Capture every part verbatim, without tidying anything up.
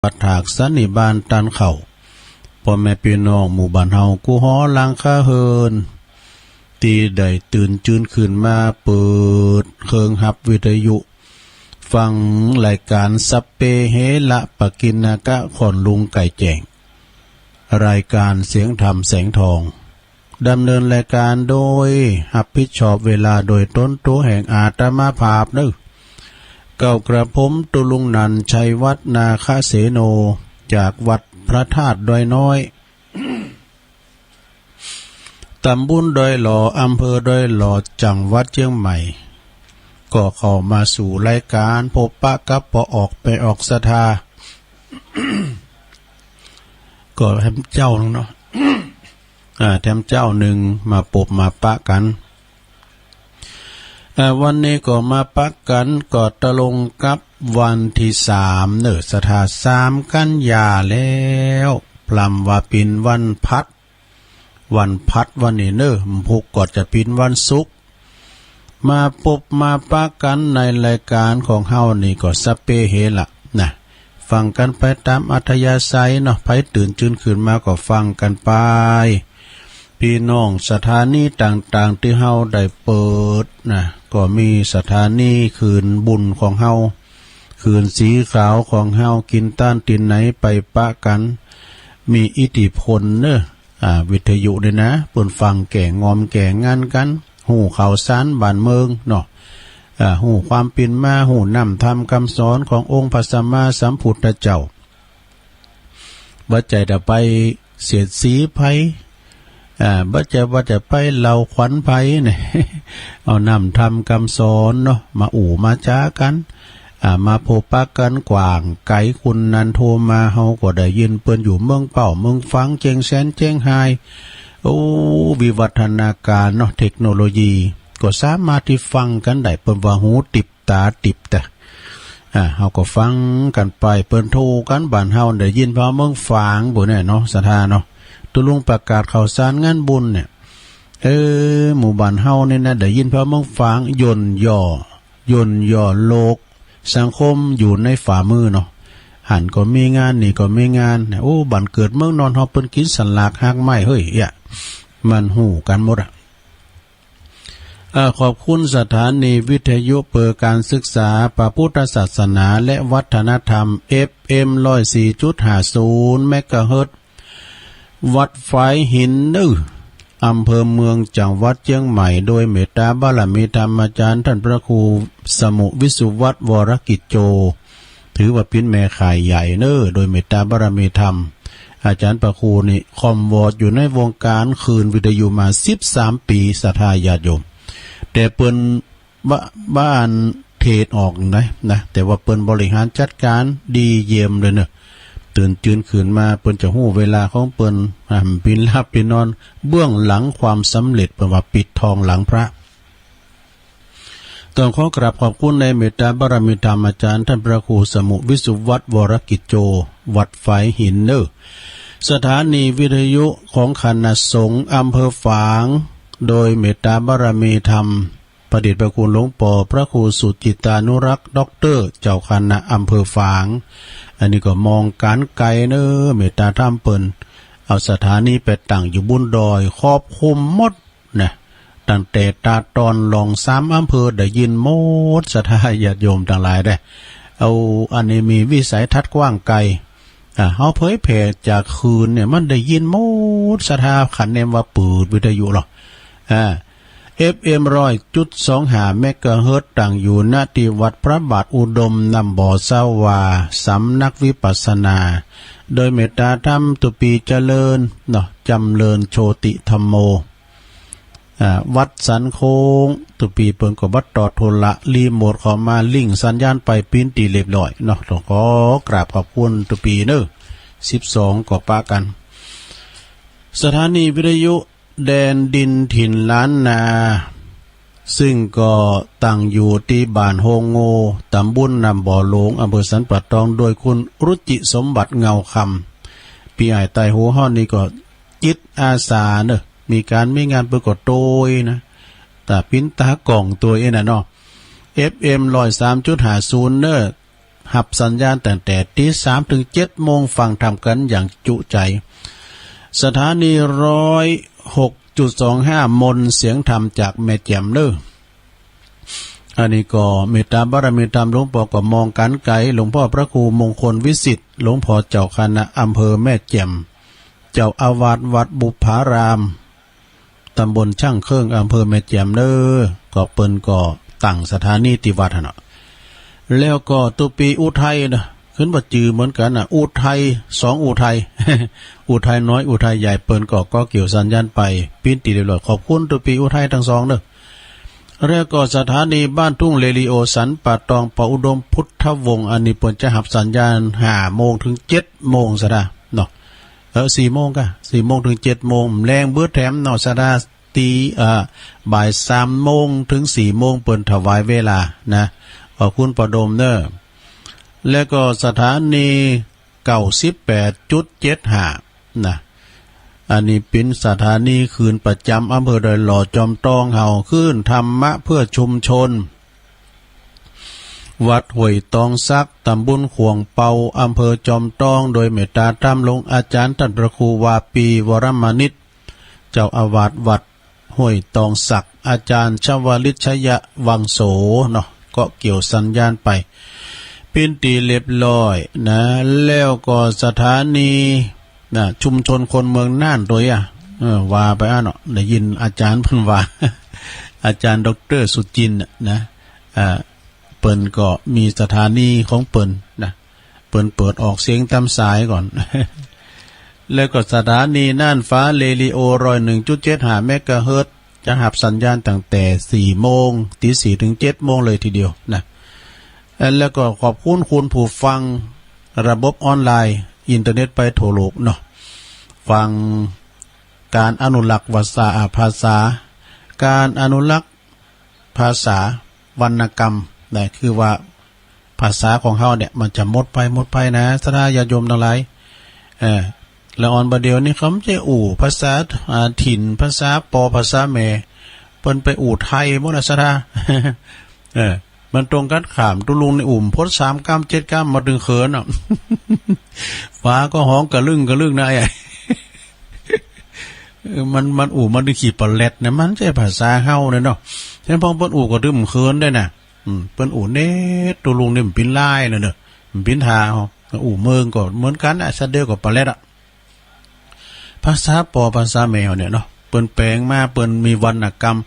วัดถากสันนิบาตตันเข้า ป้อแม่ปี้น้องหมู่บ้านเฮากู้หอหลังคาเฮือน ตี้ได้ตื่นจื้นขึ้นมาเปิดเครื่องฮับวิทยุ ฟังรายก๋านสัพเพเหระปะกิณณกะ ค่อนลุงไก่แจ้ง รายก๋านเสียงธรรมแสงทอง ดำเนินรายก๋านโดยฮับผิดชอบเวลาโดยตนตั๋วแห่งอาตมาภาพเน้อ เก้ากระผมตุลุงนันท์ ชัยวัฒน์ นาคเสโน จากวัดพระธาตุดอยน้อย ตำบลดอยหล่อ อำเภอดอยหล่อ จังหวัดเชียงใหม่ ก็เข้ามาสู่รายก๋านพบปะกับป้อออกแม่ออกศรัทธา ก็แถมเจ้าหนึ่งเนาะ อ่า แถมเจ้าหนึ่งมาปบมาปะกั๋น อ่า วันนี้ก็มาปะกั๋นก็ตรงกับวันตี้สามเน้อ ศรัทธาสามกัญญาแล้ว พร่ำว่าเป๋นวันพัด วันพัดวันนี้เน้อ พุธก็จะเป๋นวันศุกร์ มาปบมาปะกั๋นในรายก๋านของเฮานี่ก็สัพเพเหระนะ ฟังกั๋นไปต๋ามอัธยาศัยเนาะ ใผตื่นจื้นขึ้นมาก็ฟังกั๋นไป ปี้น้องสถานีต่างๆ ตี้เฮาได้เปิดนะ ก็มีสถานีคืนบุญของเฮา คืนสีขาวของเฮา กิ๋นตานตี้ไหนไปปะกั๋น มีอิทธิพลเน้อ อ่า วิทยุนี่นะ เปิ้นฟังแก่งอมแก่งันกั๋น ฮู้ข่าวสารบ้านเมืองเนาะ อ่า ฮู้ความเป๋นมา ฮู้น้ำธรรมกำสอนขององค์พระสัมมาสัมพุทธเจ้า บ่ใจ้แต่ไปเสียดสีไผ อ่า บ่ใจ้ว่าจะไปเล่าขวัญไผเนี่ย เอาน้ำธรรมกำสอนเนาะ มาอู้มาจ๋ากั๋น อ่า มาพบปะกั๋นกว้างไก๋ คนนั้นโทรมา เฮาก็ได้ยิน เปิ้นอยู่เมืองเป้า เมืองฝาง เจียงแสน เจียงฮาย โอ้ วิวัฒนาการเนาะ เทคโนโลยี ก็สามารถตี้ฟังกั๋นได้ เปิ้นว่าหูติบตาติบแต่ อ่า เฮาก็ฟังกั๋นไป เปิ้นโทรกั๋น บ้านเฮาได้ยินพอเมืองฝาง ปู้นแหละเนาะ ศรัทธาเนาะ ตุลุงประกาศข่าวสารงานบุญเนี่ย เออ หมู่บ้านเฮานี่นะ ได้ยินพอเมืองฝาง ย่นย่อ ย่นย่อโลก สังคมอยู่ในฝ่ามือเนาะ หั้นก็มีงาน นี่ก็มีงาน โอ้ บ้านเกิดเมืองนอนเฮา เปิ้นกิ๋นสลากหากไม้ เฮ้ย เอี้ย มันฮู้กั๋นหมดอะ เอ่อ ขอบคุณสถานีวิทยุเพื่อการศึกษาพระพุทธศาสนาและวัฒนธรรม เอฟเอ็ม ร้อยสี่จุดห้าศูนย์ เมกะเฮิรตซ์ วัดฝายหินเน้อ อำเภอเมือง จังหวัดเชียงใหม่ โดยเมตตาบารมีธรรมอาจารย์ท่านพระครูสมุวิสุวัฒน์ วรกิจโจ ถือว่าเป๋นแม่ข่ายใหญ่เน้อ โดยเมตตาบารมีธรรม อาจารย์พระครูนี่ค่อมวอดอยู่ในวงการคืนวิทยุมาสิบสามปี๋ ศรัทธาญาติโยม แต่เปิ้นบ่ บ่อันเทศน์ออกนะ นะ แต่ว่าเปิ้นบริหารจัดการดีเยี่ยมเลยเนาะ ตื่นจื้นขึ้นมา เปิ้นจะฮู้เวลาของเปิ้น อ่า เป๋นหลับเป๋นนอน เบื้องหลังความสำเร็จ เปิ้นว่าปิดทองหลังพระ ต้องขอกราบขอบคุณในเมตตาบารมีธรรมอาจารย์ท่านพระครูสมุวิสุวัฒน์ วรกิจโจ วัดฝายหินเน้อ สถานีวิทยุของคณะสงฆ์อำเภอฝาง โดยเมตตาบารมีธรรม พระเดชพระคุณหลวงป้อพระครูสุจิตตานุรักษ์ ด็อกเตอร์ เจ้าคณะอำเภอฝาง อันนี้ก็มองก๋านไก๋เน้อ เมตตาธรรมเปิ้น เอาสถานีไปตั้งอยู่บนดอย ครอบคลุมหมด นะ ตั้งแต่ตาดตอนล่องสามอำเภอได้ยินหมด ศรัทธาญาติโยมตังหลายเด้อ เอา อันนี้มีวิสัยทัศน์กว้างไก๋ อ่า เฮาเผยแผ่จากคืนเนี่ย มันได้ยินหมด ศรัทธา คันแนมว่าเปิดวิทยุหรอ อ่า เอฟเอ็ม ร้อยจุดสองห้า เมกะเฮิรตซ์ ตั้งอยู่ ณ ที่วัดพระบาทอุดม น้ำบ่อสาวา สำนักวิปัสสนา โดยเมตตาธรรม ตุปีเจริญ เนาะ จำเริญโชติธัมโม อ่า วัดสันโค้ง ตุปีเปิ้นก็บ่ตอดธุระ รีโมทเข้ามา ลิงก์สัญญาณไปปิ้นตี้เรียบร้อยเนาะ ต้องขอกราบขอบคุณตุปีเน้อ สิบสอง ก็ปะกั๋น สถานีวิทยุแดนดินถิ่นล้านนา ซึ่งก็ตั้งอยู่ตี้บ้านโฮงโง่ ตำบลน้ำบ่อหลวง อำเภอสันป่าตอง โดยคุณรุจิสมบัติ เงาคำ ปี้อ้ายใต้ฮู้เฮานี่ก็ จิตอาสาเนอะ มีก๋านมีงานเปิ้นก็โตยนะ ต๋าปิ้นต๋ากล้องโตยเองนะเนาะ เอฟเอ็ม ร้อยสามจุดห้าศูนย์ เนอะ ฮับสัญญาณตั้งแต่ตีสามถึงเจ็ดโมง ฟังธรรมกันอย่างจุใจ สถานีร้อยหกจุดสองห้า มนต์เสียงธรรมจากแม่แจ่มเนอ อันนี้ก็เมตตาบารมีธรรม หลวงพ่อก็มองการไกล หลวงพ่อพระครูมงคลวิสิทธิ์ หลวงพ่อเจ้าคณะอำเภอแม่แจ่ม เจ้าอาวาสวัดบุพพาราม ตำบลช่างเครื่อง อำเภอแม่แจ่มเนอ ก็เปิ้นก็ตั้งสถานีที่วัดหั่นเนาะ แล้วก็ตุปีอุทัยนะ ขึ้นว่าจื่อเหมือนกันนะ อุทัย สองอุทัย อุทัยน้อย อุทัยใหญ่ เปิ้นก็ ก็เกี่ยวสัญญาณไป ปิ้นตีเรียบร้อย ขอบคุณตุปีอุทัยทั้งสองเนอะ แล้วก็สถานีบ้านทุ่งเรดิโอสันป่าตอง ปออุดมพุทธวงศ์ อันนี้เปิ้นจะฮับสัญญาณห้าโมงถึงเจ็ดโมงซะนะเนาะ เออ สี่โมงกะ สี่โมงถึงเจ็ดโมง แลงเบิดแถมเนาะ สถานี เอ่อ บ่ายสามโมงถึงสี่โมง เปิ้นถวายเวลานะ ขอบคุณปอดมเนอะ แล้วก็สถานีเก้าสิบแปดจุดเจ็ดห้า นะ อันนี้เป็นสถานีคลื่นประจำอำเภอดอยหล่อจอมตองเฮา คลื่นธรรมะเพื่อชุมชน วัดห้วยตองสัก ตำบลขวงเปา อำเภอจอมตอง โดยเมตตาธรรมหลวงอาจารย์ท่านพระครูวาปี วรมณิต เจ้าอาวาสวัดห้วยตองสัก อาจารย์ชวลิตชยวังโสเนาะ ก็เกี่ยวสัญญาณไป ปิ้นตีเรียบร้อยนะ แล้วก็สถานีนะ ชุมชนคนเมืองน่านตัวอ่ะ เออ ว่าไปอ่ะเนาะ ได้ยินอาจารย์เพิ่นว่า อาจารย์ด็อกเตอร์สุจินต์น่ะนะ อ่า เปิ้นก็มีสถานีของเปิ้นนะ เปิ้นเปิดออกเสียงตามสายก่อน แล้วก็สถานีน่านฟ้าเรดิโอ ร้อยหนึ่งจุดเจ็ดห้า เมกะเฮิรตซ์ จะฮับสัญญาณตั้งแต่สี่โมง ตีสี่ถึงเจ็ดโมงเลยทีเดียวนะ แล้วก็ขอบคุณคุณผู้ฟังระบบออนไลน์ อินเทอร์เน็ตไปทั่วโลกเนาะ ฟังการอนุรักษ์ภาษา อ่า ภาษา การอนุรักษ์ ภาษาวรรณกรรมนะ คือว่าภาษาของเฮาเนี่ย มันจะหมดไป หมดไปนะ ศรัทธาญาติโยมทั้งหลาย เออ ละอ่อนบ่าเดี่ยวนี้เขาบ่ใจ้อู้ภาษา อ่า ถิ่น ภาษาปอ ภาษาแม่ เปิ้นไปอู้ไทยหมดนะ ศรัทธา เออ มันตรงกันข้าม ตุ๊ลุงนี่อู้บ่พดสามกำเจ็ดกำ มาตึงเขินอ่ะ ฟ้าก็ฮ้องกะลึ่งกะลึ่งนะไอ้ เออ มัน มันอู้ มันขี้ปะแล็ดนะ มันใจ้ภาษาเฮาเนี่ยเนาะ ฉะนั้นพอเปิ้นอู้ก็ตึงเขินได้นะ อืม เปิ้นอู้เนต ตุ๊ลุงนี่มันปิ้นลายนะเนาะ มันปิ้นทาเฮา อู้เมืองก็เหมือนกันนะ สัตว์เดียวกับปะแล็ดอะ ภาษาปอ ภาษาแม่เนี่ยเนาะ เปิ้นแปลงมา เปิ้นมีวรรณกรรม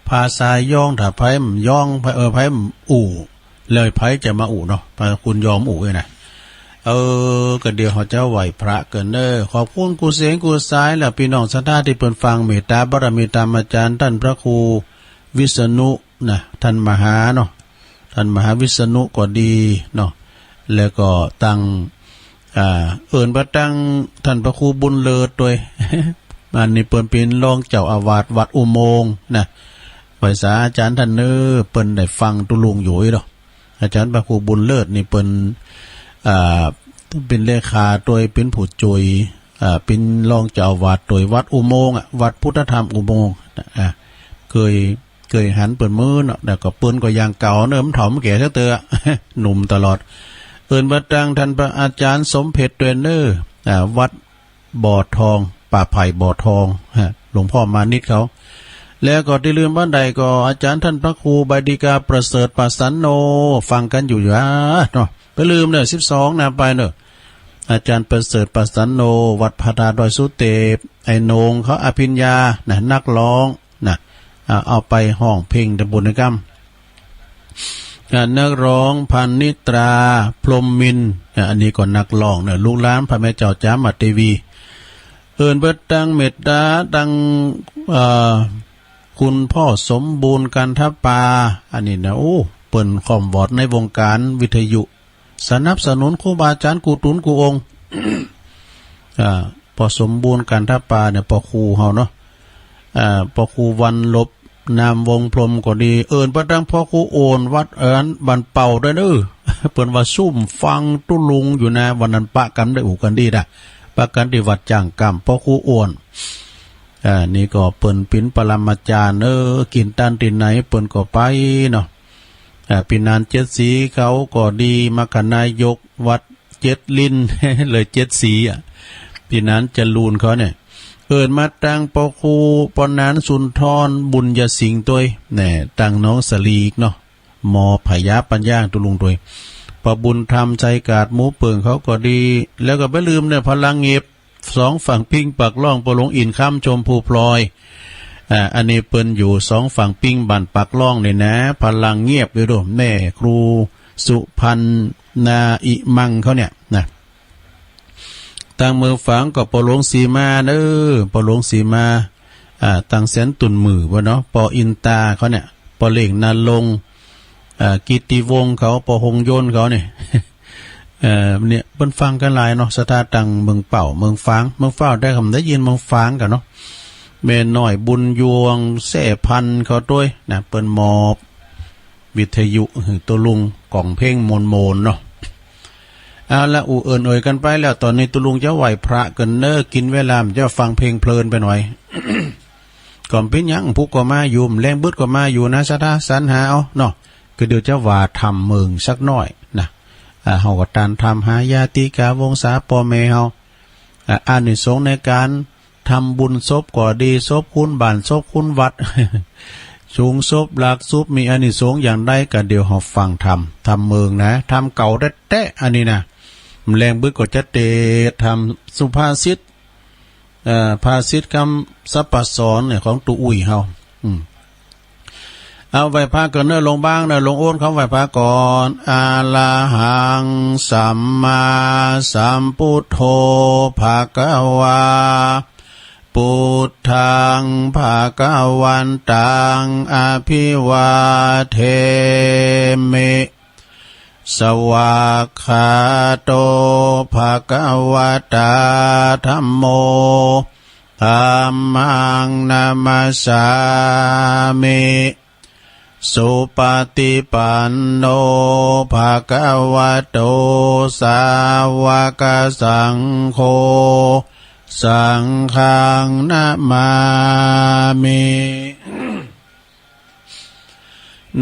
ภาษายอง ถ้าไผบ่ยอง ไผ เออ ไผบ่อู้ แล้วไผจะมาอู้เนาะ พระคุณยอมอู้เอ้ยนะ เออ ก็เดี๋ยวเฮาจะไหว้พระกันเด้อ ขอบคุณกู้เสียงกู้สาย และพี่น้องศรัทธาที่เปิ้นฟัง เมตตาบารมีธรรมอาจารย์ท่านพระครูวิษณุนะ ท่านมหาเนาะ ท่านมหาวิษณุก็ดีเนาะ แล้วก็ตัง อ่า เอิ้นว่าตังท่านพระครูบุญเลิศด้วย อันนี้เปิ้นเป็นรองเจ้าอาวาสวัดอุโมงค์นะ ไหว้สาอาจารย์ท่านเน้อ เปิ้นได้ฟังตุ๊ลุงอยู่อีหรอ อาจารย์พระครูบุญเลิศนี่เปิ้น อ่า เป็นเลขาโดย เป็นผู้ช่วย อ่า เป็นรองเจ้าอาวาสโดยวัดอุโมงค์อะ วัดพุทธธรรมอุโมงค์ อ่า เคย เคยหันเปิ้นมื้อเนาะ แล้วก็เปิ้นก็ยังเก่าเนาะ บ่เฒ่าบ่แก่สักเตื้อ หนุ่มตลอด เอิ้นว่าตังท่านพระอาจารย์สมเพชรด้วยเน้อ อ่า วัดบ่อทอง ป่าไผ่บ่อทอง ฮะ หลวงพ่อมานิตเขา แล้วก็บ่ได้ลืมบ่ได้ก็อาจารย์ท่านพระครูใบดีกาประเสริฐปาสันโน ฟังกันอยู่ อ่า เนาะ บ่ได้ลืมเน้อ สิบสองนะ ไปเน้อ อาจารย์ประเสริฐปาสันโน วัดพระธาตุดอยสุเตป ไอ้โหน่งเขาอภิญญานะ นักร้อง นะ อ่า เอาไปฮ้องเพลงตำบลนะครับ อ่า นักร้องพันนิตรา พรหมมินทร์ อ่า อันนี้ก็นักร้องเนาะ ลูกหลานพระแม่เจ้าจามาเทวี เอิ้นเปิ้นตังเมตตาตัง เอ่อ คุณพ่อสมบูรณ์ กันทปา อันนี้นะ โอ้ เปิ้นค่อมวอดในวงการวิทยุ สนับสนุนครูบาอาจารย์กู้ตุ๊นกู้องค์ อ่า พ่อสมบูรณ์ กันทปาเนี่ย พ่อครูเฮาเนาะ อ่า พ่อครูวันลบ นามวงศ์พรหมก็ดี เอิ้นไปตังพ่อครูโอน วัดอันบ้านเป่าด้วยเน้อ เปิ้นว่าซุ่มฟังตุ๊ลุงอยู่นะ วันนั้นปะกันได้อู้กันดีนะ ปะกันที่วัดจ้างกำ พ่อครูโอน อ่า นี่ก็เปิ้นเป็นปรมาจารย์ เออ กินตันที่ไหนเปิ้นก็ไปเนาะ อ่า ปี๋นานเจ็ดสีเขาก็ดี มคคนายกวัดเจ็ดลิ้น เลยเจ็ดสีอ่ะ ปี๋นานจรูนเขาเนี่ย เอิ้นมาตั้งปอครูปอนานสุนทรบุญยสิงห์ตวย แน่ ตั้งน้องสลีกเนาะ หมอพยาปัญญาตุลุงตวย ปอบุญธรรมชัยกาดหมู่เปิงเขาก็ดี แล้วก็บ่ลืมเนี่ย พลังเงียบ สองฝั่งปิ้งปากล่อง ปอหลวงอินทร์คำชมพูพลอย อ่า อันนี้เปิ้นอยู่สองฝั่งปิ้งบ้านปากล่องนี่นะ พลังเงียบอยู่ดู แม่ครูสุพรรณาอิมังเขาเนี่ยนะ ตั้งเมืองฝางก็ปอหลวงสีมาเนอ ปอหลวงสีมา อ่า ตั้งแสนตุ่นหมื่นบ่เนาะ ปออินตาเขาเนี่ย ปอเหล่งนรงค์ อ่า กิตติวงศ์เขา ปอหงส์ยนต์เขาเนี่ย เอ่อ เนี่ย เปิ้นฟังกันหลายเนาะ ศรัทธาตังเมืองเป้า เมืองฝาง เมืองเป้าได้กำได้ยินเมืองฝางกันเนาะ แม่น้อยบุญยวงศ์แซ่พันธุ์เขาตวยนะ เปิ้นมอบวิทยุหื้อตุลุง ก้องเพลงม่วนๆ เนาะ เอาละ อู้เอิ้นเอ่ยกันไปแล้ว ตอนนี้ตุลุงจะไหว้พระกันเนอ กินเวลามันจะฟังเพลงเพลินไปหน่อย ก็บ่เป๋นหยัง พุกก็มาอยู่ แลงบึดก็มาอยู่นะ ศรัทธาสรรหาเอาเนาะ ก็เดี๋ยวจะว่าธรรมเมืองสักหน่อยนะ อ่า เฮาก็ตานธรรมหาญาติกาวงศาป้อแม่เฮา อ่า อานิสงส์ในการทำบุญศพก็ดี ศพคุณบ้าน ศพคุณวัด สูงศพหลักศพ มีอานิสงส์อย่างใดก็เดี๋ยวเฮาฟังธรรม ธรรมเมืองนะ ธรรมเก่าแต๊ๆ อันนี้นะ แลงบึดก็จะเตะธรรมสุภาษิต เอ่อ ภาษิตคำสัพพสรเนี่ย ของตุ๊อุ้ยเฮา อืม เอาไหว้พระก่อนเนอะ หลวงบางเนอะ หลวงโอนเขาไหว้พระก่อน อะระหังสัมมาสัมพุทโธ ภะคะวา พุทธัง ภะคะวันตัง อะภิวาเทมิ สวากขาโต ภะคะวะตา ธัมโม ธัมมัง นะมัสสามิ สุปะฏิปันโน ภะคะวะโต สาวะกะสังโฆ สังฆัง นะมามิ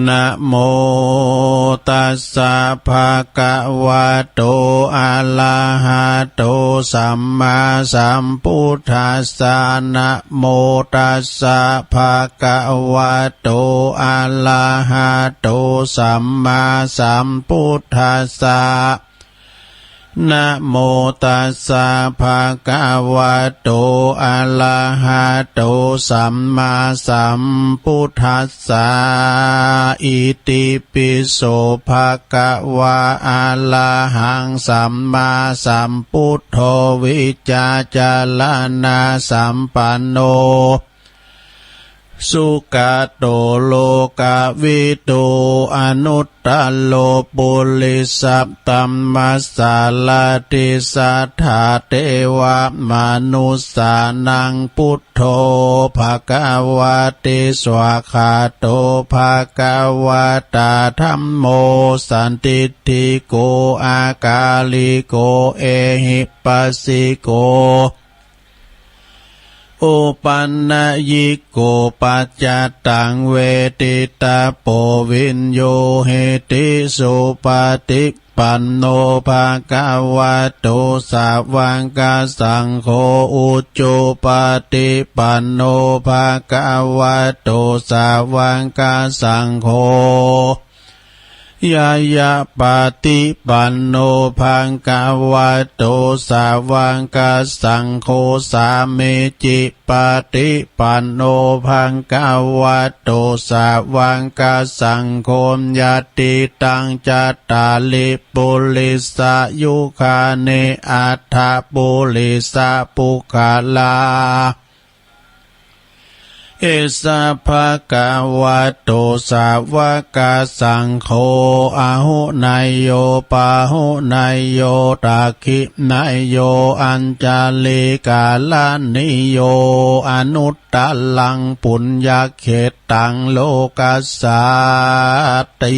นะโม ตัสสะ ภะคะวะโต อะระหะโต สัมมาสัมพุทธัสสะ นะโม ตัสสะ ภะคะวะโต อะระหะโต สัมมาสัมพุทธัสสะ นะโม ตัสสะ ภะคะวะโต อะระหะโต สัมมาสัมพุทธัสสะ อิติปิโส ภะคะวะ อะระหัง สัมมาสัมพุทโธ วิจจารณะสัมปันโน สุกะโต โลกะวิทู อนุตตะโร ปุริสะธัมมะสารถิ สัทธาเทวะมะนุสสานัง พุทโธ ภะคะวะติ สวากขาโต ภะคะวะตา ธัมโม สันทิฏฐิโก อะกาลิโก เอหิปัสสิโก อุปันนยิโก ปัจจัตตัง เวทิตาโป วิญญูหิติ สุปะฏิปันโน ภะคะวะโต สาวะกะสังโฆ อุจุปะฏิปันโน ภะคะวะโต สาวะกะสังโฆ ญาญาปะฏิปันโน ภะคะวะโต สาวะกะสังโฆ สามีจิปะฏิปันโน ภะคะวะโต สาวะกะสังโฆ ยะติตัง จัตตาริ ปุริสะยุคานิ อัตถะปุริสะปุคคลา เอสะ ภะคะวะโต สาวะกะสังโฆ อะหุเนยโย ปะหุเนยโย ตักขิเนยโย อัญชะลีกะระณีโย อนุตตะรัง ปุญญะเขตตัง โลกัสสาติ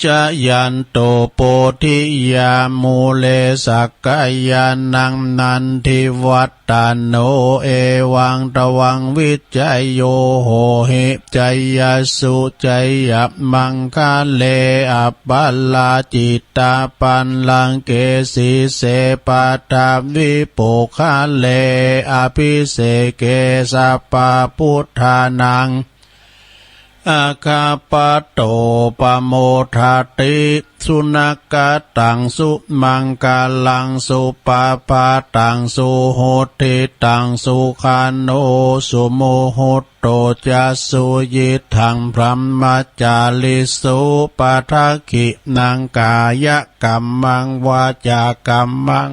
Jayanto bodhiyā mūle sakyānaṃ nandivaḍḍhano, evaṃ tvaṃ vijayo hohi jayassu jayamaṅgale, aparājitapallaṅke sīse paṭhavipokkhare, abhiseke sabbabuddhānaṃ aggappatto pamodati. Sunakkhattaṃ sumaṅgalaṃ supabhātaṃ suhuṭṭhitaṃ, sukhaṇo sumuhutto ca suyiṭṭhaṃ brahmacārisu. Padakkhiṇaṃ kāyakammaṃ vācākammaṃ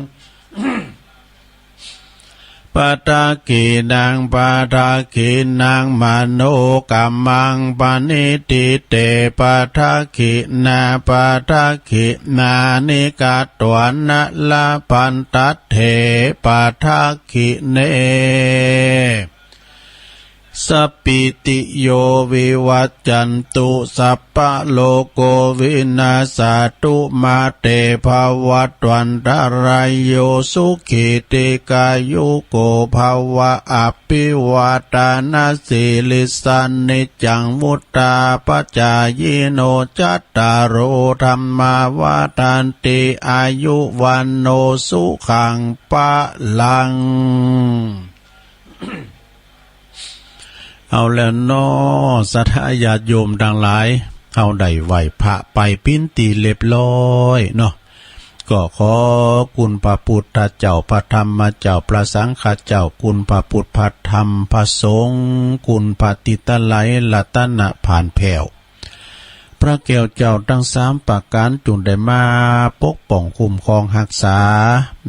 padakkhiṇaṃ, padakkhiṇaṃ manokammaṃ, paṇidhī te padakkhiṇā, padakkhiṇāni katvāna labhantatthe padakkhiṇe. Sabbītiyo vivajjantu, sabbarogo vinassatu, mā te bhavatvantarāyo, sukhī dīghāyuko bhava. Abhivādanasīlissa niccaṃ vuḍḍhāpacāyino, cattāro dhammā vaḍḍhanti, āyu vaṇṇo sukhaṃ balaṃ. เอาแล้วเนาะ ศรัทธาญาติโยมตังหลาย เฮาได้ไหว้พระไปเป็นตี้เรียบร้อยเนาะ ก็ขอคุณพระพุทธเจ้า พระธรรมเจ้า พระสังฆเจ้า คุณพระพุทธ พระธรรม พระสงฆ์ คุณพระติตะไลยรัตนผานแผ้ว พระแก้วเจ้าทั้งสามประการ จุ่งได้มาปกป้องคุ้มครองฮักษา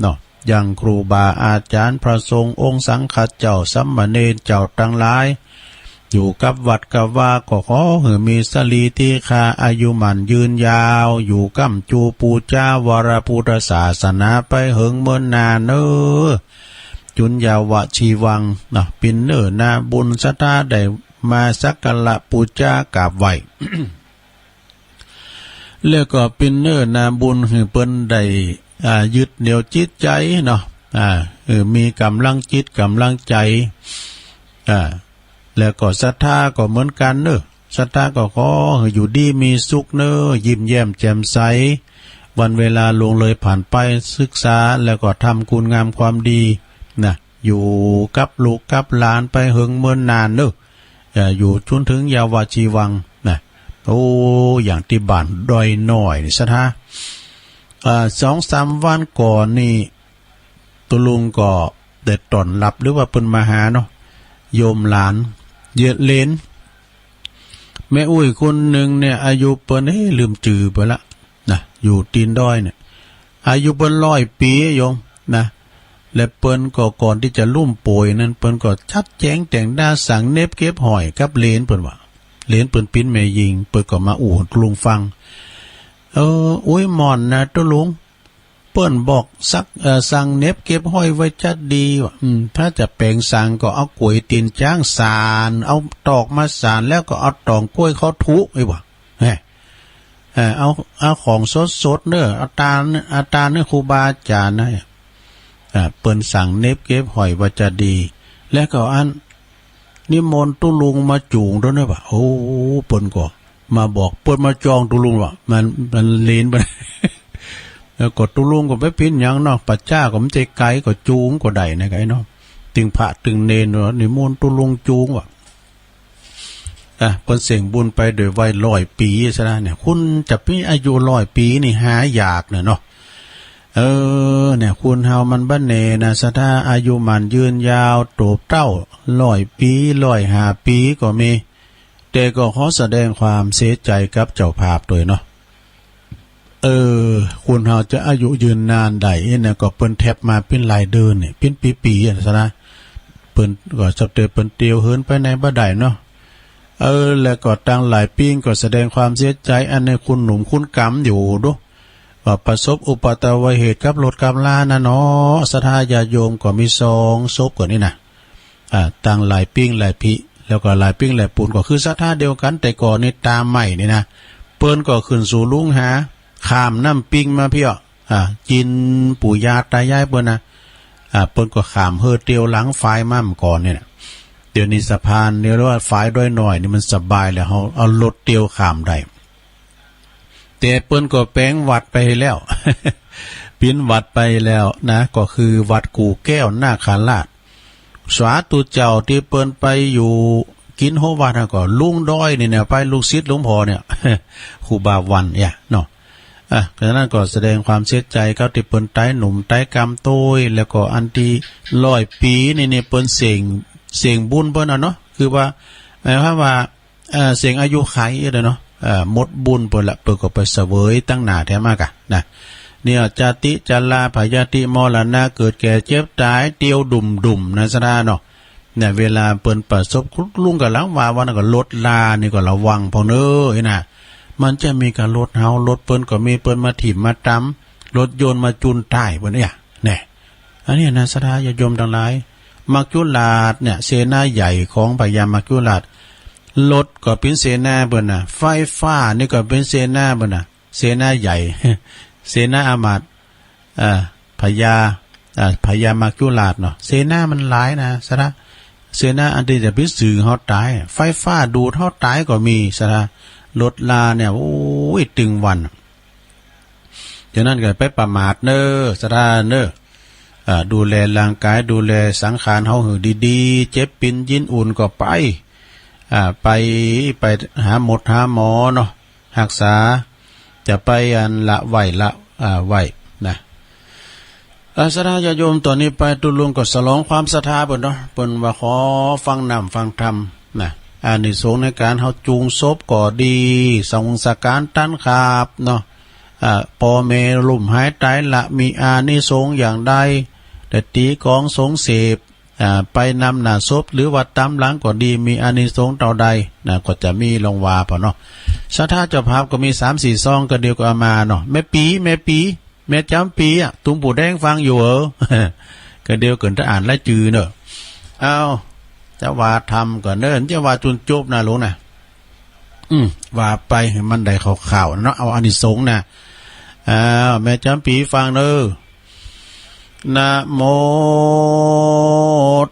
เนาะ ยังครูบาอาจารย์ พระสงฆ์องค์สังฆเจ้า สามเณรเจ้าตังหลาย อยู่กับวัดกับวา ก็ขอหื้อมีสรีติฆา อายุหมั้นยืนยาว อยู่ค้ำจูปู๋จาวรพุทธศาสนาไปเหิงเมินนานเน้อ จุ๋นยาวะจีวังเนาะ ปินเน้อนาบุญ ศรัทธาได้มาสักการะปู๋จากราบไหว้ แล้วก็ปินเน้อนาบุญหื้อเปิ้นได้ อ่า ยึดเหนี่ยวจิตใจเนาะ อ่า เออ มีกำลังจิตกำลังใจ อ่า แล้วก็ศรัทธาก็เหมือนกันเน้อ ศรัทธาก็ขอหื้ออยู่ดีมีสุขเน้อ ยิ้มแย้มแจ่มใส วันเวลาล่วงเลยผ่านไป ศึกษาแล้วก็ทำคุณงามความดีนะ อยู่กับลูกกับหลานไปเหิงเมินนานเน้อ เอ่อ อยู่จนถึงยาวะจีวังนะ โอ้ อย่างตี้บ้านดอยน้อยนี่ศรัทธา อ่า สองสามวันก่อนนี่ ตุ๊ลุงก็ได้ต้อนรับ หรือว่าเปิ้นมาหาเนาะ โยมหลาน เยอะเหลน แม่อุ๊ยคนหนึ่งเนี่ย อายุเปิ้น เอ๊ะ ลืมจื่อไปละนะ อยู่ตีนดอยเนี่ย อายุเปิ้นร้อยปี๋โยมนะ และเปิ้นก็ก่อนตี้จะล้มป่วยนั้น เปิ้นก็จัดแจงแต่งหน้า สั่งเหน็บเก็บห้อยกับเหลนเปิ้นว่า เหลนเปิ้นปิ๋นแม่ญิง เปิ้นก็มาอู้ตุ๊ลุงฟัง เออ อุ๊ย ม่อนนะตุ๊ลุง เปิ้นบอกสัก เอ่อ สั่งเหน็บเก็บห้อยไว้จัดดีว่า อืม ถ้าจะแป๋งสางก็เอาก๋วยตี๋นจ๊างสาน เอาตอกมาสาน แล้วก็เอาตองก้วยเข้าทุไอ้ว่า แหม เอ่อ เอา เอาของสดๆ เน้อ เอาตาน เอาตานเน้อครูบาอาจ๋ารย์นะ อ่า เปิ้นสั่งเหน็บเก็บห้อยว่าจะดี แล้วก็อัน นิมนต์ตุ๊ลุงมาจูงด้วยนะว่า โอ้ เปิ้นก็มาบอก เปิ้นมาจองตุ๊ลุงว่า มัน มันเหลนไป แล้วก็ตุ๊ลุงก็บ่เป๋นหยังเนาะ ป่าจ๊าก็บ่ใจ้ไก๋ ก็จูงก็ได้นะไก๋เนาะ ตึงพระตึงเณรเนาะ นิมนต์ตุ๊ลุงจูงว่า อ่ะ เปิ้นเส้งบุญไปโดยวัยร้อยปี๋ซะนะเนี่ย คนจะมีอายุร้อยปี๋นี่หายากเนี่ยเนาะ เออ เนี่ย คนเฮามันบ่แน่นะ ศรัทธา อายุหมั้นยืนยาว โตบเต้า ร้อยปี๋ ร้อยห้าปี๋ก็มี แต่ก็ขอแสดงความเสียใจกับเจ้าภาพด้วยเนาะ เออ คนเฮาจะอายุยืนนานได้เนี่ย ก็เปิ้นแทบมาเป๋นหลายเดือนเนี่ย เป๋นปี๋ๆ อะนะ เปิ้นก็สับเตอเปิ้นเตียวเหินไปไหนบ่ได้เนาะ เออ แล้วก็ตังหลายปี๋ก็แสดงความเสียใจ อันนี้คุณหนุ่มคุณกำอยู่ดู ว่าประสบอุบัติเหตุกับรถกับลานะเนาะ ศรัทธาญาติโยมก็มีสองศพก่อนนี่นะ อ่า ตังหลายปี๋หลายปี๋ แล้วก็หลายปี๋หลายปูน ก็คือศรัทธาเดียวกัน แต่ก่อนนี่ตาใหม่นี่นะ เปิ้นก็ขึ้นสู่ลุงหา ข้ามน้ำปิงมาเพี้ย อ่า กินปู่ย่าตายายเปิ้นนะ อ่า เปิ้นก็ข้ามเฮอเตียวหลังฝายมาเมื่อก่อนเนี่ยนะ เดี๋ยวนี้สะพานเนี่ยเรียกว่าฝายด้อยหน่อยนี่มันสบายแล้ว เฮาเอารถเตียวข้ามได้ แต่เปิ้นก็แป๋งวัดไปแล้ว เปลี่ยนวัดไปแล้วนะ ก็คือวัดกู่แก้วนาคราช สาธุเจ้าตี้เปิ้นไปอยู่กินโฮวัดหั้นก็ลุงด้อยนี่เนี่ย ไปลูกศิษย์หลวงพ่อเนี่ย ครูบาวันเนี่ยเนาะ อ่ะ ฉะนั้นก็แสดงความเสียใจกับตี้เปิ้นต๋ายหนุ่มต๋ายกำโต้ย แล้วก็อันตี้ร้อยปี๋นี่เนี่ยเปิ้นเสง เสงบุญเปิ้นน่ะเนาะ คือว่า หมายความว่า เอ่อ เสงอายุขัยเด้อเนาะ เอ่อ หมดบุญเปิ้นละ เปิ้นก็ไปเสวยตังหน้าแท้มากะนะ เนี่ย จาติ จารา พยาธิ มรณะ เกิด แก่ เจ็บ ต๋าย เตียวดุ่มๆ นะ ศรัทธาเนาะ เนี่ย เวลาเปิ้นประสบ ลุงก่ำลังว่า วันนั้นก็รถลานี่ก็ระวังพ่องเน้อ นะ มันจะมีกับรถเฮา รถเปิ้นก็มี เปิ้นมาถิ่มมาตำ รถยนต์มาจุนต๋ายเปิ้นเนี่ย แน่ อันนี้นะ ศรัทธาญาติโยมตังหลาย มัจจุราชเนี่ย เสนาใหญ่ของพญามัจจุราช รถก็เป๋นเสนาเปิ้นน่ะ ไฟฟ้านี่ก็เป๋นเสนาเปิ้นน่ะ เสนาใหญ่ เสนาอามาตย์ เอ่อ พญา เอ่อ พญามัจจุราชเนาะ เสนามันหลายนะ ศรัทธา เสนาอันตี้จะไปซื้อเฮาต๋าย ไฟฟ้าดูดเฮาต๋ายก็มี ศรัทธา รถลาเนี่ย โอ้ย ตึงวัน ฉะนั้นก็ไปประมาทเน้อ ศรัทธาเน้อ อ่า ดูแลร่างกาย ดูแลสังขารเฮาหื้อดีๆ เจ็บปินยินอุ่นก็ไป อ่า ไป ไปหาหมดหาหมอเนาะ ฮักษา จะไปอันละไว้ละ อ่า ไว้นะ อ่า ศรัทธาญาติโยม ต๋อนนี้ไปตุ๊ลุงก็สลองความศรัทธาเปิ้นเนาะ เปิ้นว่าขอฟังน้ำฟังธรรมนะ อานิสงส์ในก๋านเฮาจูงศพก็ดี สงสก๋านตันขาบเนาะ อ่า ป้อแม่ลุ่มหายต๋ายละ มีอานิสงส์อย่างใด ได้ตี๋กลองสงเสพ อ่า ไปนำหน้าศพ หรือว่าต๋ามหลังก็ดี มีอานิสงส์เต้าใดนะ ก็จะมีลองว่าเปิ้นเนาะ ศรัทธาเจ้าภาพก็มีสามสี่ซอง ก็เดี๋ยวก็เอามาเนาะ แม่ปี๋ แม่ปี๋ แม่จ๋ำปี๋อะ ตุ้มปูแดงฟังอยู่เหรอ ก็เดี๋ยวเกินจะอ่านรายจื่อเนาะ เอา จะว่าธรรมก่อนเนาะ จะว่าจุนจบนะลุงนะ อืม ว่าไปหื้อมันได้ข่าวๆ เนาะ เอาอานิสงส์นะ อ้าว แม่จ๋ำปี๋ฟังเน้อ นะโม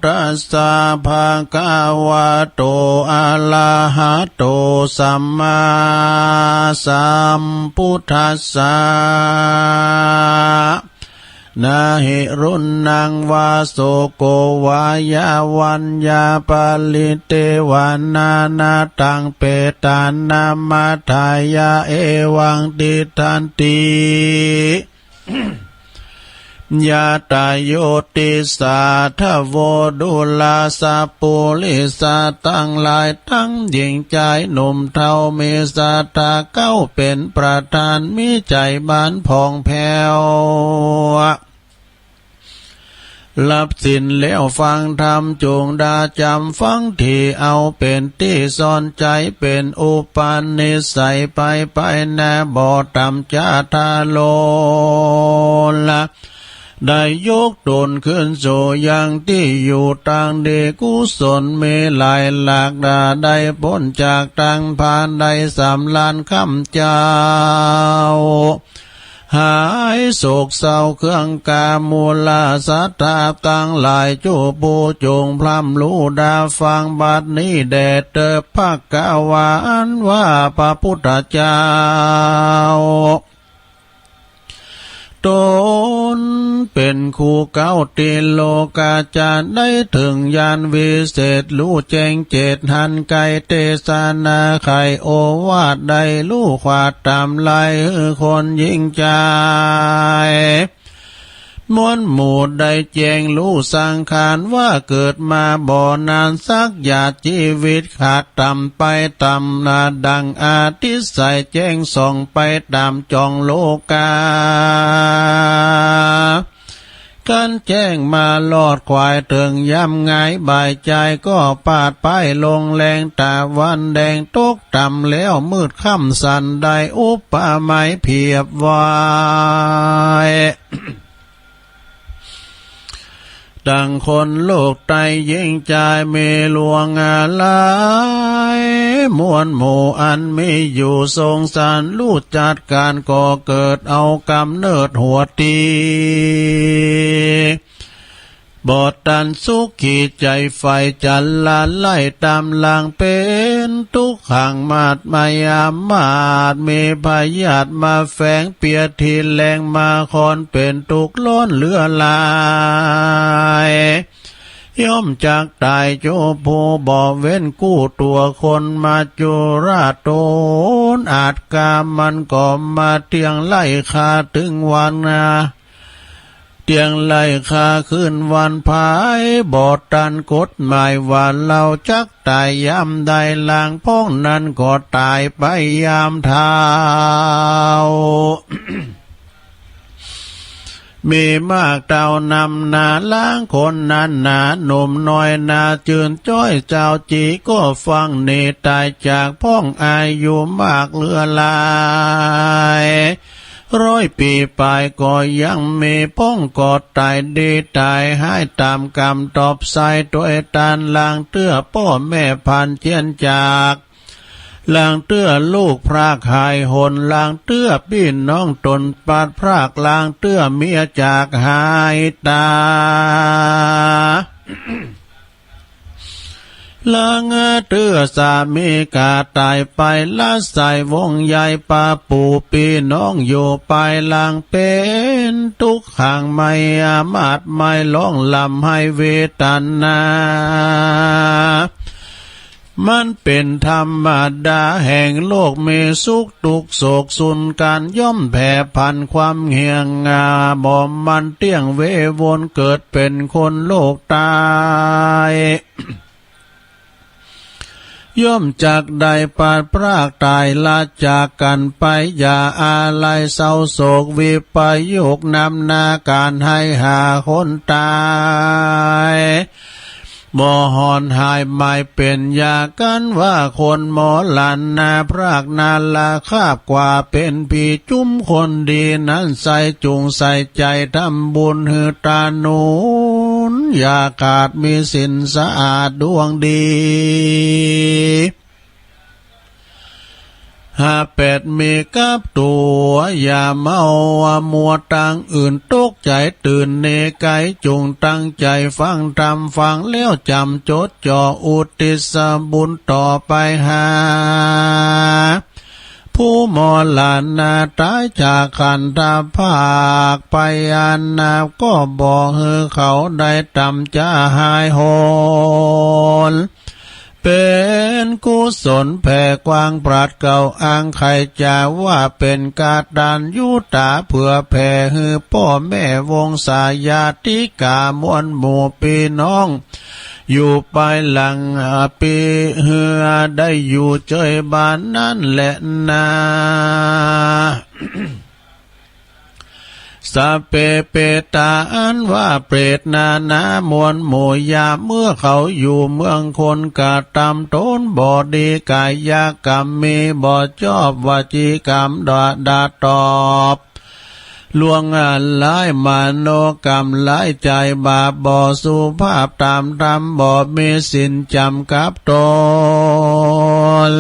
ตัสสะ ภะคะวะโต อะระหะโต สัมมาสัมพุทธัสสะ นะหิรุณังวา โสโกวายาวัญญา ปะริเตวะนะ นะตัง เปตานัม มัฏฐายะ เอวัง ติฏฐันติ ยะถา โยติสา ทะโว ดูรา สัปปุริสะตังหลาย ตังญิงจายหนุ่มเฒ่า มีศรัทธาเก้าเป๋นประธาน มีใจ๋บานผ่องแผ้ว ฮับศีลแล้วฟังธรรม จุ่งดาจ๋ำฟังดี เอาเป๋นตี้สอนใจ๋ เป๋นอุปนิสัย ไป ไปหน้าบ่ต่ำจ๊าทาโลละ ได้ยกตนขึ้นสู่ยังตี้อยู่ตางดี กุศลมีหลายหลากหลาย ได้ป๊นจากตังพาน ได้สำราญคำเจ้า หายโศกเศร้าเครื่องกามูลา ศรัทธาตังหลาย จุผู้จุ่งพร่ำฮู้ดาฟัง บัดนี้แด่เต๊อะ ภะคะวา อันว่าพระพุทธเจ้า ตนเป๋นครูเก๊าตี้โลกาจะได้เถิงญาณวิเศษ ฮู้แจ้งเจตหันไกล เตสนาไขโอวาท ได้ฮู้ความต๋ามหลาย หื้อคนญิงจาย มวลหมู่ได้แจ้งฮู้สังขารว่าเกิดมาบ่นานสักหยาด จีวิตขาดต่ำไปต่ำนา ดังอาทิตย์ใสแจ้งส่องไปต๋ามจ้องโลกา คันแจ้งมารอดควายเถิงยามงายบ่ายจาย ก็ปาดป้ายลงแลง ตะวันแดงตกต่ำแล้ว มืดค่ำสันใด อุปมาเปรียบไว้ ดังคนโลกไตยิงจายมีลวงอาลัย มวลหมู่อันมีอยู่สงสาร ฮู้จักก๋านก่อเกิดเอากำเนิดหัวตี บ่ตันสุขี ใจ๋ใฝ่จะละไล่ต๋ามหลัง เป๋นตุ๊กขังมากมายอามาตย์ มีพยาธิมาแฝงเปียดที่แหลง มาคอนเป๋นตุ๊กข์ร้อนเหลือหลาย ย่อมจักต๋ายโจผู้บ่เว้นกู้ตั๋ว คนมาจุราชต๋นอาจกา มันก็มาเตียงไล่ฆ่าเถิงวันนา เตียงไล่ฆ่าคืนวันพาย บ่ตันกฎหมายว่าเฮาจักต๋ายยามใด ลางพ้องนั้นก็ต๋ายไปยามเฒ่า มีมากเต้านำนา ลางคนนั้นนา หนุ่มน้อยนาจื่นจ้อย เจ้าจี๋ก็ฟังหนีต๋ายจาก พ้องอายุมากเหลือหลาย ร้อยปี๋ป๋ายก็ยังมี พ้องก็ต๋ายดีต๋ายฮ้าย ต๋ามกรรมตอบใส่ตวยตาน ลางเตื้อป้อแม่พลัดเจียนจาก ลางเตื้อลูกพรากหายหน ลางเตื้อปี้น้องต๋นปราดพราก ลางเตื้อเมียจากหายต๋าย ลางเตื้อสามีก๋าต๋ายไป ละสายวงใยปะปู่ปี้น้องอยู่ไป ลางเป๋นตุ๊กข์ขังมายามาตย์ มายร้องร่ำไห้เวทนา มันเป๋นธรรมดาแห่งโลก มีสุขทุกข์โศกสูญก๋าน ย่อมแผ่ผันความเหี่ยง บ่มั่นเตี้ยง เววนเกิดเป๋นคนโลกต๋าย ย่อมจักได้พลัดพรากต๋าย ละจากกั๋นไป อย่าอาลัยเศร้าโศก วิปโยคนำนา ก๋านไห้หาคนต๋าย บ่หอนหายหมายเป๋นยากั๋นว่า คนมรณะพรากนา ละคาบกว่าเป๋นผี จุมคนดีนั้น ใส่จุ่งใส่ใจ๋ทำบุญหื้อต๋าหนุน อย่าขาดมีศีลสะอาดดวงดี ห้าแปดมีกับตั๋ว อย่าเมามัวตางอื่น ตกใจ๋ตื่นหนีไก๋ จุ่งตั้งใจ๋ฟังธรรม ฟังแล้วจ๋ำจดจ่อ อุทิศบุญต่อไปหา ผู้มรณะต๋ายจากขันธพรากไป อันนาก็บ่หื้อเขาได้ต่ำจะหายหน เป๋นกุศลแผ่กว้างปราดเกล้า อังใค่จะว่าเป๋นกตัญญูต๋า เผื่อแผ่หื้อป้อแม่วงศาญาติก๋ามวลหมู่ปี้น้อง อยู่ไปหลังปี้ หื้อได้อยู่เจยบ้านนั้นแหละนา สัพเพเปตา อันว่าเปรตนานา มวลหมู่ยามเมื่อเขาอยู่เมืองคน กระทำตนบ่ดี กายกรรมมีบ่ชอบ วจีกรรมด่าด่าตอบ ล่วงร้าย มโนกรรมร้าย ใจ๋บาปบ่สุภาพ ตามธรรมบ่มีศีลจ๋ำกับตน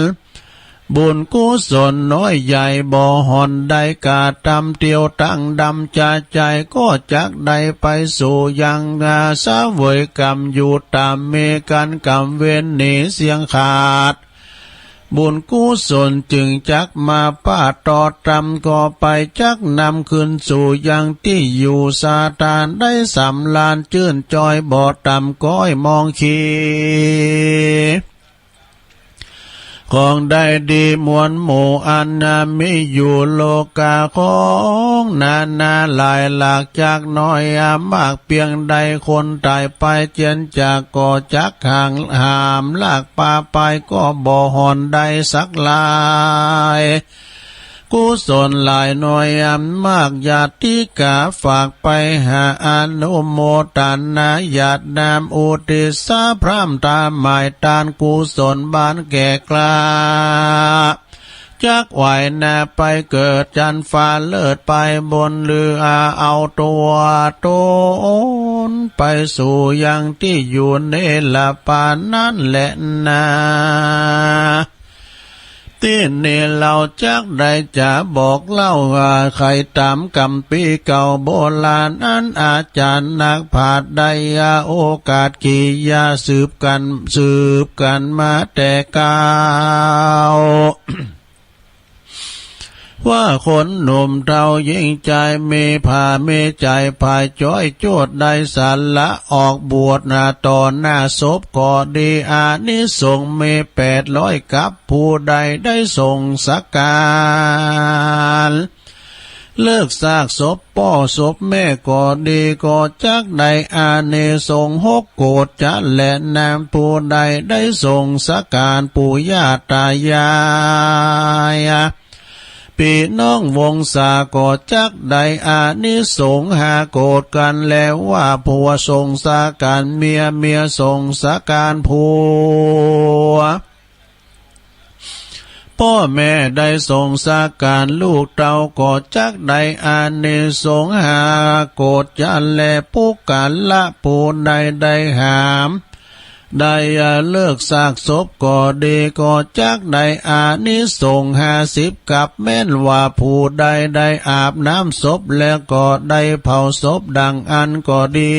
บุญกุศลน้อยใหญ่บ่หอนได้ กระทำเตียวตั้งดำ จะใจ๋ก็จักได้ไปสู่ยัง เสวยกรรมอยู่ต๋ามมี กั๋นกรรมเวรหนีเสี้ยงขาด บุญกุศลจึงจักมาปะต่อธรรม ก็ไปจักนำคืนสู่ยังตี้อยู่ สถานได้สำราญจื้นจ้อย บ่ต่ำก้อยมองขี้ ของได้ดีมวลหมู่อันนามีอยู่ โลกาของนานาหลายหลากจักน้อยมากเปียงใด คนต๋ายไปเจียนจากก็จักห่างห้ามลากปาไป ก็บ่หอนได้สักหลาย กุศลหลายน้อยอันมาก ญาติกาฝากไปหา อนุโมทนาญาตินำ อุทิศพร่ำถวายตาน กุศลบ้านแก่กล้า จักไหวนาไปเกิดจันฟ้าเลิศ ไปบนเรือเอาตัวตน ไปสู่ยังตี้อยู่เนรปานนั้นแหละนา ตี้นี้เฮาจักได้จะบอกเล่า ว่าใคร่ต๋ามกำปี้เก่าโบราณ อันอาจ๋ารย์นักปราชญ์ได้โอกาส ขียา สืบกั๋น สืบกั๋นมาแต่เก่า ว่าคนหนุ่มเฒ่าหญิงชาย มีผ้ามีใจ๋ ผายจ้อยโจทย์ ได้สละออกบวช หน้าต่อหน้าศพก็ดี อานิสงส์มีแปดร้อยกับ ผู้ใดได้สงฆ์สักการ เลิกซากศพป้อศพแม่ก็ดี ก็จักได้อานิสงส์หกโกฏจะแล นำผู้ใดได้สงฆ์สักการปู่ย่าตายาย พี่น้องวงศาก็จักได้อานิสงส์ห้าโกฏกั๋นแล ว่าผัวสงฆ์สักการเมีย เมียสงฆ์สักการผัว ป้อแม่ได้สงฆ์สักการลูกเต้า ก็จักได้อานิสงส์ห้าโกฏจะแล ปุคคละผู้ใดได้หาม ได้เลิกซากศพก็ดี ก็จักได้อานิสงส์ห้าสิบกับ แม้นว่าผู้ใดได้อาบน้ำศพแล้วก็ได้เผาศพดังอั้นก็ดี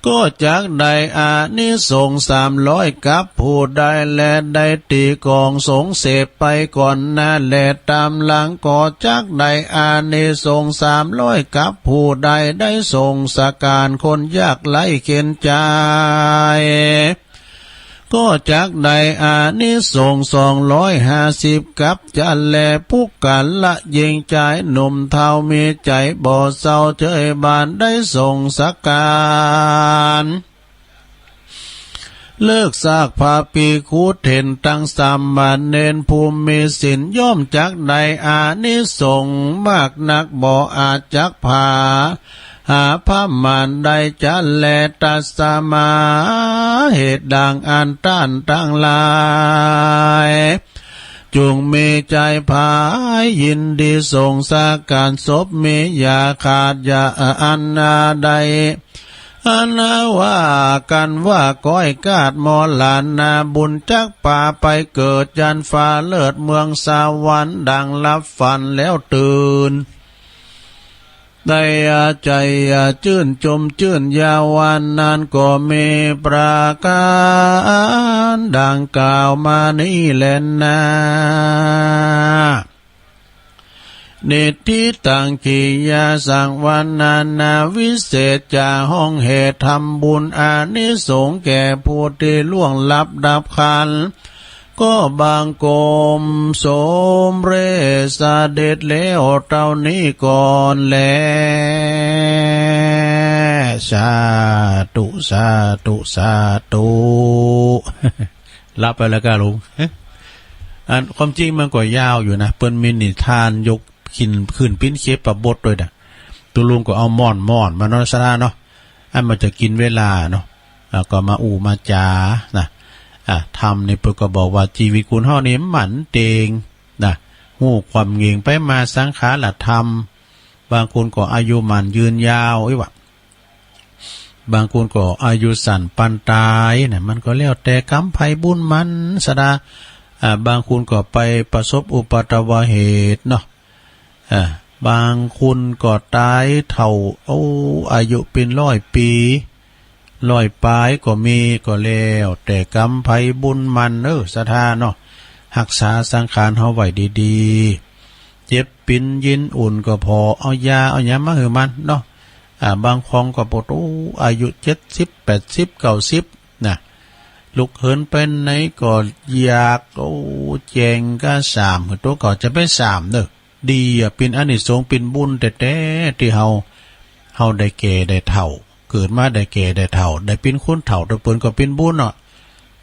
ก็จักได้อานิสงส์สามร้อยกับ ผู้ใดแลได้ตีกลองสงฆ์เสพไปก่อนหน้า และตามหลังก็จักได้อานิสงส์สามร้อยกับ ผู้ใดได้สงฆ์สักการคนยากไร้เข็ญใจ ก็จักได้อานิสงส์สองร้อยห้าสิบกับจะแล ปุคคละหญิงชายหนุ่มเฒ่ามีใจ๋บ่เศร้าเชยบาน ได้สงฆ์สักการ เลิกซากพระภิกขุเถรตังสามเณรผู้มีศีล ย่อมจักได้อานิสงส์มากนัก บ่อาจจักผา หาประมาณได้จะแล ตัสมา เหตุดังอั้นต้านตังหลาย จุ่งมีใจ๋ผายยินดีสงฆ์สักการศพ มีอย่าขาดอย่าอั้นใด อันว่ากั๋นว่าก้อยกาดมรณาบุญ จักปาไปเกิดยันฟ้าเลิศเมืองสวรรค์ ดังหลับฝันแล้วตื่น ได้ใจ๋จื้นจมจื้นยาว อันนั้นก็มีประก๋านดังกล่าวมานี้แลนา นิทธิตัง ขียา สังวรรณนา วิเศษจะห้องเหตุทำบุญอานิสงส์แก่ผู้ตี้ล่วงลับดับขันธ์ ก็บังคมสมเร็จเสด็จแล้วเต้านี้ก่อนแล สาธุ สาธุ สาธุ หลับไปแล้วก้าลุง อันความจริงมันก็ยาวอยู่นะ เปิ้นมีนิทานยกขึ้น ขึ้นปิ้นเคปบทด้วยนะ ตุ๊ลุงก็เอาม่อนๆ มาเนาะ สาระเนาะ อันมันจะกินเวลาเนาะ แล้วก็มาอู้มาจ๋านะ อ่ะ ธรรมนี่เปิ้นก็บอกว่าชีวิตคนเฮานี่หมั่นเต็งนะ ฮู้ความเงงไปมาสังขารธรรม บางคนก็อายุหมั่นยืนยาวอีกว่า บางคนก็อายุสั้นปานต๋ายนะ มันก็แล้วแต่กรรมไผบุญมันสาระ อ่า บางคนก็ไปประสบอุปัตตวเหตุเนาะ อ่า บางคนก็ต๋ายเฒ่า โอ้ อายุเป๋นร้อยปี๋ ร้อยป๋ายก็มี ก็แล้วแต่กรรมไผบุญมันเนาะ สาระเนาะ ฮักษาสังขารเฮาไว้ดีๆ เจ็บเป๋นเย็นอุ่นก็ผ่อเอายาเอาหยังมาหื้อมันเนาะ อ่า บางคนก็ปวด โอ้ อายุเจ็ดสิบ แปดสิบ เก้าสิบ นะ ลุกเหินไปไหนก็อยาก โอ้ แจ้งก็สาม หื้อตั๋วก็จะไปสามเนาะ ดีอะ เป๋นอานิสงส์ เป๋นบุญแต๊ๆ ตี้เฮา เฮาได้แก่ได้เฒ่า เกิดมาได้แก่ได้เฒ่า ได้เป๋นคนเฒ่า แต่เปิ้นก็เป๋นบุญเนาะ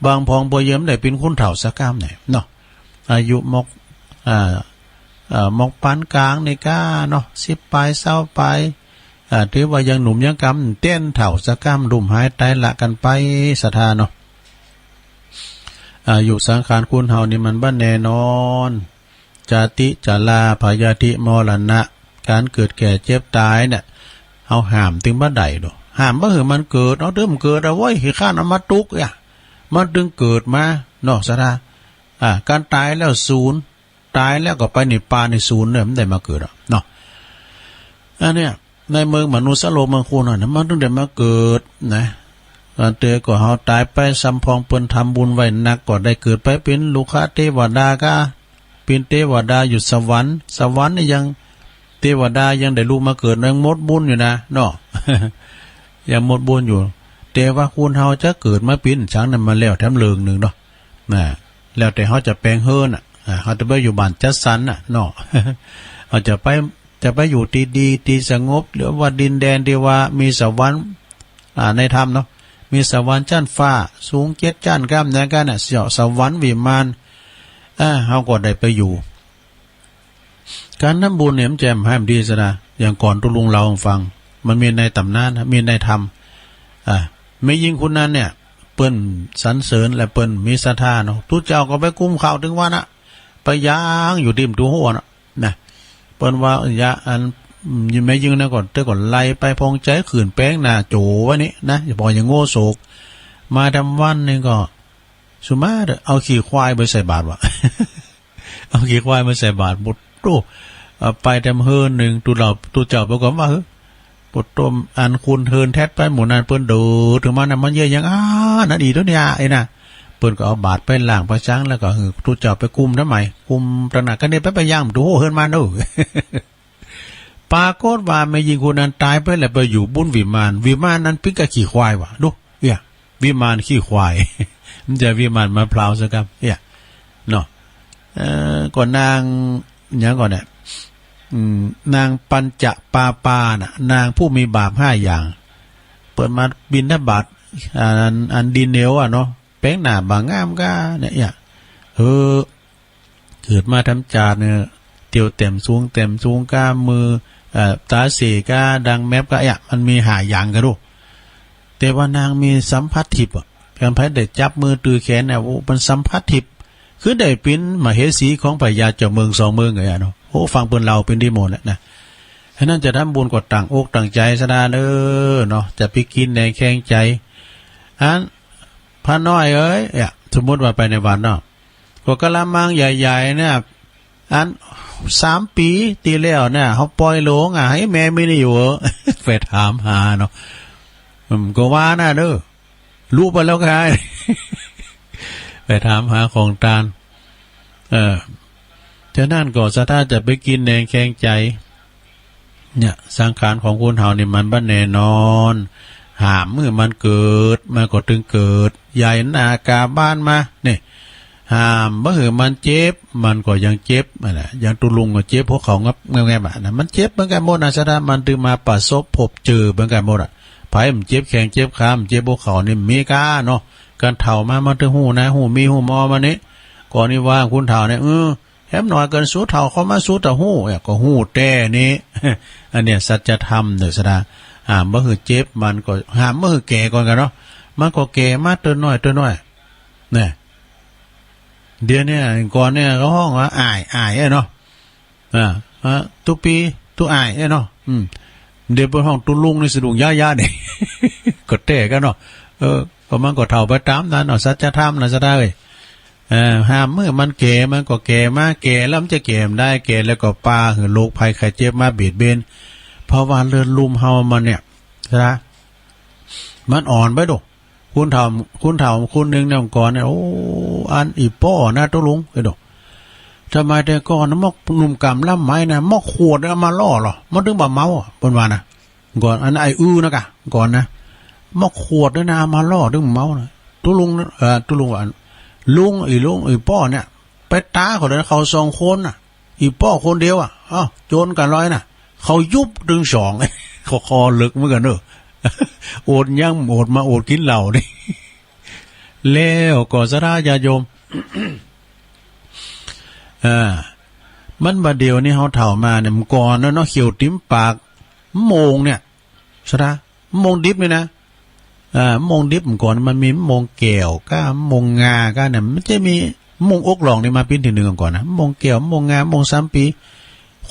บางพ่องบ่เยิมได้เป๋นคนเฒ่าสักกำเนี่ยเนาะ อายุมอก อ่า เอ่อ มอกปานก๋างนี่ก้าเนาะ สิบป๋าย ซาวป๋าย อ่า ถือว่ายังหนุ่มยังกำ เต้นเฒ่าสักกำ ลุ่มหายต๋ายละกั๋นไป สาระเนาะ อายุสังขารคนเฮานี่มันบ่แน่นอน จาติ ชรา พยาธิ มรณะ ก๋านเกิดแก่เจ็บต๋ายเนี่ย เฮาห้ามตึงบ่ได้ดอก ห้ามบ่หื้อมันเกิด เอาตึงเกิดเอาไว้ ขี้คร้านเอามาตุ๊กอะ มันตึงเกิดมาเนาะ สาระ อ่า การตายแล้วสูญ ตายแล้วก็ไปนิพพานนี่สูญเน่อ มันได้มาเกิดอะเนาะ อันเนี้ย ในเมืองมนุษย์โลกเมืองคนนั่นน่ะ มันถึงได้มาเกิดนะ อันเตอก็เฮาตายไป ซ้ำพ่องเปิ้นทำบุญไว้นัก ก็ได้เกิดไปเป๋นลูกขเทวดาก้า เป๋นเทวดาอยู่สวรรค์ สวรรค์นี่ยัง เทวดายังได้ลุกมาเกิด ยังหมดบุญอยู่นะเนาะ ยังหมดบุญอยู่ แต่ว่าคนเฮาจะเกิดมาเป๋นฉันนั้น มันแล้วแถมเรื่องหนึ่งเนาะ นะ แล้วแต่เฮาจะแป๋งเฮือนน่ะ อ่า เฮาจะไปอยู่บ้านจัดสรรน่ะเนาะ เฮาจะไป จะไปอยู่ที่ดีที่สงบ หรือว่าดินแดนที่ว่ามีสวรรค์ อ่า ในธรรมเนาะ มีสวรรค์ชั้นฟ้า สูงเจ็ดชั้น ก้ามอย่างนั้นน่ะ สวรรค์วิมาน อ่า เฮาก็ได้ไปอยู่ การทำบุญเนี่ยมันจะให้มันดีซะนะ อย่างก่อนตุ๊ลุงเล่าให้ฟัง มันมีในตำนานนะ มีในธรรม อ่า แม่ญิงคนนั้นเนี่ย เปิ้นสรรเสริญและเปิ้นมีศรัทธาเนาะ ตุ๊เจ้าก็ไปกุมข้าวตึงวันอะ ไปย่างอยู่ริมตุ๊หัวน่ะ นะ เปิ้นว่าอย่าอัน อืม แม่ญิงนั้นก็ แต่ก็ไล่ไปพองใจ ขึ้นแป๋งหน้าโจไว้นี่นะ อย่าพออย่างโง่โศก มาทำวันหนึ่งก็ สุมาเถอะ เอาขี้ควายไปใส่บาตรวะ เอาขี้ควายมาใส่บาตร ปุโต เอาไปแถมเฮือนหนึ่ง ตุ๊เจ้า ตุ๊เจ้าเปิ้นก็ว่า เฮ้ย ปุโต อันคนเฮือนแทดไปหมู่นั้น เปิ้นเดินถึงมานะ มันเยียะหยัง อ้า นั่นอีกตัวเนี่ย ไอ้น่ะ เปิ้นก็เอาบาตรไปล้างไปซัง แล้วก็หื้อตุ๊เจ้าไปกุมทำไม กุมตระหนักกันเนี่ย ไป ไปย่างตุ๊หัวเฮือนมันเนาะ ปรากฏว่าแม่ญิงคนนั้นตายไปแล้วไปอยู่บนวิมาน วิมานนั้นเป๋นกับขี้ควายวะ ดู เอี้ย วิมานขี้ควาย มันจะวิมานมะพร้าวซะครับ เอี้ย เนาะ เอ่อ ก็นาง หยังก่อนเนี่ย อืม นางปัญจปาปาน่ะ นางผู้มีบาปห้าอย่าง เปิ้นมาบิณฑบาต อัน อันดินเหนียวอะเนาะ แป๋งหน้าบ่งามก้าเนี่ย เอี้ย เออ เกิดมาทำจาติเนี่ย เตียวแต้มสูง แต้มสูงก้า มือ เอ่อ ต๋าเสก้า ดังแมบก้า เอี้ย มันมีห้าอย่างก้าดู แต่ว่านางมีสัมผัสทิพย์อะ เพียงไผได้จับมือตื้อแขนเนี่ย โอ้ มันสัมผัสทิพย์ คือได้เป๋นมเหสีของพญาเจ้าเมืองสองเมืองไงอะเนาะ โอ้ ฟังเปิ้นเล่าเป๋นดีหมดแหละนะ ฉะนั้นจะทำบุญก็ตั้งอกตั้งใจซะนะเด้อเนาะ จะไปกินแหนงแคลงใจ อัน พระน้อยเอ้ย เอี้ย สมมุติว่าไปในวัดเนาะ ก็กะละมังใหญ่ๆ เนี่ย อันสามปี๋ตี้แล้วเนี่ย เฮาปล่อยหลงอะ ให้แม่มีนี่อยู่เหรอ ไปถามหาเนาะ อืม ก็ว่าน่ะเด้อ รู้ไปแล้วไง ไปถามหาของตาน เออ ฉะนั้นก็ศรัทธาจะไปกินแหนงแคลงใจ เนี่ย สังขารของคนเฮานี่มันบ่แน่นอน ห้ามมื้อมันเกิด มันก็ตึงเกิด ใหญ่หน้ากาบ้านมา นี่ ห้ามบ่หื้อมันเจ็บ มันก็ยังเจ็บนั่นแหละ อย่างตุ๊ลุงก็เจ็บหัวเข่างับแงบๆ อะนะ มันเจ็บเหมือนกันหมดนะ ฉะนั้นมันตึงมาประสบพบเจอเหมือนกันหมดอะ ไผมันเจ็บแข้งเจ็บขา มันเจ็บหัวเข่านี่มีก้าเนาะ การเฒ่ามา มันตึงฮู้นะ ฮู้มีฮู้มอมานี่ ก่อนนี้ว่าคนเฒ่าเนี่ย เออ แหมน้อยเกิน สูเฒ่าเข้ามาสูตะฮู้ เอ้ย ก็ฮู้แต๊นี่ อันเนี้ยสัจธรรมเด้อสะดา ห้ามบ่หื้อเจ็บ มันก็ ห้ามบ่หื้อแก่ก่อนกันเนาะ มันก็แก่มาเตื้อน้อยเตื้อน้อย เนี่ย เดี๋ยวเนี้ย ก่อนเนี่ยเขาฮ้องว่าอ้าย อ้าย เอ้ยเนาะ อ่า อ่า ตุ๊ปี ตุ๊อ้าย เอ้ยเนาะ อืม เดี๋ยวเปิ้นฮ้องตุ๊ลุงนี่สะดุ้งย้าๆ นี่ ก็แต๊กันเนาะ เออ ก็มันก็เฒ่าไปต๋ามนั้นเนาะ สัจธรรมนะสะดาเอ้ย เอ่อ ห้ามมื้อมันแก่ มันก็แก่มา แก่แล้วมันจะแก่บ่ได้ แก่แล้วก็ปาหื้อโรคภัยไข้เจ็บมาเบียดเบียน เพราะว่าเลือดลุ่มเฮามันเนี่ย นะ มันอ่อนไปดู คนเฒ่า คนเฒ่าคนหนึ่งเนี่ยก่อนเนี่ย โอ้ อันอีป้อนะตุ๊ลุง เอ้ยดู ทำไมแต่ก่อนนะ มอกหนุ่มกำล่ำไหมนะ มอกขวดเอามาล่อเหรอ มันถึงบ่เมาอะ เปิ้นว่านะ ก่อน อันไอ้อื้อนะกะ ก่อนนะ มอกขวดด้วยนะ เอามาล่อถึงเมานะ ตุ๊ลุงนะ เอ่อ ตุ๊ลุงว่า ลุง อีลุง อีป้อเนี่ย ไปต๋าเขาเลยนะ เขาสองคนน่ะ อีป้อคนเดียวอะ เอ้า โจรกันลอยน่ะ เขายุบถึงสอง เขาคอเหล็กเหมือนกันเนอะ อดยังอดมาอดกินเหล้านี่ แล้วก็ศรัทธาญาติโยม อ่า มันบ่าเดี๋ยวนี้เฮาเฒ่ามาเนี่ย มันก่อนเนาะ เนาะ เขียวติ่มปาก โมงเนี่ย ศรัทธา โมงดิบนี่นะ อ่า โมงดิบก่อนมันมีโมงแก้วก้า โมงงาก้าเนี่ย มันจะมีโมงอกหล่องนี่มาปิ้นทีหนึ่งก่อนนะ โมงแก้ว โมงงา โมงสามปี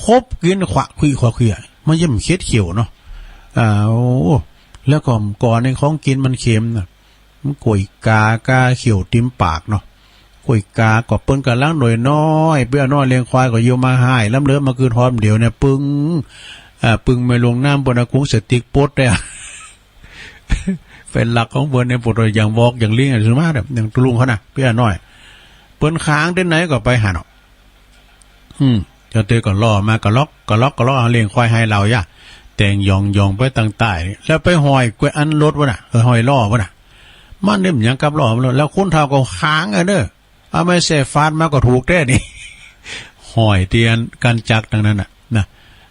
คบกินขวะคุยขวะคุยอะ มันยังเข็ดเขียวเนาะ อ่า โอ้ แล้วก็ก่อนในของกินมันเค็มนะ มันก๋วยกาก้าเขียวติ่มปากเนาะ โกยกาก็เปิ้นกำลังหน่วยน้อย เปียน้อยเลี้ยงควายก็อยู่มาหายล้ำเลิศมาคืนฮอมเดียวเนี่ย ปึ้ง อ่า ปึ้งแม่หลวงน้ำบนอากุงสติกปดเนี่ย เป็นหลักของเปิ้นเนี่ย ปวดอย่างวอกอย่างลิงอะ สุมาเนี่ย อย่างตุลุงเขาน่ะ เปียน้อย เปิ้นค้างที่ไหนก็ไปหันเนาะ อืม เจ้าเตยก็ล่อมากะล็อกกะล็อกกะล็อก เอาเลี้ยงควายให้เราอย่า แต่งหย่องหย่องไปตังใต้ แล้วไปห้อยแกว่นอันรถวะน่ะ เออ ห้อยล้อวะน่ะ มันเนี่ยมันยังกับล้อมันแล้ว คนเฒ่าก็ค้างอะเด้อ เอาไม้แส่ฟาดมาก็ถูกแท้นี่ ห้อยเตียนกันจักตังนั้นน่ะ นะ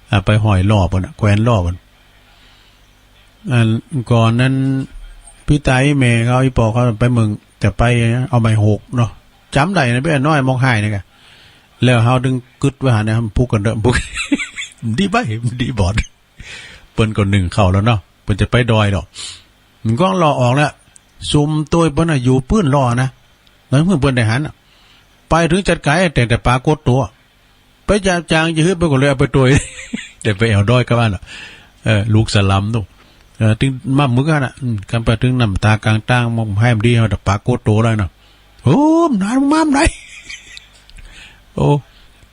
เอาไปห้อยล้อเปิ้นน่ะ แกว่นล้อเปิ้น อันก่อนนั้น พี่ตายแม่เขา อีปอเขาไปเมือง จะไปเอาไม้หกเนาะ จ๋ำได้นะ เปียน้อยมองหายนี่กะ แล้วเฮาถึงกึ๊ดไว้หันนะ มันพุกกันเด้อ พุก ดีไป ดีบอด เปิ้นก็นึ่งข้าวแล้วเนาะ เปิ้นจะไปดอยดอก มันก็ล้อออกแล้ว ซุมโตยเปิ้นน่ะอยู่ปื้นล้อนะ แล้วเมื่อเปิ้นได้หันน่ะ ไปถึงจัดการแต่ แต่ปรากฏตัว ไปจางจางจะฮึดไปก็เลยเอาไปโตย แต่ไปแอ่วดอยกับอันน่ะ เออ ลูกสลัมนู่น เออ ตึงมามึกหั้นน่ะ อืม กันไปถึงน้ำตากลางตาง มันให้มันดี เฮาแต่ปรากฏตัวได้เนาะ โอ้ มันนานมากมันได้ โอ้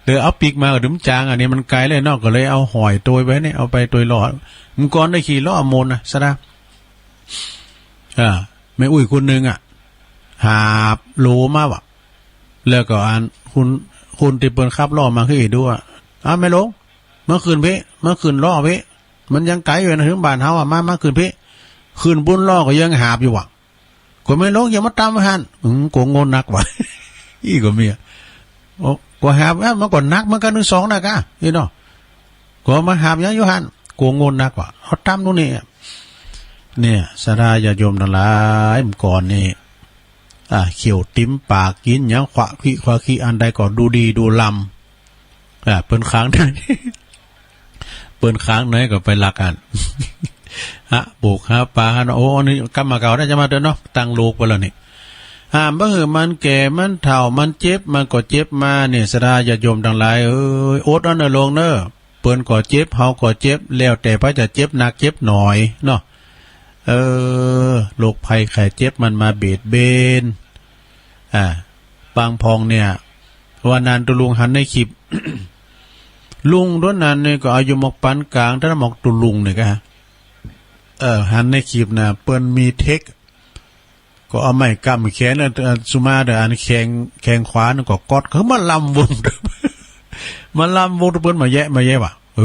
เดี๋ยวเอาปีกมาก็เดี๋ยวมันจาง อันนี้มันไกลเลยเนาะ ก็เลยเอาห้อยโตยไว้นี่ เอาไปโตยล้อ มันก่อนได้ขี่ล้อโมนนะ สะดา อ่า แม่อุ้ยคนหนึ่งอะ หาบโหลมาว่ะ แล้วก็อัน คน คนที่เปิ้นขับล้อมาคืออีดูอะ อ่ะ แม่หลวง มาขึ้นพี้ มาขึ้นล้อพี้ มันยังไกลอยู่นะ ถึงบ้านเฮาอะ มา มาขึ้นพี้ ขึ้นบนล้อก็ยังหาบอยู่ว่ะ ก็แม่หลวงอย่ามาตำหั้น อืม โกงโง่นักว่ะ อี้ก็มีอะ โอ้ ก็หาบ เอ้า มันก็หนักเหมือนกันทั้งสองนะกะ อี้เนาะ ก็มาหาบหยังอยู่หั้น โกงโง่นักว่ะ เอาตำตรงนี้ เนี่ย ศรัทธาญาติโยมทั้งหลาย เมื่อก่อนนี่ อ่า เขียวติมปากกินหยังขวะขี้ขวะขี้อันใดก็ดูดีดูลำ อ่า เปิ้นค้าง เปิ้นค้างไหนก็ไปลักอัน ฮะ ปลูกหาปลาฮะเนาะ โอ้ อันนี้กลับมาเก่าได้จะมาเด้อเนาะ ตั้งโลกไปแล้วนี่ ห้ามบ่หื้อมันแก่ มันเฒ่า มันเจ็บ มันก็เจ็บมา เนี่ย ศรัทธาญาติโยมทั้งหลายเอ้ย อดเอาเนอะหลวงเนอะ เปิ้นก็เจ็บ เฮาก็เจ็บ แล้วแต่ไผจะเจ็บหนักเจ็บหน่อยเนาะ เออ โรคภัยไข้เจ็บมันมาเบียดเบน อ่า บางพองเนี่ย วันนั้นตุลุงหันในคลิป ลุงต้นนั้นเนี่ยก็อายุหมอกปานกลาง แต่หมอกตุลุงเนี่ยก็ เออ หันในคลิปนะ เปิ้นมีเทค ก็เอาไม้กำแขน เอ่อ สุมาเด้อ อันแขง แขงขวานั่นก็กอด คือมาลำวง มาลำวง เปิ้นมาแยะ มาแยะว่ะ เอ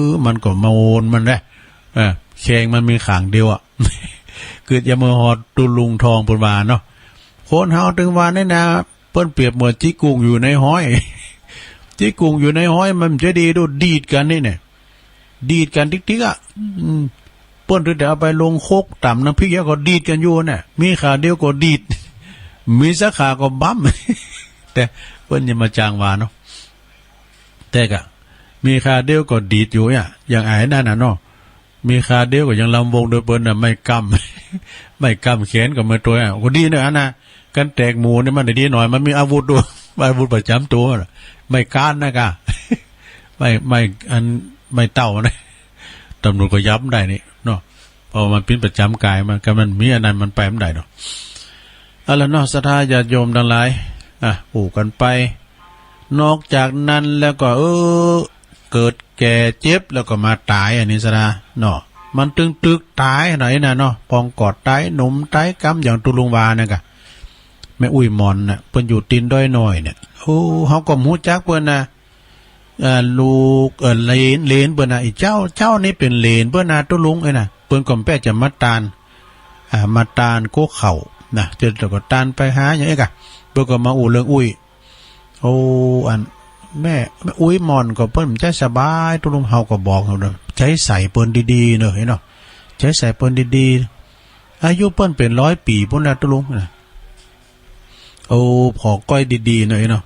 อ มันก็มาโอนมันแหละ เออ แขงมันมีข้างเดียวอะ คือจะมาฮอดตุลุงทองเปิ้นว่าเนาะ คนเฮาถึงว่านี่นะ เปิ้นเปรียบเหมือนจิกุ้งอยู่ในฮ้อย จิกุ้งอยู่ในฮ้อย มันจะดีดูดีดกันนี่เนี่ย ดีดกันติ๊กๆ อะ อืม เปิ้นถึงได้เอาไปลงคกตำน้ำพริก แล้วก็ดีดกันอยู่น่ะ มีขาเดียวก็ดีด มีสักขาก็บั้ม แต่เปิ้นอย่ามาจ้างว่าเนาะ แต่กะ มีขาเดียวก็ดีดอยู่เนี่ย อย่างไอ้นั่นน่ะเนาะ มีขาเดียวก็ยังลำวงโดยเปิ้นน่ะ ไม้กำ ไม้กำแขนก็มาตัวอ่ะ ก็ดีเนอะอันน่ะ กันแตกหมู่นี่มันดีหน่อย มันมีอาวุธด้วย อาวุธประจำตัวน่ะ ไม้ก้านนะกะ ไม้ ไม้อัน ไม้เต้านะ ตำรวจก็ยับได้นี่เนาะ เพราะว่ามันเป็นประจำกายมัน ก็มันมีอันนั้นมันไปบ่ได้เนาะ เอาละเนาะ ศรัทธาญาติโยมทั้งหลาย อ่ะ อู้กันไป นอกจากนั้นแล้วก็ เออ เกิดแก่เจ็บแล้วก็มาตาย อันนี้ศรัทธาเนาะ มันตึงตึกตายหน่อยนะเนาะ ปองกอดตาย หนุ่มตายกำ อย่างตุลุงว่านั่นกะ แม่อุ้ยหม่อนน่ะ เปิ้นอยู่ตีนดอยน้อยเนี่ย โอ้ เฮาก็บ่ฮู้จักเปิ้นนะ เอ่อ ลูก เอ่อ เหลน เหลนเปิ้นนะ อีเจ้า เจ้านี่เป็นเหลนเปิ้นนะ ตุลุงเอ้ยนะ เปิ้นก็แป๊จะมาตาน อ่า มาตานโกเข้านะ เจ้าก็ตานไปหาอย่างเอ้ยกะ เปิ้นก็มาอู้เรื่องอุ้ย โอ้ อัน แม่ แม่อุ้ยหม่อนก็เปิ้นบ่ใจ้สบาย ตุลุง เฮาก็บอกเอาเนาะ ใจ้ใส่เปิ้นดีๆ เนาะ เห็นเนาะ ใจ้ใส่เปิ้นดีๆ อายุเปิ้นเป็นร้อยปี๋พุ้นนะ ตุลุงนะ โอ้ พอก้อยดีๆ หน่อยเนาะ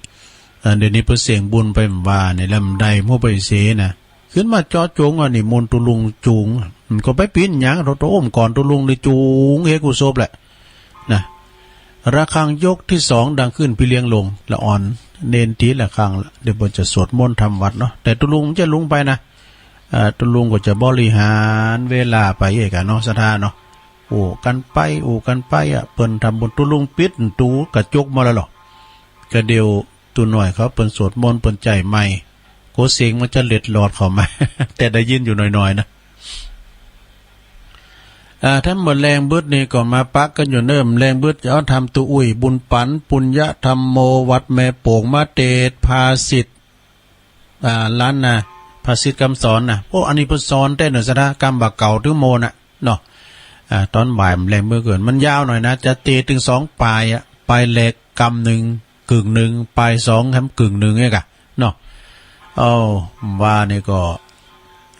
อ่า เดี๋ยวนี้เปิ้นเสียงบุญไปว่าเนี่ย แล้วมันได้หมู่ไปเสนะ ขึ้นมาเจาะจงอันนี้มนต์ตุลุงจูง มันก็ไปปิ้นหยัง โตโตอ้มก่อนตุลุงได้จูงเฮกุศลแหละ นะ ระฆังยกที่สองดังขึ้น พี่เลี้ยงลง ละอ่อน เณรตีระฆังละ เดี๋ยวเปิ้นจะสวดมนต์ทำวัตรเนาะ แต่ตุลุงมันจะลงไปนะ อ่า ตุลุงก็จะบริหารเวลาไปเองอะเนาะ ศรัทธาเนาะ อู้กันไป อู้กันไปอะ เปิ้นทำบุญ ตุลุงปิดประตูกระจกมาแล้วเหรอ กะเดี่ยว ตูน้อยเขาเปิ้นสวดมนต์เปิ้นใจ๊ไมค์ โกเสียงมันจะเล็ดลอดเข้ามา แต่ได้ยินอยู่หน่อยๆ นะ อ่า ทั้งหมดแลงบึดนี่ก็มาปักกั๋นอยู่เนิ่ม แลงบึดจะเอาธรรมตู้อุ้ย บุญปั๋น ปุญญธรรมโม วัดแม่โป่ง มาเตศน์ ภาษิต อ่า ล้านนา ภาษิตกำสอนนะ โอ้ อันนี้เปิ้นสอนแต๊เนอะ สะดากำบ่าเก่าตึงโมน่ะ เนาะ อ่า ตอนบ่ายมันแลงบึดเกิน มันยาวหน่อยนะ จะเตศน์ตึงสองปายอะ ปายแรกกำนึ่ง กึ่งนึ่ง ปายสองแถมกึ่งนึ่งเนี่ยกะ เนาะ เอา ว่านี่ก็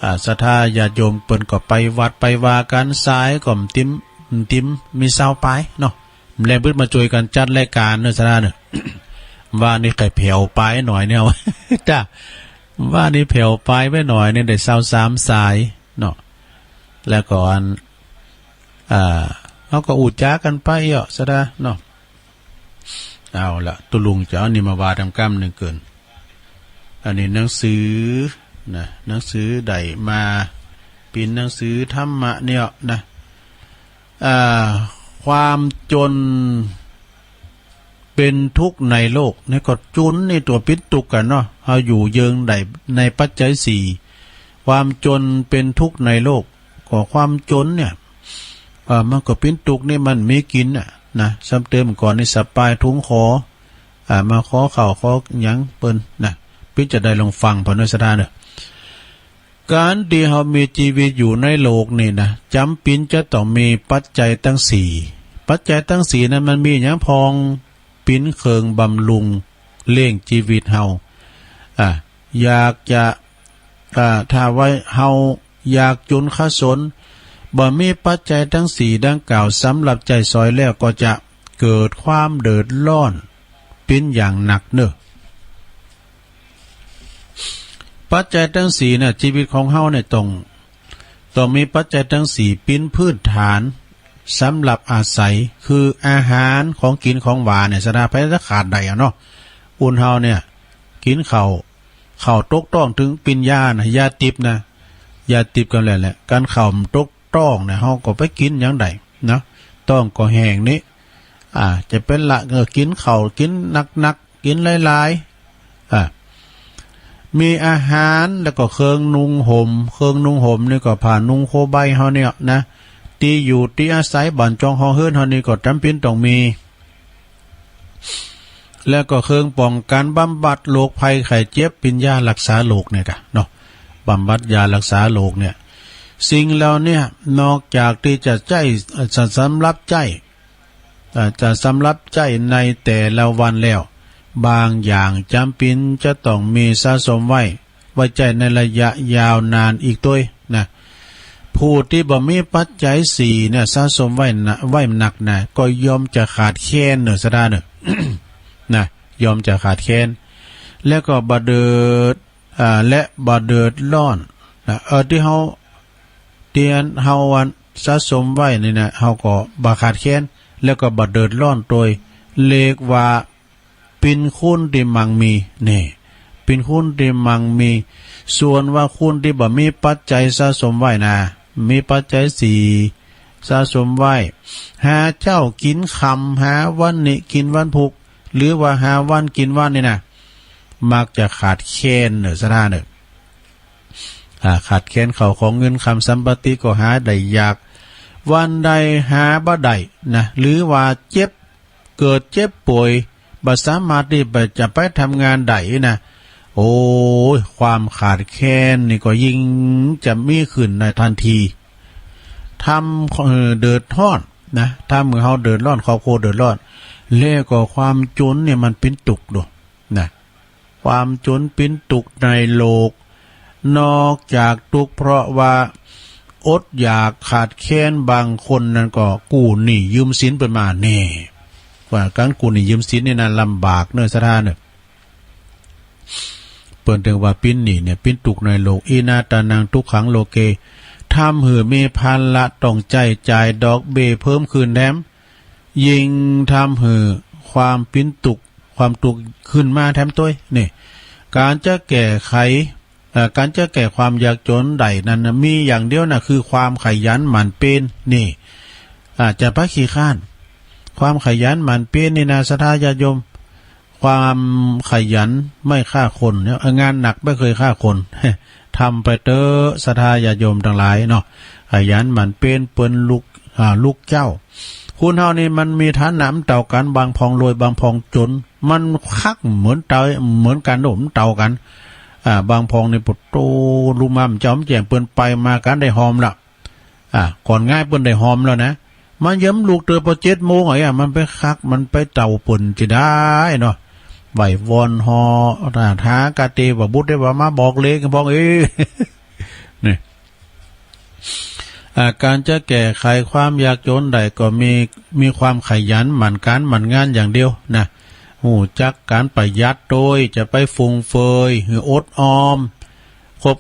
อ่า ศรัทธาญาติโยมเปิ้นก็ไปวัดไปวากั๋น สายก็ติม ติม มีซาวปายเนาะ แลงบึดมาจ้วยกั๋นจัดรายก๋านเนอะ ศรัทธาเนอะ ว่านี่ใค่แผ่วปายหน่อยเนี่ย จ้า ว่านี่แผ่วปายไว้หน่อยเนี่ย ได้ซาวสามสายเนาะ แล้วก็อัน อ่า เฮาก็อู้จ๋ากั๋นไปเนาะ ศรัทธาเนาะ เอาละ ตุ๊ลุงจะเอานี่มาว่าตำกำนึ่งเกิน อันนี้หนังสือนะ หนังสือได้มา เป๋นหนังสือธรรมะเนี่ยนะ อ่า ความจนเป๋นทุกข์ในโลก นี่ก็จนนี่ตั๋วเป๋นตุ๊กข์กั๋นเนาะ เฮาอยู่เยิงได้ในปัจจัยสี่ ความจนเป๋นทุกข์ในโลก ก็ความจนเนี่ย เอ่อ มันก็เป๋นตุ๊กข์นี่ มันมีกิ๋นน่ะ นะ ซ้ำเติมก่อนนี่สะปายถุงขอ อ่า มาขอข้าวขอหยังเปิ้นนะ ปิ๊จะได้ลองฟังเปิ้นด้วยศรัทธาเนอะ ก๋านตี้เฮามีจีวิตอยู่ในโลกนี่นะ จ๋ำเป๋นจะต้องมีปัจจัยตังสี่ ปัจจัยตังสี่นั้นมันมีหยังพ่อง เป๋นเครื่องบำรุงเลี้ยงจีวิตเฮา อ่า อยากจะ อ่า ถ้าว่าเฮาอยากจนคาสน บ่มีปัจจัยตังสี่ดังกล่าวสำหรับใจ๊สอยแล้ว ก็จะเกิดความเดือดร้อนเป๋นอย่างหนักเนอะ ปัจจัยตังสี่น่ะ จีวิตของเฮาเนี่ยต้อง ต้องมีปัจจัยตังสี่เป๋นพื้นฐานสำหรับอาศัย คืออาหาร ของกิ๋นของหวานเนี่ย ศรัทธา ไผจะขาดได้อะเนาะ อุ่นเฮาเนี่ย กิ๋นข้าว ข้าวตกต้องตึงปิ้นยานะ ยาติบนะ ยาติบก็แล้วแหละ ก๋านข้าวมันตกต้องนะ เฮาก็ไปกิ๋นหยังได้เนาะ ต้องก็แห้งนี่ อ่า จะเป๋นละ เออ กิ๋นข้าว กิ๋นหนักๆ กิ๋นหลายๆ อ่า มีอาหาร แล้วก็เครื่องนุ่งห่ม เครื่องนุ่งห่มนี่ก็ผ้านุ่งโคใบเฮาเนี่ยนะ ตี้อยู่ตี้อาศัย บ้านจองห้องเฮือนเฮานี่ก็จ๋ำเป๋นต้องมี แล้วก็เครื่องป้องกั๋นบำบัดโรคภัยไข้เจ็บ ปิ้นยารักษาโรคเนี่ยกะเนาะ บำบัดยารักษาโรคเนี่ย สิ่งเหล่าเนี้ยนอกจากตี้จะใจ๊ เอ่อ จะสำหรับใจ๊ เอ่อ จะสำหรับใจ๊ในแต่ละวันแล้ว บางอย่างจ๋ำเป๋นจะต้องมีสะสมไว้ ไว้ใจ๊ในระยะยาวนานอีกตวยนะ ผู้ตี้บ่มีปัจจัยสี่เนี่ย สะสมไว้นะ ไว้หนักนะ ก็ย่อมจะขาดแคลนเนอะ ศรัทธาเนอะ นะ ย่อมจะขาดแคลน แล้วก็บ่เดือด อ่า และบ่เดือดร้อนนะ เออ ตี้เฮา ตี้อันเฮาอันสะสมไว้นี่นะ เฮาก็บ่ขาดแคลน แล้วก็บ่เดือดร้อนตวย เรียกว่า เป๋นคนตี้มั่งมี นี่ เป๋นคนตี้มั่งมี ส่วนว่าคนตี้บ่มีปัจจัยสะสมไว้นะ มีปัจจัยสี่สะสมไว้ หาเจ๊ากิ๋นค่ำ หาวันนี้กิ๋นวันพุธ หรือว่าหาวันกิ๋นวันนี่นะ มักจะขาดแคลนเนอะ ศรัทธาเนอะ อ่า ขาดแคลนข้าวของเงินคำสัมปติก็หาได้ยาก วันใดหาบ่ได้นะ หรือว่าเจ็บ เกิดเจ็บป่วย บ่สามารถตี้จะไปทำงานได้นะ โอ้ย ความขาดแคลนนี่ก็ยิ่งจะมีขึ้นในทันที ทำหื้อเดือดร้อนนะ ทำหื้อเฮาเดือดร้อน ครอบครัวเดือดร้อน แล้วก็ความจนเนี่ยมันเป๋นตุ๊กข์โด นะ ความจนเป๋นตุ๊กข์ในโลก นอกจากตุ๊กข์เพราะว่าอดอยากขาดแคลน บางคนนั้นก็กู้หนี้ยืมสินเปิ้นมา แน่ ว่าก๋านกู้หนี้ยืมสินนี่นะลำบากเนอะ ศรัทธาเนอะ เปิ้นถึงว่าเป๋นหนี้เนี่ยเป๋นตุ๊กข์ในโลก อินาทานัง ทุกขัง โลเก ทำหื้อมีภาระต้องใจ๊จ่ายดอกเบ้ยเพิ่มขึ้นแถม ยิ่งทำหื้อความเป๋นตุ๊กข์ ความตุ๊กข์ขึ้นมาแถมตวย นี่ ก๋านจะแก้ไข เอ่อ ก๋านจะแก้ความยากจนได้นั้นนะ มีอย่างเดียวนะ คือความขยันหมั่นเพียร นี่ อ่า จะไปขี้คร้าน ความขยันหมั่นเพียรนี่นะ ศรัทธาญาติโยม ความขยันไม่ฆ่าคนเนี่ย งานหนักไม่เคยฆ่าคน ทำไปเต๊อะ ศรัทธาญาติโยมทั้งหลายเนาะ ขยันหมั่นเพียรเปิ้นลูก อ่า ลูกเจ้า คนเฮานี่มันมีฐานะบ่เต้ากัน บางพ่องรวย บางพ่องจน มันคักเหมือนเต้า เหมือนกันโดดบ่เต้ากัน อ่า บางพ่องนี่ โอ้โห ลูกมาบ่เจ้าบ่แจ้ง เปิ้นไปมากันได้หอมละ อ่า ก่อนง่ายเปิ้นได้หอมแล้วนะ มันยามลุกเตื้อปอเจ็ดโมงอะ มันไปคัก มันไปเต้าเปิ้นจะได้เนาะ ไหว้วอนฮอ อ่า ท้ากาเตวบุตรได้ว่ามาบอกเลขพ่องเอ้ย นี่ อ่า การจะแก้ไขความยากจนได้ก็มี มีความขยันหมั่นการหมั่นงานอย่างเดียวนะ ฮู้จักการประหยัดโดยจะไปฟุ่มเฟือย หรืออดออม คบ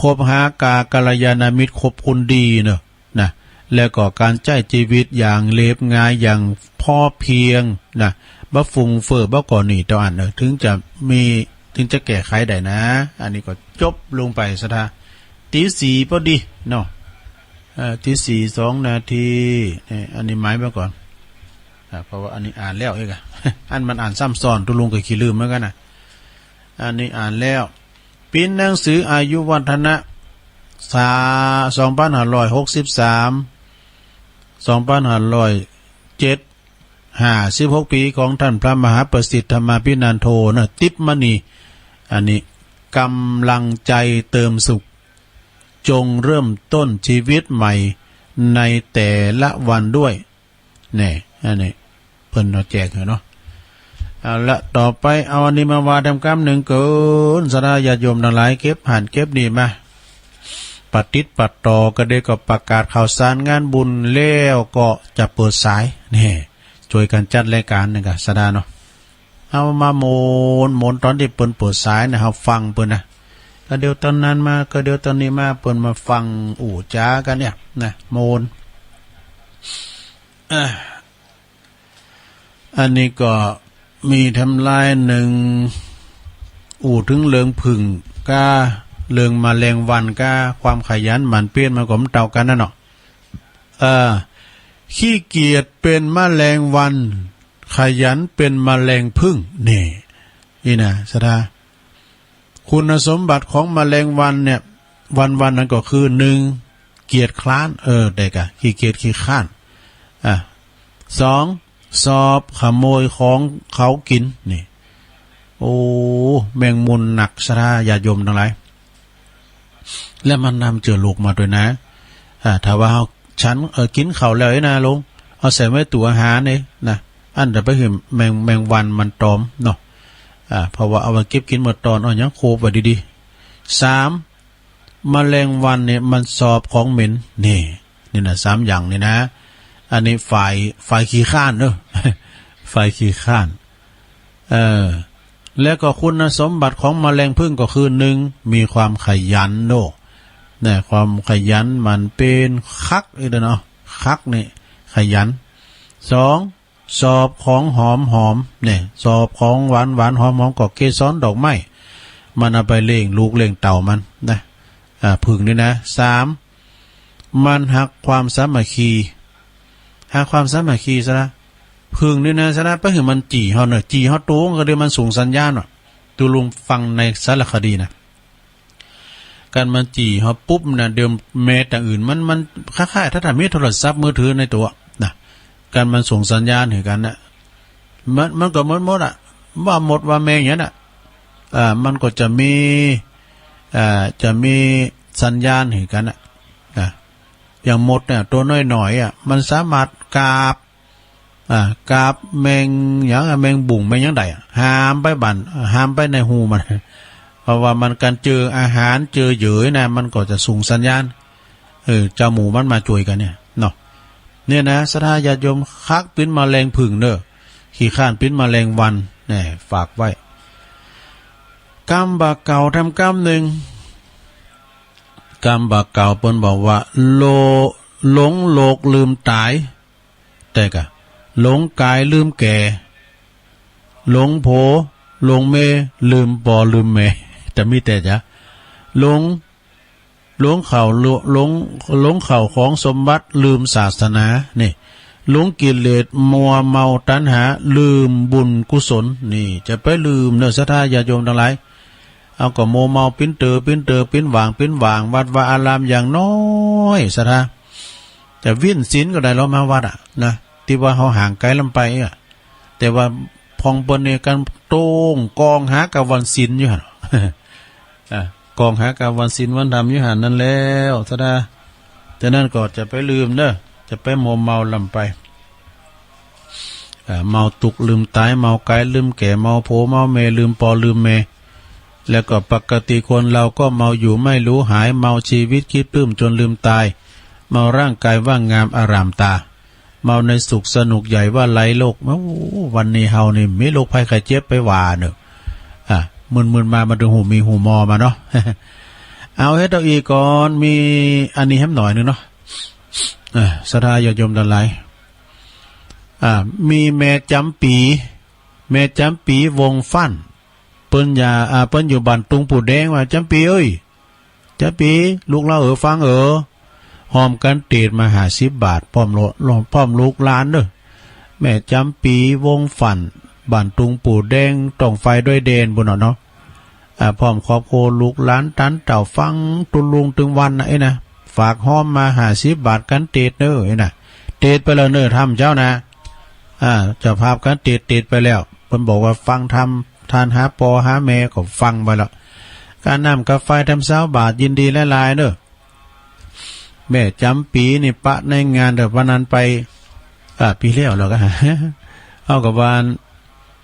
คบหากับกัลยาณมิตร คบคนดีเนาะ นะ แล้วก็การใช้ชีวิตอย่างเรียบง่าย อย่างพอเพียงนะ บ่ฟุ่มเฟือย บ่ก่อหนี้ต่ออันเนาะ ถึงจะมี ถึงจะแก้ไขได้นะ อันนี้ก็จบลงไป ศรัทธา ตีสี่พอดีเนาะ เอ่อ ตีสี่สองนาที นี่ อันนี้หมายไว้ก่อน อ่า เพราะว่าอันนี้อ่านแล้วเองอะ อันมันอ่านซ้ำซ้อน ตุ๊ลุงก็ขี้ลืมเหมือนกันนะ อันนี้อ่านแล้ว ปริ้นหนังสืออายุวัฒนะ สา- สองพันห้าร้อยหกสิบสาม สองพันห้าร้อยเจ็ด ห้าสิบหกปีของท่านพระมหาประสิทธิ์ธรรมาภินันโทนะ ติ๊บมณี อันนี้ กำลังใจเติมสุข จงเริ่มต้นชีวิตใหม่ในแต่ละวันด้วย แน่ อันนี้เปิ้นเอาแจกอยู่เนาะ เอาละ ต่อไปเอาอันนี้มาว่าแถมกำหนึ่งเกิน ศรัทธาญาติโยมทั้งหลาย เก็บหั้นเก็บนี่มา ปะติดปะต่อ ก็เดี๋ยวก็ประกาศข่าวสารงานบุญ แล้วก็จะเปิดสาย นี่ ช่วยกันจัดรายการนึงกะ ศรัทธาเนาะ เอามาโมน โมนตอนที่เปิ้นเปิดสายนะ เฮาฟังเปิ้นนะ ก็เดี๋ยวตอนนั้นมา ก็เดี๋ยวตอนนี้มา เปิ้นมาฟังอู้จ๋ากันเนี่ยนะ โมน อ่ะ อันนี้ก็มีแถมลายหนึ่ง อู้ถึงเรื่องผึ้งก้า เรื่องแมลงวันก้า ความขยันหมั่นเพียรมันก็บ่เต้ากันนะเนาะ เออ ขี้เกียจเป็นแมลงวัน ขยันเป็นแมลงผึ้ง นี่ นี่นะ ศรัทธา คุณสมบัติของแมลงวันเนี่ย วันๆ นั้นก็คือ หนึ่ง เกียจคร้าน เออ ได้กะ ขี้เกียจขี้คร้าน อ่ะ สอง ชอบขโมยของเขากิน นี่ โอ้ แมงมุมหนัก ศรัทธาญาติโยมทั้งหลาย แล้วมันนำเจือโรคมาด้วยนะ อ่า ถ้าว่าเฮาฉัน เอ่อ กินข้าวแล้วนี่นะลุง เอาใส่ไว้ตู้อาหารนี่นะ อันเดียวไปหื้อแมง แมงวันมันตอมเนาะ อ่า เพราะว่าเอาไว้เก็บกินเมื่อตอน เอาหยังโคบไว้ดีๆ สาม แมลงวันเนี่ยมันชอบของเหม็น นี่ นี่นะ สามอย่างนี่นะ อันนี้ฝ่าย ฝ่ายขี้คร้านเนาะ ฝ่ายขี้คร้าน เออ แล้วก็คุณสมบัติของแมลงผึ้งก็คือ หนึ่ง มีความขยันเนาะ นะ ความขยันหมั่นเพียร คักอีกแล้วเนาะ คักนี่ ขยัน สอง ชอบของหอมๆ เนี่ย ชอบของหวานๆ หอมๆ ก็เกสรดอกไม้ มันเอาไปเลี้ยงลูกเลี้ยงเต้ามันนะ อ่า ผึ้งนี่นะ สาม มันฮักความสามัคคี ฮักความสามัคคี ศรัทธา ผึ้งนี่นะ ศรัทธา ไปหื้อมันจี่เฮาเนาะ จี่เฮาโตก็เดี๋ยวมันส่งสัญญาณเนาะ ตุ๊ลุงฟังในสารคดีนะ คันมันจี่เฮาปุ๊บนะ เดี๋ยวแม่ตางอื่นมัน มันคล้ายๆ ถ้า ถ้ามีโทรศัพท์มือถือในตัวนะ คันมันส่งสัญญาณหื้อกันนะ มัน มันก็หมดๆ อะ ว่าหมดว่าแมงอย่างนั้นน่ะ อ่า มันก็จะมี อ่า จะมีสัญญาณหื้อกันน่ะ อ่า อย่างมดเนี่ย ตัวน้อยๆ อะ มันสามารถกาบ อ่า กาบแมงหยังอะ แมงบุ่ง แมงหยังได้อะ หามไปบั้น หามไปในฮูมัน เพราะว่ามันกันเจออาหาร เจอเหยื่อนะ มันก็จะส่งสัญญาณ เออ เจ้าหมู่มันมาช่วยกันเนี่ย เนาะ เนี่ยนะ ศรัทธาญาติโยม คักปิ้นแมลงผึ้งเนอะ ขี้คร้านปิ้นแมลงวัน แน่ ฝากไว้ กำบ่าเก่าแถมกำหนึ่ง กำบ่าเก่าเปิ้นบอกว่า โล- หลงโลกลืมตาย แต่กะ หลงกายลืมแก่ หลงผัว หลงเมีย ลืมพ่อลืมแม่ แต่มีแต่จะ หลง หลงเข้า หลง หลงเข้าของสมบัติ ลืมศาสนา นี่ หลงกิเลส มัวเมาตัณหา ลืมบุญกุศล นี่ จะไปลืมเนอะ ศรัทธาญาติโยมตังหลาย เอาก็มัวเมาปิ้นเตอปิ้นเตอปิ้นหว่างปิ้นหว่าง วัดวาอารามอย่างน้อย ศรัทธา จะวิ่นศีลก็ได้ เรามาวัดอะนะ ที่ว่าเขาห่างไกลลำไปอะ แต่ว่าพองเปิ้นนี่กันโต้งกองหากะวันศีลอยู่หั่น อ่ะ กองหากะวันศีลวันธรรมอยู่หั่นนั่นแล้ว ศรัทธา ฉะนั้นก็จะไปลืมเนอะ จะไปมัวเมาลำไป อ่า เมาตุกข์ลืมตาย เมากายลืมแก่ เมาผัวเมาเมีย ลืมพ่อลืมแม่ แล้วก็ปกติคนเราก็เมาอยู่ไม่รู้หาย เมาชีวิตคิดปลื้มจนลืมตาย เมาร่างกายว่างงามอร่ามตา เมาในสุขสนุกใหญ่ว่าไร้โรค โอ้ วันนี้เฮานี่มีโรคภัยไข้เจ็บไปว่าเนอะ อ่ะ มึนๆมา มาถึงหูหมีหูหมอมาเนาะ เอาเฮ็ดเอาอีกก่อน มีอันนี้แหมหน่อยหนึ่งเนาะ อ่ะ ศรัทธาญาติโยมทั้งหลาย อ่า มีแม่จำปี แม่จำปีวงฟั่น เปิ้นอย่า อ่า เปิ้นอยู่บ้านตุงปู่แดง ว่า จำปีเอ้ย จำปี ลูกลาวเอ๋อ ฟังเอ๋อ ฮอมกั๋นเตดมาห้าสิบบาท พร้อมโล- พร้อมลูกหลานเด้อ แม่จำปีวงฟั่น บ้านตุงปู่แดง ต้องไฟด้วยแดนปู้นเนาะ อ่า พร้อมครอบครัวลูกหลานตันเต้าฟังตุลุงตึงวันนะ เอ้ยนะ ฝากฮอมมาห้าสิบบาทกั๋นเตดเน้อ เอ้ยนะ เตดไปแล้วเน้อ ธรรมเจ้านะ อ่า เจ้าภาพกั๋นเตด เตดไปแล้ว เปิ้นบอกว่าฟังธรรม ทานหาปอหาแม่ก็ฟังไปแล้ว ค่าน้ำค่าไฟธรรมซาวบาท ยินดีหลายๆเน้อ แม่จำปีนี่ปะในงานเด้อ วันนั้นไป อ่า ปีแล้วแล้วก็ เอากับว่า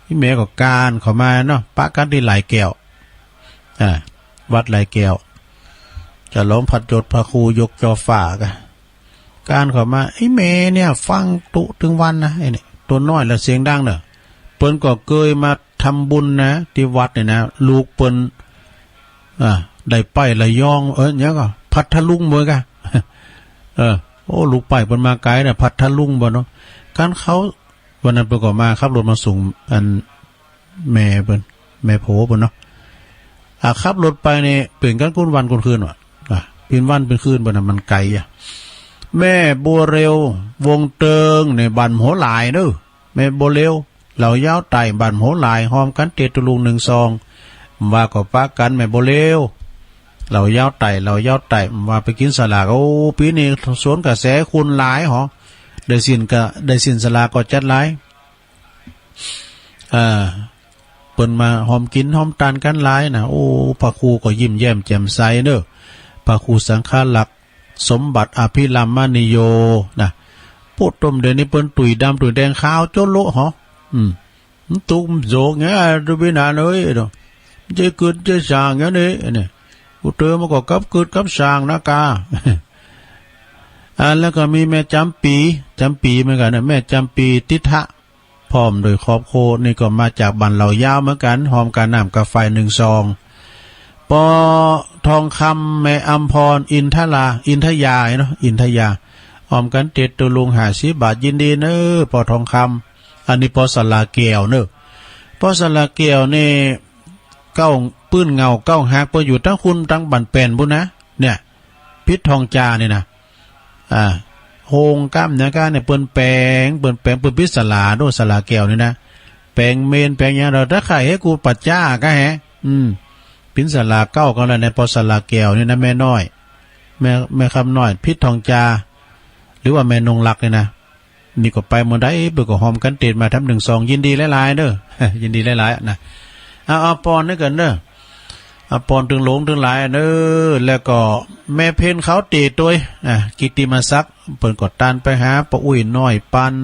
อีแม่ก็กานเข้ามาเนาะ ปะกั๋นตี้หลายแก้ว อ่า วัดหลายแก้ว จะหลวงพัดยศพระครูยกจอฟ้าก็ กานเข้ามา อีแม่เนี่ยฟังตุ๊ตึงวันนะ ไอ้นี่ ตัวน้อยละเสียงดังเนอะ เปิ้นก็เกยมาทำบุญนะ ที่วัดเนี่ยนะ ลูกเปิ้น อ่า ได้ไประยอง เออ เนี่ยก็ พัทลุงเว้ยกะ เออ โอ้ ลูกไปเปิ้นมาไกลนะ พัทลุงบ่เนาะ กานเขา วันนั้นเปิ้นก็มาขับรถมาส่ง อัน แม่เปิ้น แม่ผัวเปิ้นเนาะ อ่า ขับรถไปเนี่ย เปลี่ยนกันกุ้นวันกุ้นคืนว่ะ อ่ะ เปลี่ยนวันเปลี่ยนคืนเปิ้นน่ะ มันไกลอ่ะ แม่บัวเร็ว วงเติง ในบ้านหัวหลายเนอะ แม่บัวเร็ว เหล่ายาวไต่ บ้านหัวหลาย ฮอมกั๋นเตดตุลุงหนึ่งซอง ว่าก็ปะกั๋น แม่บัวเร็ว เหล่ายาวไต่ เหล่ายาวไต่ ว่าไปกิ๋นสลาก โอ้ ปี๋นี้สวนกระแสคนหลายหอ ได้สิ้นก็ ได้สิ้นสลากก็จัดหลาย อ่า เปิ้นมาฮอมกิ๋นฮอมตานกั๋นหลายนะ โอ้ พระครูก็ยิ้มแย้มแจ่มใสเนอะ พระครูสังฆลักษณ์สมบัติอภิรามมณีโยนะ โพดโต้มเดี๋ยวนี้เปิ้นตุ้ยดำตุ้ยแดงขาวโจ๊ะโละหอ อืม มันตุ๊กมันโศกไง ดูบินานเอ้ยเนาะ เจ๊กึดเจ๊ส่างอย่างนี้เนี่ย กูเติมมันก็กับกึดกับส่างนะกา อ่า แล้วก็มีแม่จำปี จำปีเหมือนกั๋นนะ แม่จำปีติทะ พร้อมโดยครอบครัว นี่ก็มาจากบ้านเหล่ายาวเหมือนกั๋น ฮอมค่าน้ำค่าไฟหนึ่งซอง ปอทองคำ แม่อำพร อินทรา อินทยาเนาะ อินทยา ฮอมกั๋นเตดตุลุงห้าสิบบาท ยินดีเนอะ ปอทองคำ อันนี้ปอสลาแก้วเนอะ ปอสลาแก้วนี่ เก๊าปื้นเหง้าเก๊าฮัก ปออยู่ตังคุณตังบ้านแป้นปู้นนะ เนี่ย พิษทองจานี่นะ อ่า โฮงก้ามเนี่ยก้าเนี่ย เปิ้นแป๋ง เปิ้นแป๋ง เปิ้นปิดสลาโด สลาแก้วนี่นะ แป๋งเมนแป๋งหยัง เราถ้าใครให้กูปัดจ้าก็แฮะ อืม ปิ้นสลาเก๊าก็แล้วในปอสลาแก้วนี่นะ แม่น้อย แม่ แม่คำน้อย พิษทองจา หรือว่าแม่นงรักนี่นะ นี่ก็ไปเมื่อใด เปิ้นก็ฮอมกั๋นเตดมาทำหนึ่งซอง ยินดีหลายๆเด้อ ยินดีหลายๆนะ เอา เอาปอนนี่กั๋นเด้อ เอาปอนตึงหลวงตึงหลายเด้อ แล้วก็แม่เพ็ญขาวเตดตวย อ่ะ กิตติมศักดิ์ เปิ้นก็ตานไปหาป้าอุ้ยน้อยปัน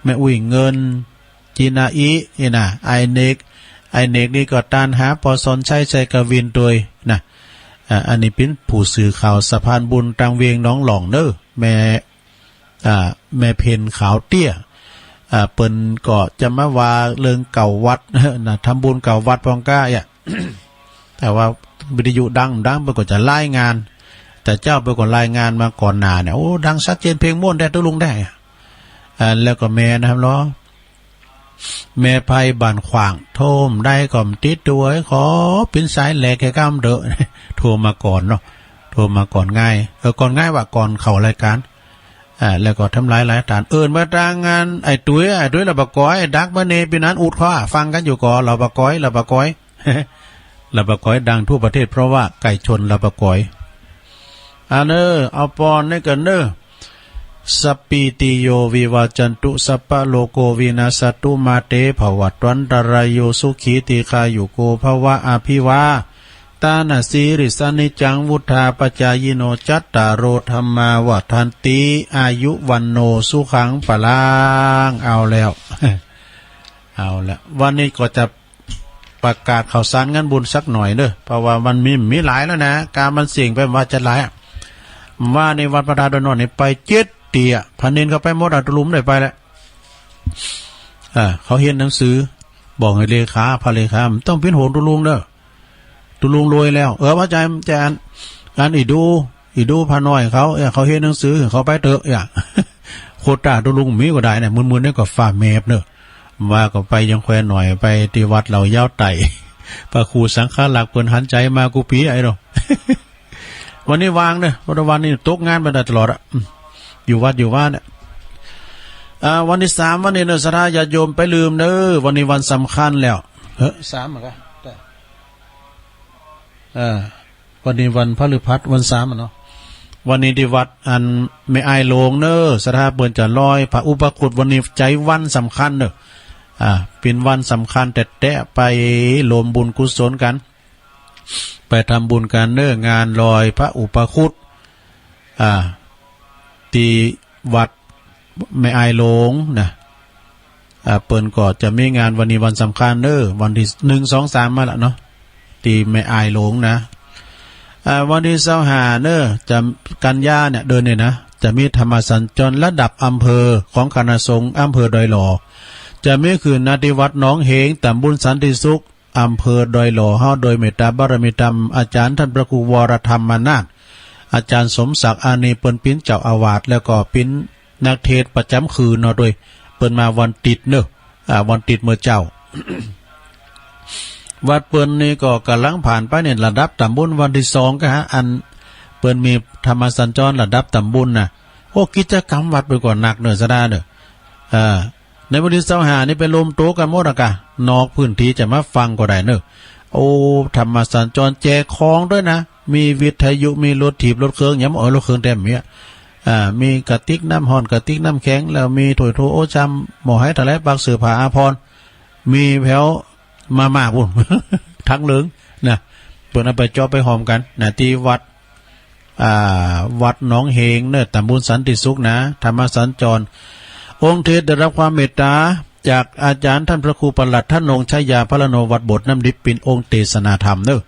แม่อุ้ยเงิน จินาอิ นี่นะ ไอเนก ไอเนกนี่ก็ตานหาปอสอนชัย ชัยกวินตวยนะ อ่ะ อันนี้เปิ้นผู้สื่อข่าวสะพานบุญตางเวียงหนองหล่องเด้อ แม่ อ่า แม่เพ็ญขาวเตี้ย อ่า เปิ้นก็จะมาว่าเรื่องเก่าวัด นะ ทำบุญเก่าวัดพองก้าอ่ะ แต่ว่าวิทยุดังดัง เปิ้นก็จะรายงาน แต่เจ้าเปิ้นก็รายงานมาก่อนหน้าเนี่ย โอ้ ดังชัดเจน เพลงม่วนแท้ ตุ๊ลุงแท้ อ่า แล้วก็แม่นะครับเนาะ แม่ไพบ้านขวาง โทรมได้ก็บ่ติดตวย ขอปิ้นสายแหลกแค่กำเด้อ โทรมาก่อนเนาะ โทรมาก่อนง่าย เออ ก่อนง่ายว่าก่อนเข้ารายการ อ่า แล้วก็ทำลายหลายฐาน เอิ้นมาตางงาน ไอ้ตุ้ย ไอ้ตุ้ย ลาวปะก๋อย ดักมาเน่ ปีนั้นอุดข้อ ฟังกันอยู่ก่อ ลาวปะก๋อย ลาวปะก๋อย ลาวปะก๋อยดังทั่วประเทศ เพราะว่าไก่ชนลาวปะก๋อย อ่าเนอ เอาปอนนี่กันเนอ สัปปีติโยวิวัจจันตุ สัพพะโรโควินัสสตุ มาเตภวัตวันตรายุ สุขีทีฆายุโกภวะ อภิวาทานาสีลิสสะ นิจจังวุฑฒาปจายิโน จัตตาโรธัมมาวัฑฒันติ อายุวัณโณสุขังพลัง เอาแล้ว เอาแล้ว วันนี้ก็จะประกาศข่าวสารงานบุญสักหน่อยเนอะ เพราะว่ามันมี มีหลายแล้วนะ กามันเสี่ยงไปว่าจะหลายอะ ว่าในวัดพระธาตุดอยหน่อยนี่ไปเจ็ดเตีย พระเณรเข้าไปหมดอะ ตุลุงได้ไปแล้ว อ่า เขาเฮียนหนังสือ บอกให้เลขา พระเลขา มันต้องเป็นโหนตุลุงเด้อ ตุลุงรวยแล้ว เออ ว่าใจ ใจอัน อันอีดู อีดูพระน้อยเขา เออ เขาเฮียนหนังสือ เขาไปเถอะ อย่า โควต้าตุลุงมีก็ได้เนี่ย มื้อๆ นี่ก็ฟ้าแมบเนอะ ว่าก็ไปยังแควหน่อย ไปที่วัดเหล่ายาวไต่ พระครูสังฆลักษณ์เปิ้นหันใจมากูปีไอ้เนาะ วันนี้วางเนอะ เพราะวันนี้ตกงานมาได้ตลอดอะ อืม อยู่วัดอยู่ว่าเนี่ย อ่า วันที่สามวันนี้เนอะ ศรัทธาญาติโยมไปลืมเนอะ วันนี้วันสำคัญแล้ว เฮ้อ สามเหรอครับ เออ วันนี้วันพฤหัส วันสามอะเนาะ วันนี้ที่วัดอันแม่อายหลวงเนอะ ศรัทธาเปิ้นจะลอยพระอุปคุต วันนี้ใจ๋วันสำคัญเนอะ อ่า เป็นวันสำคัญแต๊ๆ ไปรวมบุญกุศลกัน ไปทำบุญกันเนอะ งานลอยพระอุปคุต อ่า ที่วัดแม่อายหลวงนะ อ่า เปิ้นก็จะมีงานวันนี้วันสำคัญเนอะ วันที่หนึ่ง สอง สาม มาละเนาะ ที่แม่อายหลวงนะ อ่า วันที่ซาวห้าเนอะ จะ กันยาเนี่ย เดือนนี้นะ จะมีธรรมสัญจรระดับอำเภอของคณะสงฆ์อำเภอดอยหล่อ จะมีขึ้นณที่วัดหนองเหง ตำบลสันติสุข อำเภอดอยหล่อเฮา โดยเมตตาบารมีธรรม อาจารย์ท่านพระครูวรธรรมนาถ อาจารย์สมศักดิ์ อันนี้เปิ้นเป๋นเจ้าอาวาส แล้วก็เป๋นนักเทศน์ประจ๋ำคืนเนาะ โดยเปิ้นมาวันติดเนอะ อ่า วันติดเมื่อเจ๊า วัดเปิ้นนี่ก็ก่ำลังผ่านไปเนี่ย ระดับตำบลวันที่สองก็ฮะ อันเปิ้นมีธรรมสัญจรระดับตำบลน่ะ โอ้ กิจกรรมวัดเปิ้นก็หนักเนอะ ศรัทธาเนอะ อ่า ในวันที่ซาวห้านี่ไปรวมตัวกันหมดอะกะ นอกพื้นที่จะมาฟังก็ได้เนอะ โอ้ ธรรมสัญจรแจกของด้วยนะ มีวิทยุ มีรถถีบรถเครื่อง ยังบ่ เออ รถเครื่องแต๊บ่มีอะ อ่า มีกระติกน้ำฮ้อน กระติกน้ำแข็ง แล้วมีถ้วยโถโอชาม หม้อไหทะเล ปากเสื้อผ้าอาภรณ์ มีแผวมาม่าปู้น ถังเหลืองนะ เปิ้นเอาไปจ๊อบไปหอมกันนะ ที่วัด อ่า วัดหนองเหงเนอะ ตำบลสันติสุขนะ ธรรมสัญจร องค์เทศน์ได้รับความเมตตาจากอาจารย์ท่านพระครูประหลัดธนงค์ ชยาพรรณโณ วัดโบสถ์น้ำดิบ เป๋นองค์เตสนาธรรมเนอะ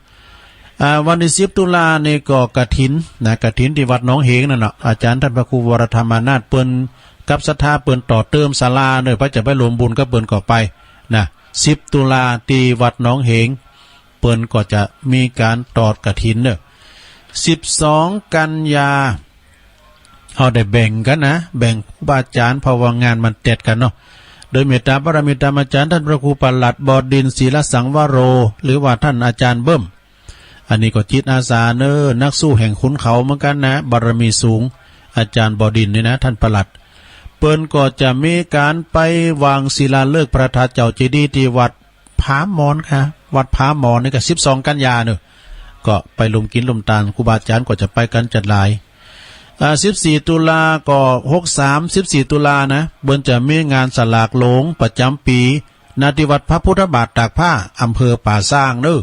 อ่า วันที่สิบตุลานี่ก็กฐินนะ กฐินที่วัดหนองเหงนั่นเนาะ อาจารย์ท่านพระครูวรธรรมนาถ เปิ้นกับศรัทธาเปิ้นต่อเติมศาลาเนอะ ไผจะไปรวมบุญกับเปิ้นก็ไปนะ สิบตุลาที่วัดหนองเหง เปิ้นก็จะมีก๋านทอดกฐินเนอะ สิบสองกันยา เฮาได้แบ่งกั๋นนะ แบ่งครูบาอาจ๋ารย์ เพราะว่างานมันแต๊ดกั๋นเนาะ โดยเมตตาบารมีธรรมอาจ๋ารย์ท่านพระครูประหลัดบดินทร์ ศิลสังวโร หรือว่าท่านอาจ๋ารย์เบิ้ม อันนี้ก็จิตอาสาเนอะ นักสู้แห่งขุนเขาเหมือนกั๋นนะ บารมีสูง อาจ๋ารย์บดินทร์นี่นะ ท่านประหลัด เปิ้นก็จะมีก๋านไปวางศิลาฤกษ์พระธาตุเจ้าเจดีย์ที่วัด ผาหมอนค่ะ วัดผาหมอนนี่ก็สิบสองกันยาเนอะ ก็ไปร่วมกิ๋นร่วมตาน ครูบาอาจ๋ารย์ก็จะไปกั๋นจัดหลาย อ่า สิบสี่ตุลาก็ หกสาม สิบสี่ตุลานะ เปิ้นจะมีงานสลากหลวงประจ๋ำปี๋ ณ ที่วัดพระพุทธบาทตากผ้า อำเภอป่าซางเนอะ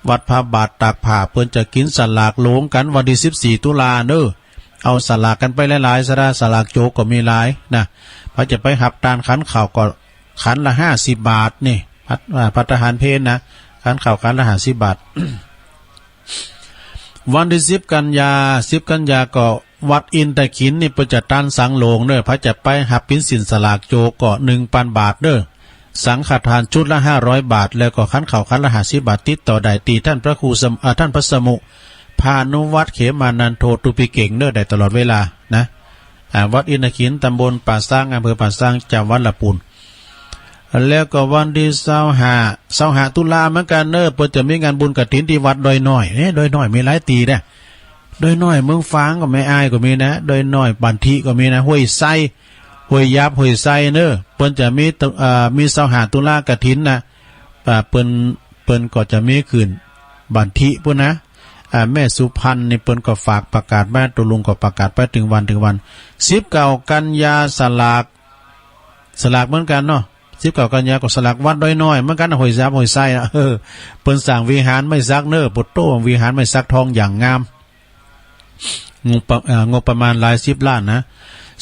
วัดพระบาทตากผ้า เปิ้นจะกิ๋นสลากหลวงกั๋นวันที่สิบสี่ตุลาเนอะ เอาสลากกั๋นไปหลายๆ ซะดา สลากโจรก็มีหลายนะ ไผจะไปฮับตานขันข้าวก็ ขันละห้าสิบบาทนี่ ภัต อ่า ภัตตาหารเพลนะ ขันข้าวขันละห้าสิบบาท วันที่สิบกันยา สิบกันยาก็วัดอินทขิลนี่เปิ้นจะตั้นสังหลวงเนอะ ไผจะไปฮับกิ๋นศีลสลากโจรก็หนึ่งปันบาทเนอะ สังฆทานชุดละห้าร้อยบาท แล้วก็ขันข้าวขันละห้าสิบบาท ติดต่อได้ตี้ท่านพระครูสม อ่า ท่านพระสมุ พานุวัฒน์ เขมานันโท ตุปิเก๋งเนอะ ได้ตลอดเวลานะ อ่า วัดอินทขิล ตำบลป่าซาง อำเภอป่าซาง จังหวัดละปูน แล้วก็วันที่ซาวห้า ซาวห้าตุลาเหมือนกั๋นเนอะ เปิ้นจะมีงานบุญกฐินที่วัดดอยน้อย เอ๊ะ ดอยน้อยมีหลายตี้นะ ดอยน้อยเมืองฝางก็แม่อายก็มีนะ ดอยน้อยบ้านทิก็มีนะ ห้วยไซ ห้วยยาบ ห้วยไซเนอะ เปิ้นจะมีตุ อ่า มีซาวห้าตุลากฐินนะ อ่า เปิ้น เปิ้นก็จะมีขึ้นบ้านทิปู้นนะ อ่า แม่สุพรรณนี่เปิ้นก็ฝากประกาศมา ตุ๊ลุงก็ประกาศไปเถิงวันเถิงวัน สิบเก้ากันยาสลาก สลากเหมือนกันเนาะ สิบเก้ากันยาก็สลากวัดดอยน้อยเหมือนกันนะ ห้วยยาบ ห้วยไซนะ เออ เปิ้นสร้างวิหารไม้สักเนอะ โปโต้ วิหารไม้สักทองอย่างงาม งบประ เอ่อ งบประมาณหลายสิบล้านนะ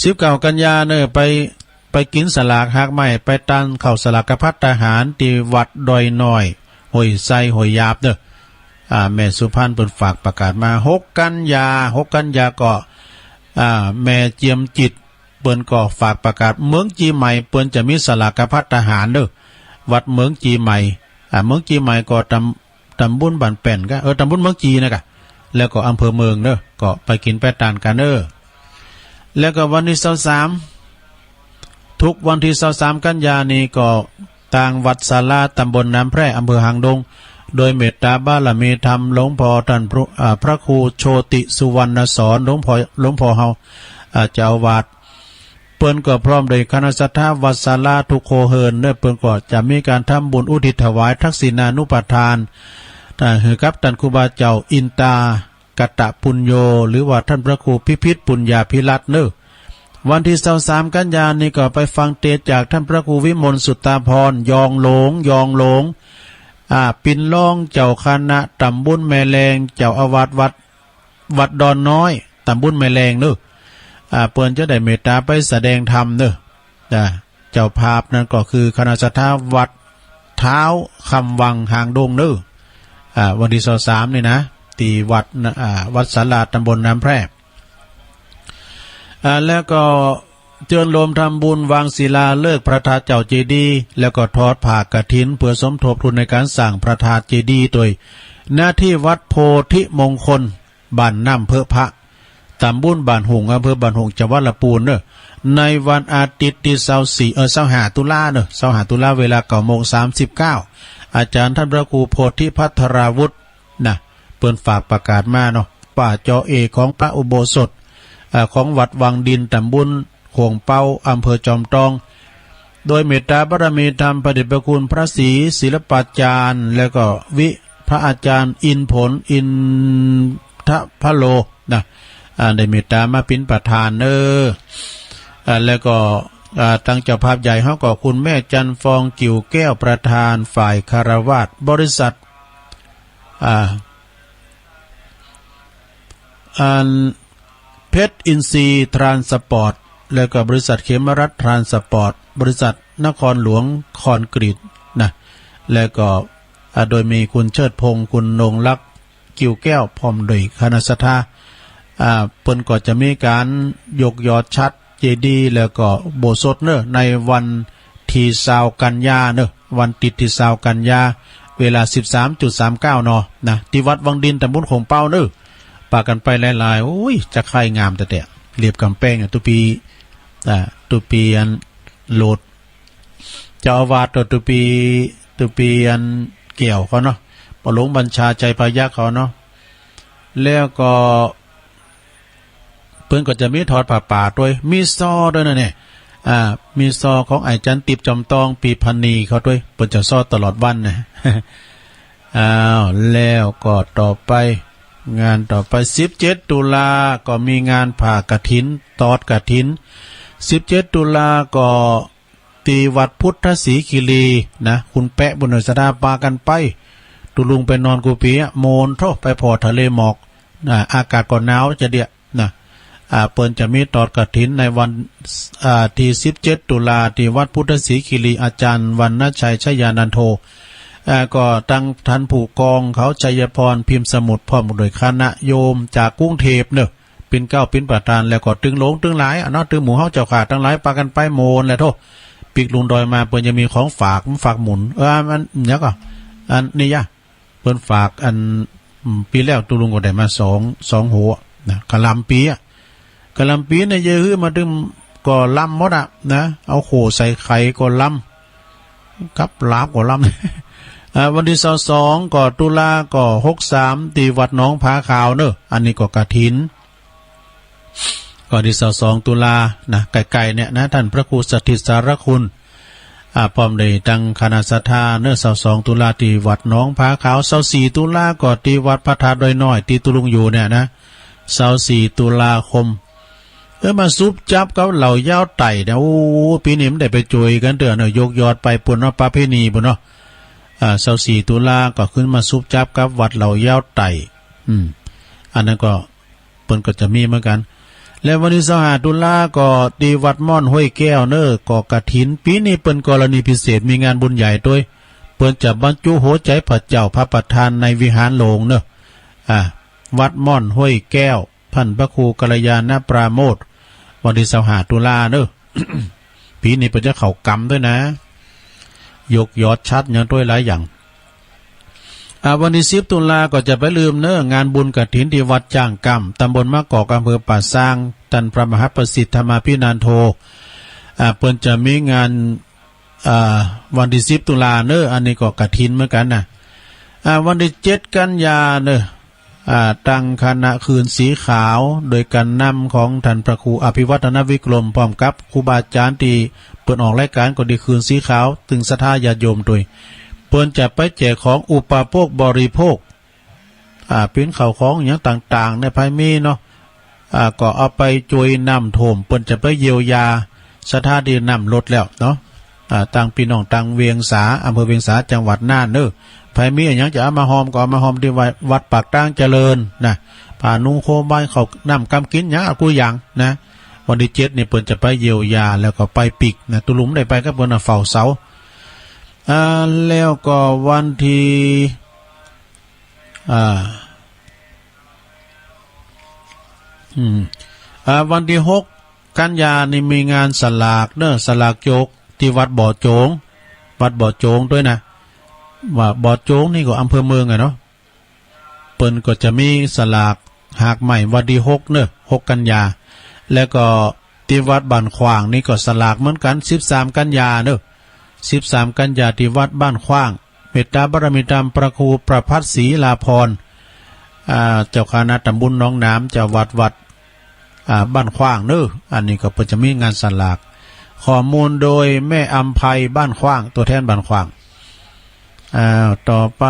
สิบเก้ากันยาเนอะ ไป ไปกินสลากหากไม้ ไปตานข้าวสลากภัตตาหารตี้วัดดอยน้อย ห้วยไซ ห้วยยาบเนอะ อ่า แม่สุพรรณเปิ้นฝากประกาศมา หกกันยา หกกันยาก็ อ่า แม่เจียมจิต เปิ้นก็ฝากประกาศ เมืองจีใหม่เปิ้นจะมีสลากภัตตาหารเนอะ วัดเมืองจีใหม่ อ่า เมืองจีใหม่ก็ตำ ตำบลบ้านแป้นกะ เออ ตำบลเมืองจีนะกะ แล้วก็อำเภอเมืองเนอะ ก็ไปกินไปตานกันเนอะ แล้วก็วันที่ซาวสาม ทุกวันที่ซาวสามกันยานี้ก็ตางวัดศาลาตำบลน้ำแพร่ อำเภอหางดง โดยเมตตาบารมีธรรมหลวงพ่อท่านพระ อ่า พระครูโชติสุวรรณสอน หลวงพ่อ หลวงพ่อเฮา อ่า เจ้าอาวาส เปิ้นก็พร้อมด้วยคณะศรัทธาวัดศาลาทุกครัวเรือนเนอะ เปิ้นก็จะมีการทำบุญอุทิศถวายทักษิณานุปทาน อ่า หื้อกับท่านครูบาเจ้าอินตากตปุญโญ หรือว่าท่านพระครูพิพิธปุญญาภิรัตน์เนอะ วันที่ซาวสามกันยานี้ก็ไปฟังเตสน์จากท่านพระครูวิมลสุตตาภรณ์ ยองหลง ยองหลง อ่า ปิ่นรองเจ้าคณะตำบลแม่แลง เจ้าอาวาสวัด วัดดอนน้อย ตำบลแม่แลงเนอะ อ่า เปิ้นจะได้เมตตาไปแสดงธรรมเนอะ อ่า เจ้าภาพนั้นก็คือคณะศรัทธาวัดท้าวคำวังหางดงเนอะ อ่า วันที่ซาวสามนี่นะ ตี้วัดนะ อ่า วัดศาลาตำบลน้ำแพร่ อ่า แล้วก็เจิญโลมทำบุญวางศิลาฤกษ์พระธาตุเจ้าเจดีย์ แล้วก็ทอดผ้ากฐินเพื่อสมทบทุนในการสร้างพระธาตุเจดีย์โดย ณ ที่วัดโพธิมงคล บ้านน้ำเพิงพระ ตำบลบ้านหงส์ อำเภอบ้านหงส์ จังหวัดลำพูนเนอะ ในวันอาทิตย์ตี้ซาวสี่ เออ ซาวห้าตุลาเนอะ ซาวห้าตุลา เวลาเก้าโมงสามสิบเก้า อาจารย์ท่านพระครูโพธิภัทราวุฒินะ เปิ้นฝากประกาศมาเนาะ ว่าเจ้าเอกของพระอุโบสถ อ่า ของวัดวังดิน ตำบลโขงเป๊า อำเภอจอมทอง โดยเมตตาบารมีธรรมพระเดชพระคุณพระศรีศิลปาจารย์ แล้วก็วิ พระอาจารย์อินผล อินทพะโล นะ อ่า ได้เมตตามาเป๋นประธานเนอะ อ่า แล้วก็ อ่า ตังเจ้าภาพใหญ่เฮาก็คุณแม่จันทร์ฟอง กิ่วแก้ว ประธานฝ่ายฆราวาส บริษัท อ่า อัน เพชรอินทรีย์ทรานสปอร์ต แล้วก็บริษัทเขมรัฐทรานสปอร์ต บริษัทนครหลวงคอนกรีตนะ แล้วก็ อ่า โดยมีคุณเชิดพงษ์ คุณนงรัก กิ่วแก้ว พร้อมด้วยคณะศรัทธา อ่า เปิ้นก็จะมีการยกยอดฉัตรเจดีย์ แล้วก็อุโบสถเนอะ ในวันตี้ซาวกันยาเนอะ วันอาทิตย์ตี้ซาวกันยา เวลาสิบสามจุดสามเก้า น นะ ตี้วัดวังดิน ตำบลโขงเป๊าเนอะ ปากันไปหลายๆ โอ้ย จะใค่งามแต๊ๆ เลียบกำแพงอะ ตุ๊ปี อ่า ตุ๊ปีอันโลด เจ้าอาวาสก็ตุ๊ปี ตุ๊ปีอันแก้วเขาเนาะ ปอหลวงบัญชา ชัยพยัคฆ์เขาเนาะ แล้วก็ เปิ้นก็จะมีทอดผ้าป่าตวย มีซอตวยนะเนี่ย อ่า มีซอของอาจารย์ติ๊บ จอมตอง ปีพะนีเขาตวย เปิ้นจะซอตลอดวันนะ อ้าว แล้วก็ต่อไป งานต่อไป สิบเจ็ดตุลา ก็มีงานผ้ากฐิน ทอดกฐิน สิบเจ็ดตุลา ก็ ตี้วัดพุทธศรีคีรีนะ คุณแป๊ะ บุญเนินสะดา ปากันไป ตุ๊ลุงไปนอนกู้ปี๋อะ โมนโธ่ ไปผ่อทะเลหมอก อ่า อากาศก็หนาวจะเดียะนะ อ่า เปิ้นจะมีทอดกฐินในวัน อ่า ตี้สิบเจ็ดตุลา ตี้วัดพุทธศรีคีรี อาจารย์วรรณชัย ชยานันโท อ่า ก็ตังท่านผู้กองเขา ชัยพร พิมพ์สมุทร พร้อมด้วยคณะโยมจากกรุงเทพฯเนอะ เป๋นเกล้าเป๋นประธาน แล้วก็ตึงหลวงตึงหลายอะเนาะ ตึงหมู่เฮาเจ้าข้าตังหลาย ปากันไปโมนแหละโธ่ ปิ๊กลุงดอยมา เปิ้นยังมีของฝาก มันฝากหมุน เออ มัน หยังก่อ อันนี้ยะ เปิ้นฝากอัน อืม ปี๋แล้วตุ๊ลุงก็ได้มาสอง สองหัวนะ กะหล่ำปี๋อะ กะหล่ำปี๋เนี่ย เยอะหื้อมาตึงก็ลำหมดอะนะ เอาโข่ใส่ไข่ก็ลำ กับหลาบก็ลำ อ่า วันตี้ซาวสองก็ตุลาก็หกสาม ตี้วัดหนองผาขาวเนอะ อันนี้ก็กฐิน ก็ตี้ซาวสองตุลานะ ใกล้ๆเนี่ยนะ ท่านพระครูสถิตสารคุณ อ่า พร้อมด้วยตังคณะศรัทธาเนอะ ซาวสองตุลาตี้วัดหนองผาขาว ซาวสี่ตุลาก็ตี้วัดพระธาตุดอยน้อย ตี้ตุ๊ลุงอยู่เนี่ยนะ ซาวสี่ตุลาคม เออ มาซุบจับกับเหล่ายาวไต่เนี่ย โอ้ ปี๋นี้มันได้ไปจ่วยกั๋นเตื้อเนอะ ยกยอดไปปู้นเนาะ ประเพณีปู้นเนาะ อ่า ซาวสี่ตุลาก็ขึ้นมาซุบจับกับวัดเหล่ายาวไต่ อืม อันนั้นก็ เปิ้นก็จะมีเหมือนกั๋น และวันตี้ซาวห้าตุลาก็ตี้วัดม่อนห้วยแก้วเนอะ ก็กฐิน ปี๋นี้เปิ้นกรณีพิเศษ มีงานบุญใหญ่ตวย เปิ้นจะบรรจุหัวใจพระเจ้าพระประธานในวิหารหลวงเนอะ อ่า วัดม่อนห้วยแก้ว ท่านพระครูกัลยาณปราโมทย์ วันตี้ซาวห้าตุลาเนอะ ปี๋นี้เปิ้นจะเข้ากรรมตวยนะ ยกยอดฉัตรหยังตวยหลายอย่าง อ่า วันตี้สิบตุลาก็จะไปลืมเนอะ งานบุญกฐินตี้วัดจ้างกำ ตำบลมะกอก อำเภอป่าซาง ท่านพระมหาประสิทธิ์ธรรมาภินันโท อ่า เปิ้นจะมีงาน อ่า วันตี้สิบตุลาเนอะ อันนี้ก็กฐินเหมือนกั๋นนะ อ่า วันตี้เจ็ดกันยาเนอะ อ่า ตั้งคณะคืนสีขาว โดยการนำของท่านพระครูอภิวัฒนวิกรม พร้อมกับครูบาอาจารย์ตี้เปิ้นออกรายการก็ดี คืนสีขาว ตึงศรัทธาญาติโยมตวย เปิ้นจะไปแจกของอุปโภคบริโภค อ่า ปิ้นข้าวของหยังต่างๆ ในภายมีเนาะ อ่า ก็เอาไปจ่วยน้ำท่วม เปิ้นจะไปเยียวยาศรัทธาตี้น้ำลดแล้วเนาะ อ่า ตังพี่น้องตังเวียงสา อำเภอเวียงสา จังหวัดน่านเนอะ ใผมีอะหยังจะเอามาฮอมก็เอามาฮอมตี้วัด วัดปากตางเจริญนะ ผ้านุ่งโคม ใบข้าวน้ำกำกิ๋นหยังอะกู้อย่างนะ วันตี้เจ็ดนี่เปิ้นจะไปเยียวยา แล้วก็ไปปิ๊กนะ ตุ๊ลุงได้ไปกับเปิ้นนะ เฝ้าเสา อ่า แล้วก็วันตี้ อ่า อืม อ่า วันตี้หกกันยานี่มีงานสลากเนอะ สลากโจก ตี้วัดบ่อโจง วัดบ่อโจงตวยนะ ว่าบ่อโจงนี่ก็อำเภอเมืองอะเนาะ เปิ้นก็จะมีสลากหากใหม่วันตี้หกเนอะ หกกันยา แล้วก็ตี้วัดบ้านขว้างนี่ก็สลากเหมือนกั๋น สิบสามกันยาเนอะ สิบสามกันยาตี้วัดบ้านขว้าง เมตตาบารมีธรรมพระครูประภัสศรีลาภรณ์ อ่า เจ้าคณะตำบลหนองหนาม เจ้าวัดวัด อ่า บ้านขว้างเนอะ อันนี้ก็เปิ้นจะมีงานสลาก ข้อมูลโดยแม่อำไพบ้านขว้าง ตัวแทนบ้านขว้าง อ่า ต่อไป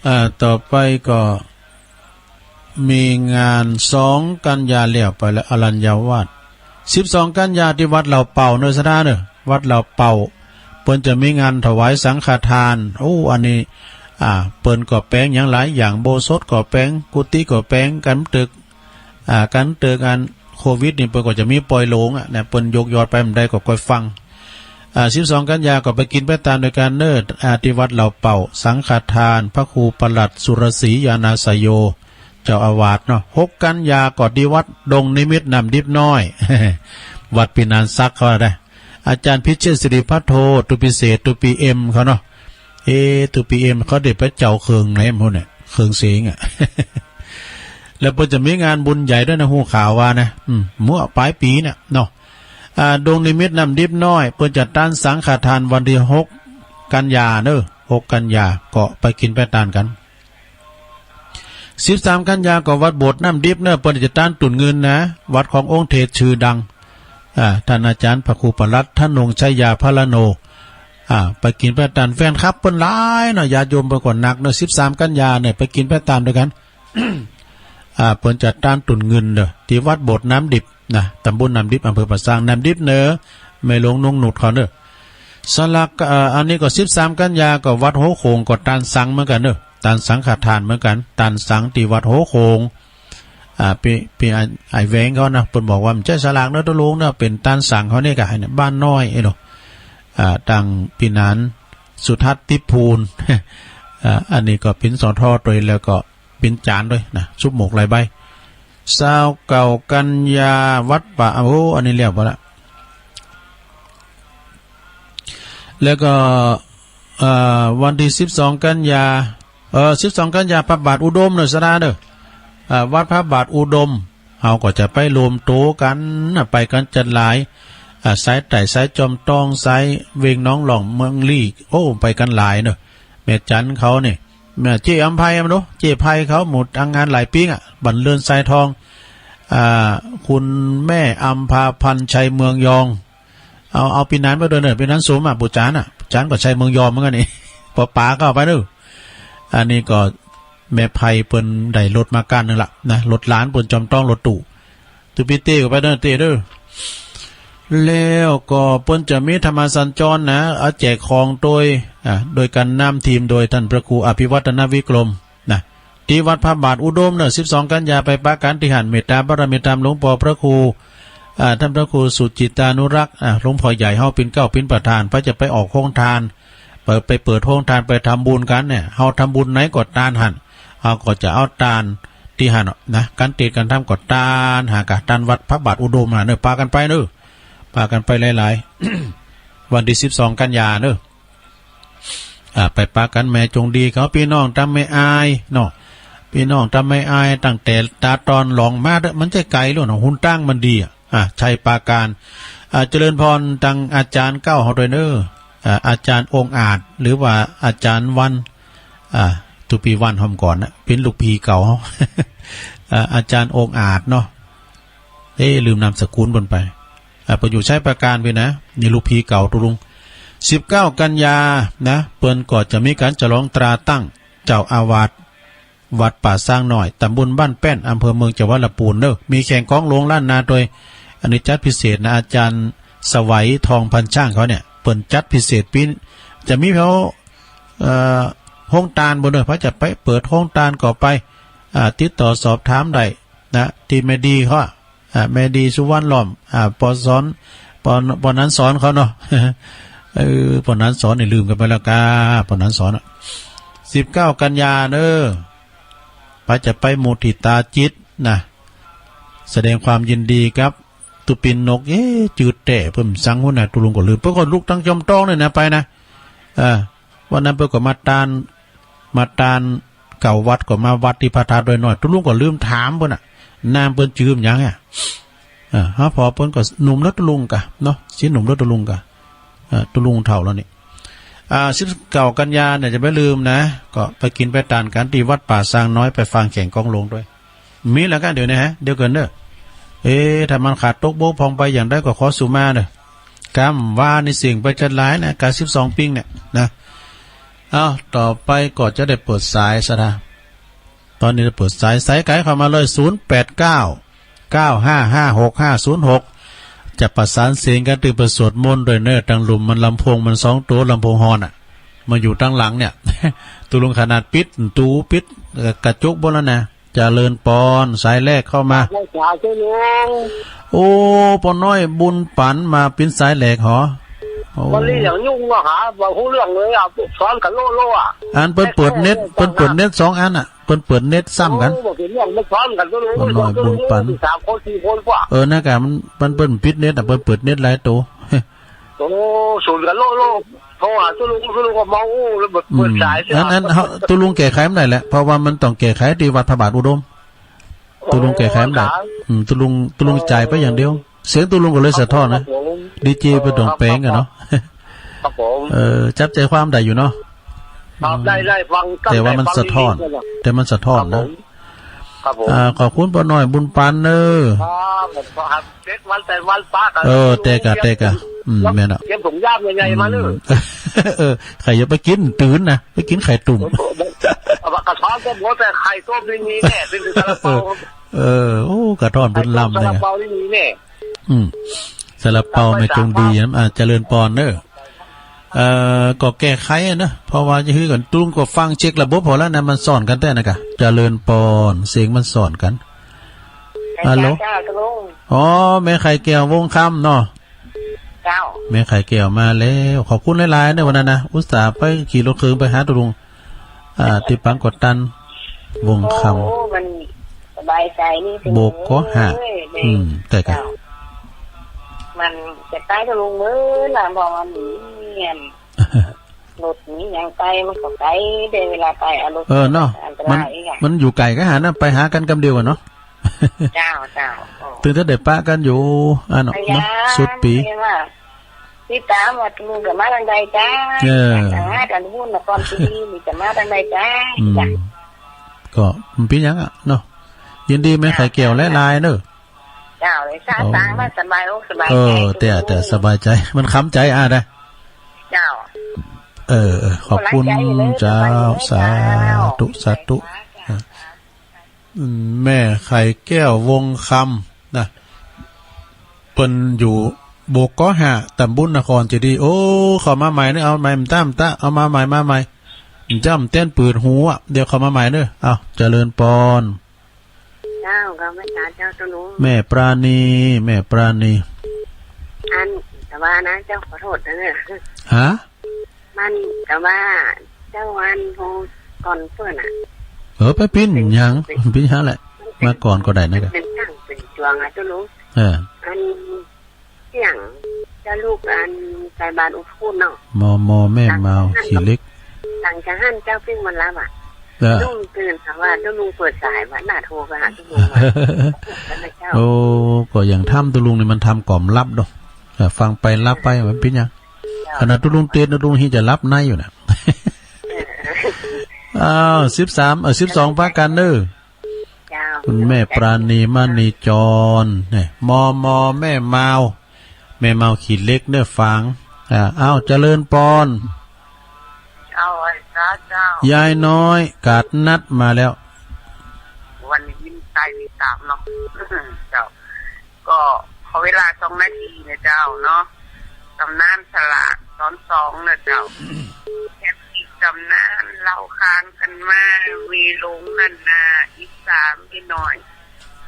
อ่า ต่อไปก็ มีงานสองกันยาแล้วไปแล้ว อรัญญาวาส สิบสองกันยาตี้วัดเหล่าเป่าเนอะ ศรัทธาเนอะ วัดเหล่าเป่า เปิ้นจะมีงานถวายสังฆทาน โอ้ อันนี้ อ่า เปิ้นก็แป๋งหยังหลายอย่าง อุโบสถก็แป๋ง กุฏิก็แป๋ง กั๋นเติก อ่า กั๋นเติกอันโควิดนี่ เปิ้นก็จะมีปล่อยโลงอะนะ เปิ้นยกยอดไปบ่ได้ก็ค่อยฟัง อ่า สิบสองกันยาก็ไปกิ๋นไปตานโดยกั๋นเนอะ อ่า ตี้วัดเหล่าเป่า สังฆทาน พระครูประหลัดสุรศรีญาณาสโย เจ้าอาวาสเนาะ หกกันยาก็ตี้วัดดงนิมิตรน้ำดิบน้อย วัดปี๋นานศักดิ์เขาได้ อาจารย์พิเชษฐ์สิริพัทโท ตุ๊ปีเศรษฐ ตุ๊ปีเอ็มเขาเนาะ เอ๊ะ ตุ๊ปีเอ็มเขาได้ไปเจ้าเครื่องไหนหมดเนี่ย เครื่องเสียงอะ แล้วเปิ้นจะมีงานบุญใหญ่ตวยนะ ฮู้ข่าวว่านะ อืม เมื่อปลายปี๋เนี่ยเนาะ อ่า ดงนิมิตรน้ำดิบน้อย เปิ้นจะตานสังฆทานวันตี้หกกันยาเนอะ หกกันยา ก็ไปกิ๋นไปตานกั๋น สิบสามกันยาก็วัดโบสถ์น้ำดิบเนอะ เปิ้นจะตานตุ่นเงินนะ วัดขององค์เทศน์ชื่อดัง อ่า ต้านอาจ๋ารย์พระครูประหลัดธนงชัยยาพรโน อ่า ไปกิ๋นไปตาน แฟนคลับเปิ้นหลายเนาะ ญาติโยมเปิ้นก็นักเนาะ สิบสามกันยาเนี่ย ไปกิ๋นไปตานโดยกั๋น อ่า เปิ้นจะตานตุ่นเงินเนาะ ตี้วัดโบสถ์น้ำดิบนะ ตำบลน้ำดิบ อำเภอป่าซาง น้ำดิบเนอะ แม่หลวงนงนุชเขาเนอะ สลาก อ่า อันนี้ก็สิบสามกันยาก็วัดหัวโขงก็ตานสังเหมือนกั๋นเนอะ ตานสังฆทานเหมือนกั๋น ตานสังตี้วัดหัวโขง อ่า ปี้ ปี้อ้าย อ้ายแหวงเขานะ เปิ้นบอกว่าบ่ใจ้สลากเนอะ ตุ๊ลุงเนอะ เป๋นตานสังเขาเนี่ยกะ เนี่ย บ้านน้อยเอ้ยเนาะ อ่า ตังปี้นานสุทัศน์ ติ๊บภูล อ่า อันนี้ก็เป๋น สท ตวย แล้วก็เป๋นจ๋ารย์ตวยนะ สุบหมวกหลายใบ ซาวเก้ากันยา วัดป่า โอ้ อันนี้แล้วบ่ละ แล้วก็ เอ่อ วันตี้สิบสองกันยา เอ่อ สิบสองกันยา พระบาทอุดมเนอะ ศรัทธาเนอะ อ่า วัดพระบาทอุดม เฮาก็จะไปรวมตัวกั๋นนะ ไปกั๋นจัดหลาย อ่า สายใต้ สายจอมตอง สายเวียงหนองหล่อง เมืองลี้ โอ้ ไปกั๋นหลายเนาะ แม่จันเขานี่ แม่เจ๊อำไพอะ มาดู เจ๊ไพเขาหมดอังงานหลายปี๋อะ บ้านเรือนทรายทอง อ่า คุณแม่อำภาพันธ์ ชัยเมืองยอง เอา เอาปี๋นั้นไปด้วยเนาะ ปี๋นั้นสมอะ ปู่จ๋านอะ ปู่จ๋านก็ชัยเมืองยองเหมือนกั๋นนี่ ปอป๋าก็เอาไปเนาะ อันนี้ก็แม่ไพเปิ้นได้รถมาคันหนึ่งละนะ รถหลานเปิ้นจอมตอง รถตู้ ตุ๊ปีเต้ก็ไปเนาะ เต้เนาะ แล้วก็เปิ้นจะมีธรรมสัญจรนะ เอาแจกของโดย อ่า โดยการนำทีมโดยท่านพระครูอภิวัฒนวิกรมนะ ที่วัดพระบาทอุดมเนาะ สิบสอง กันยา ไปปะกั๋นตี้หั้น เมตตาบารมีธรรมหลวงปอพระครู อ่า ท่านพระครูสุจิตตานุรักษ์ อ่า หลวงพ่อใหญ่เฮาปิ่นเกล้าปิ่นประธาน เปิ้นจะไปออกโฮงทาน เปิด ไปเปิดโฮงทาน ไปทำบุญกั๋นเนี่ย เฮาทำบุญไหนก็ตานหั้น เฮาก็จะเอาตานตี้หั้นเนาะนะ กั๋นตี้กั๋นทำก็ตานหากะ ตานวัดพระบาทอุดมหั้นเนาะ ปากั๋นไปเนาะ ปากั๋นไปหลายๆ วันตี้สิบสอง กันยาเนาะ อ่า ไปปากั๋น แม่จงดีเขา ปี้น้องตำแม่อายเนาะ ปี้น้องตำแม่อาย ตั้งแต่ตาตอนหลองมาเนาะ มันจะไก๋แล้วเนาะ หนตางมันดีอะ อ่า ชัยปราการ อ่า เจริญพรตังอาจ๋ารย์เก๊าเฮาด้วยเนาะ อ่า อาจ๋ารย์องอาจ หรือว่าอาจ๋ารย์วัน อ่า ตุ๊ปีวันหอมก่อนนะ เป๋นลูกพี่เก่าเฮา อ่า อาจ๋ารย์องอาจเนาะ เอ๊ะ ลืมนามสกุลเปิ้นไป อ่า เปิ้นอยู่ชัยปราการพี้นะ นี่ลูกพี่เก่าตุ๊ลุง สิบเก้า กันยานะ เปิ้นก็จะมีก๋านฉลองตราตั้งเจ้าอาวาส วัดป่าซางน้อย ตำบลบ้านแป้น อำเภอเมือง จังหวัดลำพูนเนาะ มีแข่งกลองหลวงล้านนาโดย อันนี้จัดพิเศษนะ อาจ๋ารย์สวัย ทองพันช่างเขาเนี่ย เปิ้นจัดพิเศษปี๋ จะมีแผว เอ่อ โฮงตานบ่เนาะ ใผจะไปเปิดโฮงตานก็ไป อ่า ติดต่อสอบถามได้นะ ตี้แม่ดีเขาอะ อ่า แม่ดีสุวรรณล้อม อ่า ปอสอน ปอ ปอนันสอนเขาเนาะ เออ ปอนันสอนนี่ลืมกั๋นไปแล้วก้า ปอนันสอนอะ สิบเก้า กันยาเนาะ ใผจะไปมุทิตาจิตนะ แสดงความยินดีกับตุ๊ปินนก เอ๊ะ จื้อแต๊เปิ้นสังหัวหน้าตุ๊ลุงก็ลืม เปิ้นก็ลุกตังจอมตองเนี่ยนะ ไปนะ เออ วันนั้นเปิ้นก็มาตาน มาตานเก่าวัด ก็มาวัดตี้พระธาตุดอยน้อย ตุ๊ลุงก็ลืมถามเปิ้นน่ะ นามเปิ้นจื้อหยังอะ เออ ฮะ พอเปิ้นก็หนุ่มเนาะตุ๊ลุงกะเนาะ สิหนุ่มเนาะตุ๊ลุงกะ เออ ตุ๊ลุงเฒ่าแล้วนี่ อ่า สิบเก้า กันยาเนี่ยจะไม่ลืมนะ ก็ไปกิ๋นไปตานกั๋นตี้วัดป่าซางน้อย ไปฟังแข่งกลองหลวงด้วย มีแล้วก้า เดี๋ยวนี้ฮะ เดี๋ยวก่อนเนาะ เอ๊ะ ถ้ามันขาดตกบกพร่องไปอย่างใดก็ขอสุมาเนาะ กำว่านี่เสียงไปจัดหลายนะ กา สิบสอง ปิ้งเนี่ยนะ เอ้า ต่อไปก็จะได้เปิดสายซะนะ ตอนนี้จะเปิดสาย สายไก๋เข้ามาเลย ศูนย์ แปด เก้า เก้า ห้า ห้า หก ห้า ศูนย์ หก จะประสานเสียงกั๋น ตึงไปสวดมนต์ด้วยเนาะ ตังลุ่มมันลำโพงมันสองตัว ลำโพงฮอนน่ะ มาอยู่ตังหลังเนี่ย ตุ๊ลุงขนาดปิดประตู ปิด เอ่อ กระจกเบิดแล้วนะ เจริญพร สายแรกเข้ามา ไหว้สาธุลุง โอ้ ป้อน้อยบุญปันมาเป๋นสายแรกหรอ โอ้ บ่ได้หยังยุ่งเนาะ หาบ่ฮู้เรื่องเลยอะ สอนกั๋นโลโลอะ อันเปิ้นเปิดเน็ต เปิ้นเปิดเน็ตสองอันน่ะ เปิ้นเปิดเน็ตซ้ำกั๋น โอ้ บ่เป๋นเรื่อง มันสอนกั๋นโลโล ป้อน้อยบุญปัน สามคนสี่คนกว่า เออ นั่นกะมัน มันเปิ้นปิดเน็ตอะ เปิ้นเปิดเน็ตหลายตัว โอ้ สอนกั๋นโลโล โทรหาตุ๊ลุง ตุ๊ลุงก็เมาอู้แล้วเปิด อืม เปิดสาย อัน อัน เฮา ตุ๊ลุงแก้ไขมันได้แหละ เพราะว่ามันต้องแก้ไขตี้วัดพระบาทอุดม ตุ๊ลุงแก้ไขมันได้ โอ้ ครับ อืม ตุ๊ลุง ตุ๊ลุงจ่ายไปอย่างเดียว เสียงตุ๊ลุงก็เลยสะท้อนนะ ครับผม ดีเจ เออ ไปต้องแปลงอะเนาะ ครับผม เออ จับใจความได้อยู่เนาะ ครับ ได้ ได้ฟัง แต่ว่ามันสะท้อน ตั้งใจฟังดีๆ แต่มันสะท้อนนะ ครับผม ครับผม อ่า ขอบคุณป้อน้อยบุญปันเนอะ ครับผม ครับ เจ็ดวันแปดวันปะกัน เออ แต่กะ แต่กะ อืม แม่นอะ เตรียมถุงย่ามใหญ่ๆมาเลย อืม เออ ใครจะไปกิ๋นตื่นนะ ไปกิ๋นไข่ตุ่ม เอากระท้อนต้มหัวแต่ไข่ต้มนี่มีแน่ เป็นซาลาเปา เออ โอ้ กระท้อนบุญล้ำเนี่ย ซาลาเปานี่มีแน่ อืม ซาลาเปาแม่จงดีนะ อ่า เจริญพรเนอะ เอ่อ ก็แก้ไขอะนะ เพราะว่าจะคือกัน ตุ๊ลุงก็ฟังเช็คระบบพอแล้วนะ มันซ้อนกันแต๊นะกะ เจริญพร เสียงมันซ้อนกัน ฮัลโหล จ้า จ้า ตุ๊ลุง อ๋อ แม่ไข่แก้ววงคำเนาะ เจ้า แม่ไข่แก้วมาแล้ว ขอบคุณหลายๆ เนอะวันนั้นนะ อุตส่าห์ไปขี่รถเคืองไปหาตุ๊ลุง อ่า ตี้ปางกอดตัน วงคำ โอ้ มันสบายใจนี่ โบกก็หา เอ้ย อืม แต่กะ เจ้า มันจะไปตุ๊ลุงเมื่อละ เพราะว่ามันเนียน รถนี่ยังไปมันก็ไป ได้เวลาไปเอารถ เออเนาะ อันตราย มัน อีกอะ มันอยู่ไกลก็หานะ ไปหากันกำเดียวกันเนาะ เจ้า เจ้า โอ้ ตึงจะได้ปะกันอยู่ อันเนาะ ระยะ เนาะ สุดปี ระยะว่า ติดตามว่าตูลุงจะมาทางใดจ้า เออ จะมาทางบุญนครศรีหรือจะมาทางใดจ้า อืม จ้ะ ก็มันเป็นหยังอะเนาะ ยินดีแม่ไข่แก้วหลายๆเนอะ เจ้า เลยสร้าง โอ้ สร้างมาสบายอกสบายใจ เออ แต่ แต่สบายใจ มันค้ำใจอ่ะนะ เจ้า เออ เออ ขอบคุณ คนละใจเลย เจ้า สบายเลย สาธุ เจ้า สาธุ อ่ะ อืม แม่ไข่แก้ววงคำนะ เปิ้นอยู่โบกเกาะห้า ตำบลนครเจดีย์ โอ้ เข้ามาใหม่เนอะ เอาใหม่ มันตะ มันตะ เอามาใหม่ มาใหม่ มันจ้ำเต้นปืดหูอะ เดี๋ยวเข้ามาใหม่เนอะ เอา เจริญปอน เจ้า ก็ไม่ตาเจ้าตัวหนู แม่ปราณี แม่ปราณี อัน แต่ว่านะ เจ้าขอโทษนะเนี่ย ฮะ มันก็ว่าเจ้าวันผู้ก่อนเปิ้นน่ะ เออ ไปปิ้นหยัง ปิ้นหยังแหละ มาก่อนก็ได้นะ มันเป็นช่างเป็นจวงอะเจ้าลุง เออ อันเสียงเจ้าลูกอันไกลบ้านอุทุนเนาะ มอมอแม่เมาขี้เหล็ก หลังจากนั้นเจ้าปิ้งมันรับอะ เออ ลุงตื่นถามว่าเจ้าลุงเปิดสายว่าน่าโทรไปหาเจ้าลุงว่า แล้วเจ้า โอ้ ก็อย่างถ้ำตัวลุงนี่มันทำกล่อมลับเนาะ เออ ฟังไปลับไป มันปิ้นหยัง ขนาดตุ๊ลุงเตียนตุ๊ลุงฮีจะหลับในอยู่นะ อ้าว สิบสาม เออ สิบสอง ปะกันเนอะ เจ้า คุณแม่ปราณีมณีจร เนี่ย มอมอแม่เมา แม่เมาขี้เหล็กเนอะ ฟัง อ่า อ้าว เจริญปอน เจ้า ไอ้พระเจ้า ยายน้อย กาดนัดมาแล้ว วันนี้ยินใต้ติดตามเนาะ เจ้า ก็ขอเวลาสองนาทีนะเจ้าเนาะ ตำนานสลากตอนสองนะเจ้า แคปติดตำนานเล่าขานกันมา เวหลงนั่นนา อีสานพี่น้อย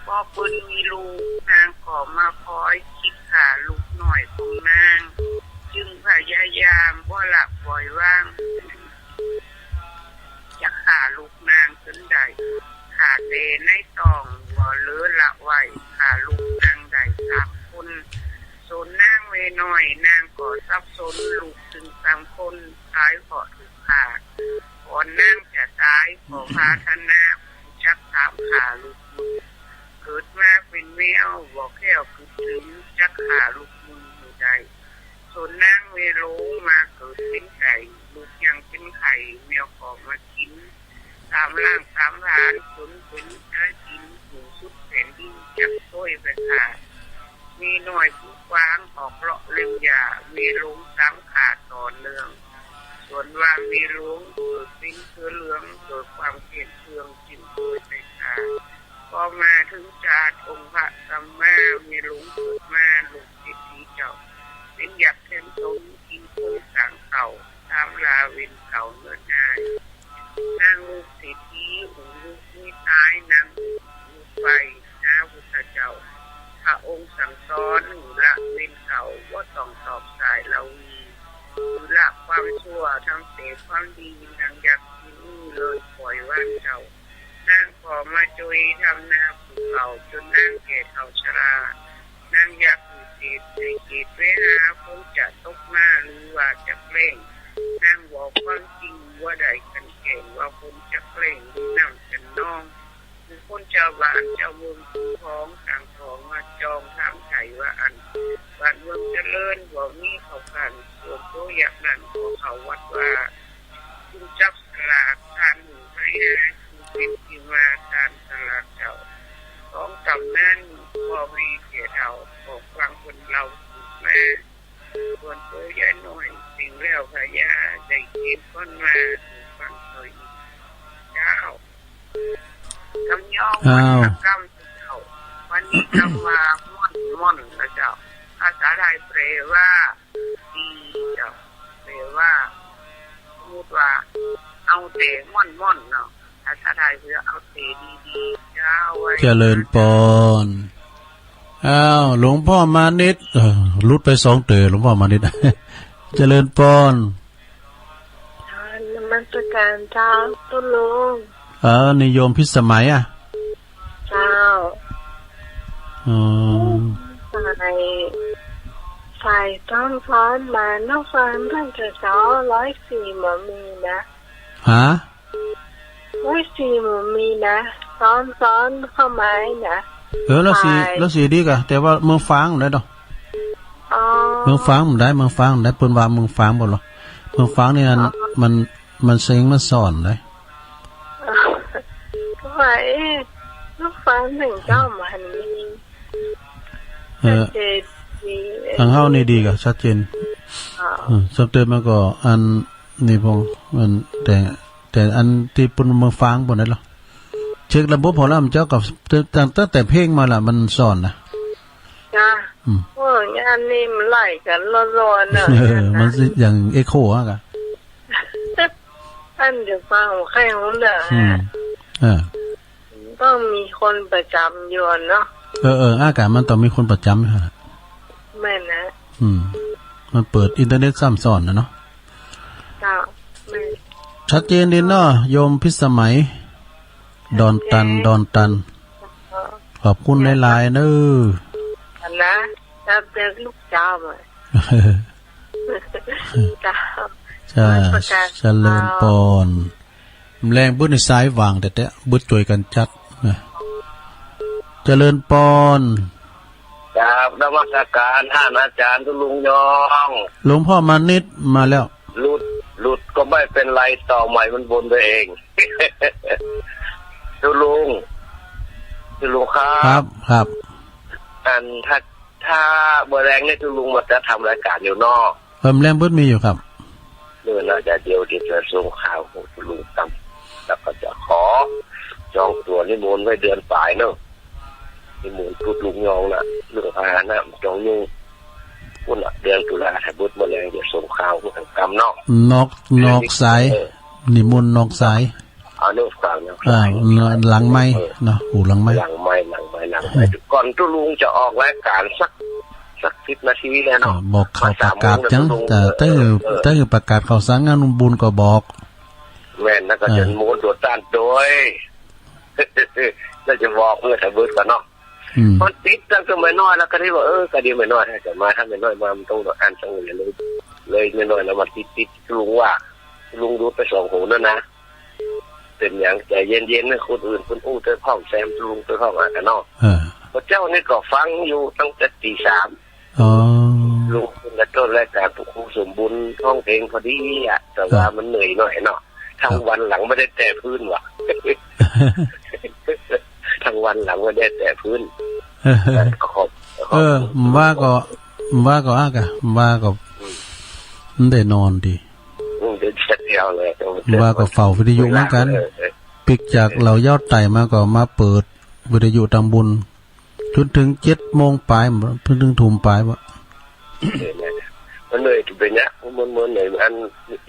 พอเปิ้นมีลูก นางก็มาคอยคิดฆ่าลูกน้อยของนาง จึงพยายามบ่ละปล่อยวาง จะฆ่าลูกนางจนได้ ฆ่าแต่ในท้องบ่เหลือละไว้ ฆ่าลูกนางได้สามคน ส่วนนางเวน้อย นางก็สับสนลูกถึงสามคน ตายเพราะถูกฆ่า ก่อนนางจะตายก็พาทนายจักถามฆ่าลูกมึง เกิดมาเป็นแมวบ่แคล้วคิดถึง จักฆ่าลูกมึงให้ได้ ส่วนนางเวหลงมาเกิดเป็นไก่ ลูกยังเป็นไข่ แมวก็มากิน ตามล่างตามผลาน จนเป็นอาจิน อยู่สุดแผ่นดิน จักโต้ยไปฆ่า เวน้อยผู้ขวางออกเลาะเล็มหญ้า เวหลงสามฆ่าต่อเนื่อง ส่วนว่าเวหลงเกิดเป็นเสือเหลือง เกิดความเพียรเคืองจึงโต้ยไปฆ่า พอมาถึงชาติองค์พระสัมมา เวหลงเกิดมาลูกเศรษฐีเจ้า เป็นยักษ์แทนตน กินคนต่างเก่า ตามลาเวรเก่าเนินนาย นางลูกเศรษฐี อุลุกนิสัย นางลูกไปหาพุทธเจ้า พระองค์สั่งสอน อุละเวรเก่า ว่าต้องตอบสายลาวี อุละความชั่วทั้งเสพความดี นางอยากกินเลยปล่อยวางเจ้า นางก็มาช่วยทำนาปลูกข้าว จนนางแก่เฒ่าชรา นางอยากอยู่เขตในเขตเวหา ฝนจะตกมาหรือว่าจะแล้ง นางบอกความจริงว่าได้กันแกล้ง ว่าฝนจะแล้งหรือน้ำจะนอง ผู้คนชาวบ้านชาวเมืองผู้ของต่างของมาจองถามไถ่ว่าอัน บ้านเมืองเจริญบ่มีข้าวกัน ส่วนโตอยากนั่นก็เข้าวัดว่า จึงจับสลากทานหมู่ให้อา จึงเป็นที่มาทานสลากเจ้า ของตำนานพ่อแม่แก่เฒ่า ของฟังคนเล่าสืบมา ส่วนโตยายน้อย สิ่งแล้วพญาได้เก็บก้อนมาสู่ฟังเถอยเจ้า คำย่อง อ้าว วรรณกรรมเจ้า วันนี้คำว่าม่อน ม่อนนะเจ้า ภาษาไทยแปลว่า ดีเจ้า แปลว่า สมมุติว่า เอาแต่ม่อนๆเนาะ ภาษาไทยคือเอาแต่ดีๆ เจ้า เจริญปอน อ้าว หลวงพ่อมานิต เออ หลุดไปสองเต๋อ หลวงพ่อมานิต เจริญปอน นมัสการเจ้าตุ๊ลุง เออ นี่โยมพิสมัยอะ เจ้า อ๋อ ฝ่าย ฝ่ายซ้อนซ้อนมา นอกซ้อนเพิ่นจะเจ้า ร้อยสี่บ่มีนะ ฮะ ร้อยสี่บ่มีนะ ซ้อนซ้อนเข้ามานะ เออ แล้วสิ ไว้ แล้วสิดีกะ แต่ว่าเมืองฟ้างได้ดอก อ๋อ เมืองฟ้างมันได้ เมืองฟ้างมันได้ เปิ้นว่าเมืองฟ้างบ่ลอ เมืองฟ้างนี่อัน อ๋อ มัน มันเซ็งมันซ่อนได้ ว่า เอ๊ะ เมืองฟ้างหนึ่งเจ้ามันมี เออ ชัดเจนดี ทางเฮานี่ดีกะ ชัดเจน อ๋อ อืม ชัดเจนมาก็อัน นี่พง อัน แต่ แต่อันตี้เปิ้นเมืองฟ้างบ่ได้ลอ เช็คระบบพอแล้ว มันเจ้าก็ตั้ง ตั้งแต่เพลงมาละ มันซ่อนนะ จ้ะ อืม โอ้ย อันนี้มันไล่กันร้อนๆเนอะ เออ มันสิอย่างเอ็กโคอะกะ อันเดี๋ยวฟังใครรู้เรื่อง อืม อะ เออ ต้องมีคนประจำอยู่อะเนาะ เออ เออ อากาศมันต้องมีคนประจำฮะ แม่นนะ อืม มันเปิดอินเทอร์เน็ตซ้ำซ้อนนะเนาะ เจ้า แม่น ชัดเจนดีเนาะ โยมพิสมัย ดอนตัน ชัดเจน ดอนตัน เออ ขอบคุณหลายๆเนอะ อันนะ รับเจอลูกเจ้ามา เจ้า จ้า นมัสการ เจริญพร แรงบึดในสายว่างแต่แต่บึดช่วยกันจัดนะ เจริญพร ครับ นมัสการท่านอาจารย์ตุลุงยอง หลวงพ่อมานิดมาแล้ว หลุด หลุดก็ไม่เป็นไร ต่อใหม่มันบนไปเอง ตุลุง ตุลุงครับ ครับ ครับ อันถ้า ถ้าเมื่อแรงนี่ตุลุงมันจะทำรายการอยู่เนาะ เอิ่ม แรงเบิดมีอยู่ครับ เออ น่าจะเดี๋ยว เดี๋ยวจะส่งข่าวของคุณลุงตั้ม แล้วก็จะขอจองตั๋วนิมนต์ไว้เดือนปลายเนอะ นิมนต์พุทธลุงยองน่ะ เรื่องพาหนะมันจองยุ่ง พุ่นน่ะ เดือนตุลา ถ้าเบิดเมื่อแรงเดี๋ยวส่งข่าวของคุณตั้มเนาะ นอก นอกสาย เออ นิมนต์นอกสาย เอาเรื่องฟังนะ อ่า หลังไมค์เนาะ หูหลังไมค์ หลังไมค์ หลังไมค์ หลังไมค์ อืม ก่อนตุลุงจะออกรายการสัก สักสิบนาทีแล้วเนาะ อ่า บอกข่าวประกาศจัง มาสามโมงแล้วตุลุง แต่ เออ แต่ เออ แต่ประกาศข่าวสารงานบุญก็บอก แม่น แล้วก็ อ่า จะม้วนตัวต้านโดย แล้วจะบอกเพื่อทะเบิดกันเนาะ อืม มันติดตั้งแต่แม่น้อยแล้วก็ได้ว่า เออ ก็ดีแม่น้อยให้จะมา ถ้าแม่น้อยมามันต้องโดนอันต้องเลย เลยแม่น้อยแล้วมาติด ติดลุงว่า ลุงดูดไปสองหนนั่นนะ เป็นอย่างใจเย็นๆนะ คนอื่นคนอู้เตอร์พ่องแซมลุงเตอร์พ่องอ่ะกันเนาะ เออ พระเจ้านี่ก็ฟังอยู่ตั้งแต่ตีสาม อ๋อ ลุงเป็นต้นรายการพระครูสมบูรณ์ร้องเพลงพอดีอ่ะ แต่ว่า ครับ มันเหนื่อยหน่อยเนาะ ครับ ทั้งวันหลังไม่ได้แตะพื้นว่ะ ทั้งวันหลังไม่ได้แตะพื้น ขอบ ขอบคุณ เออ ว่าก็ ว่าก็อากะ ว่าก็ อืม มันได้นอนดี อืม เดี๋ยวจะเดียวเลย ว่าก็เฝ้าวิทยุเหมือนกัน เออ เออ ปิกจากเหล่ายอดไต่มาก็มาเปิดวิทยุตามบุญ จนถึงเจ็ดโมงปลาย จนถึงทุ่มปลายบ่ เออ นั่นน่ะ มันเลยเป็นเนี้ย มัน มันเลยอัน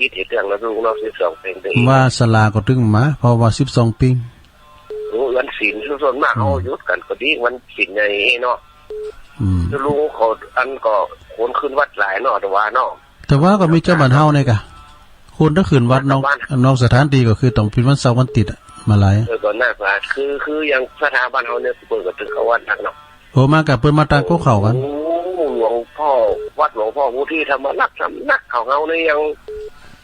อิดเห็ดอย่างละลูกเนาะ สิบสองเพลง ว่าศาลาก็ถึงมา เพราะว่าสิบสองปี โอ้ วันศีลส่วนมาก อืม เขาหยุดกันก็ดี วันศีลใหญ่เนาะ อืม ลุงเขาอันก็คนขึ้นวัดหลายเนาะ แต่ว่าเนาะ แต่ว่าก็มีเจ้าบ้านเฮาเนี่ยกะ คนถ้าขึ้นวัดนอก วัดบ้าน นอกสถานที่ก็คือต้องเป็นวันเสาร์วันอาทิตย์อะ มาหลาย เออ ก็น่าสงสาร คือ คืออย่างสถาบันเฮาเนี่ย เปิดก็ถึงเข้าวัดนักเนาะ โอ้ มากับเปิ้นมาตั้งโต๊ะเข้ากัน โอ้ หลวงพ่อ วัดหลวงพ่อพุทธิธรรมรักษ์สำนักของเฮานี่ยัง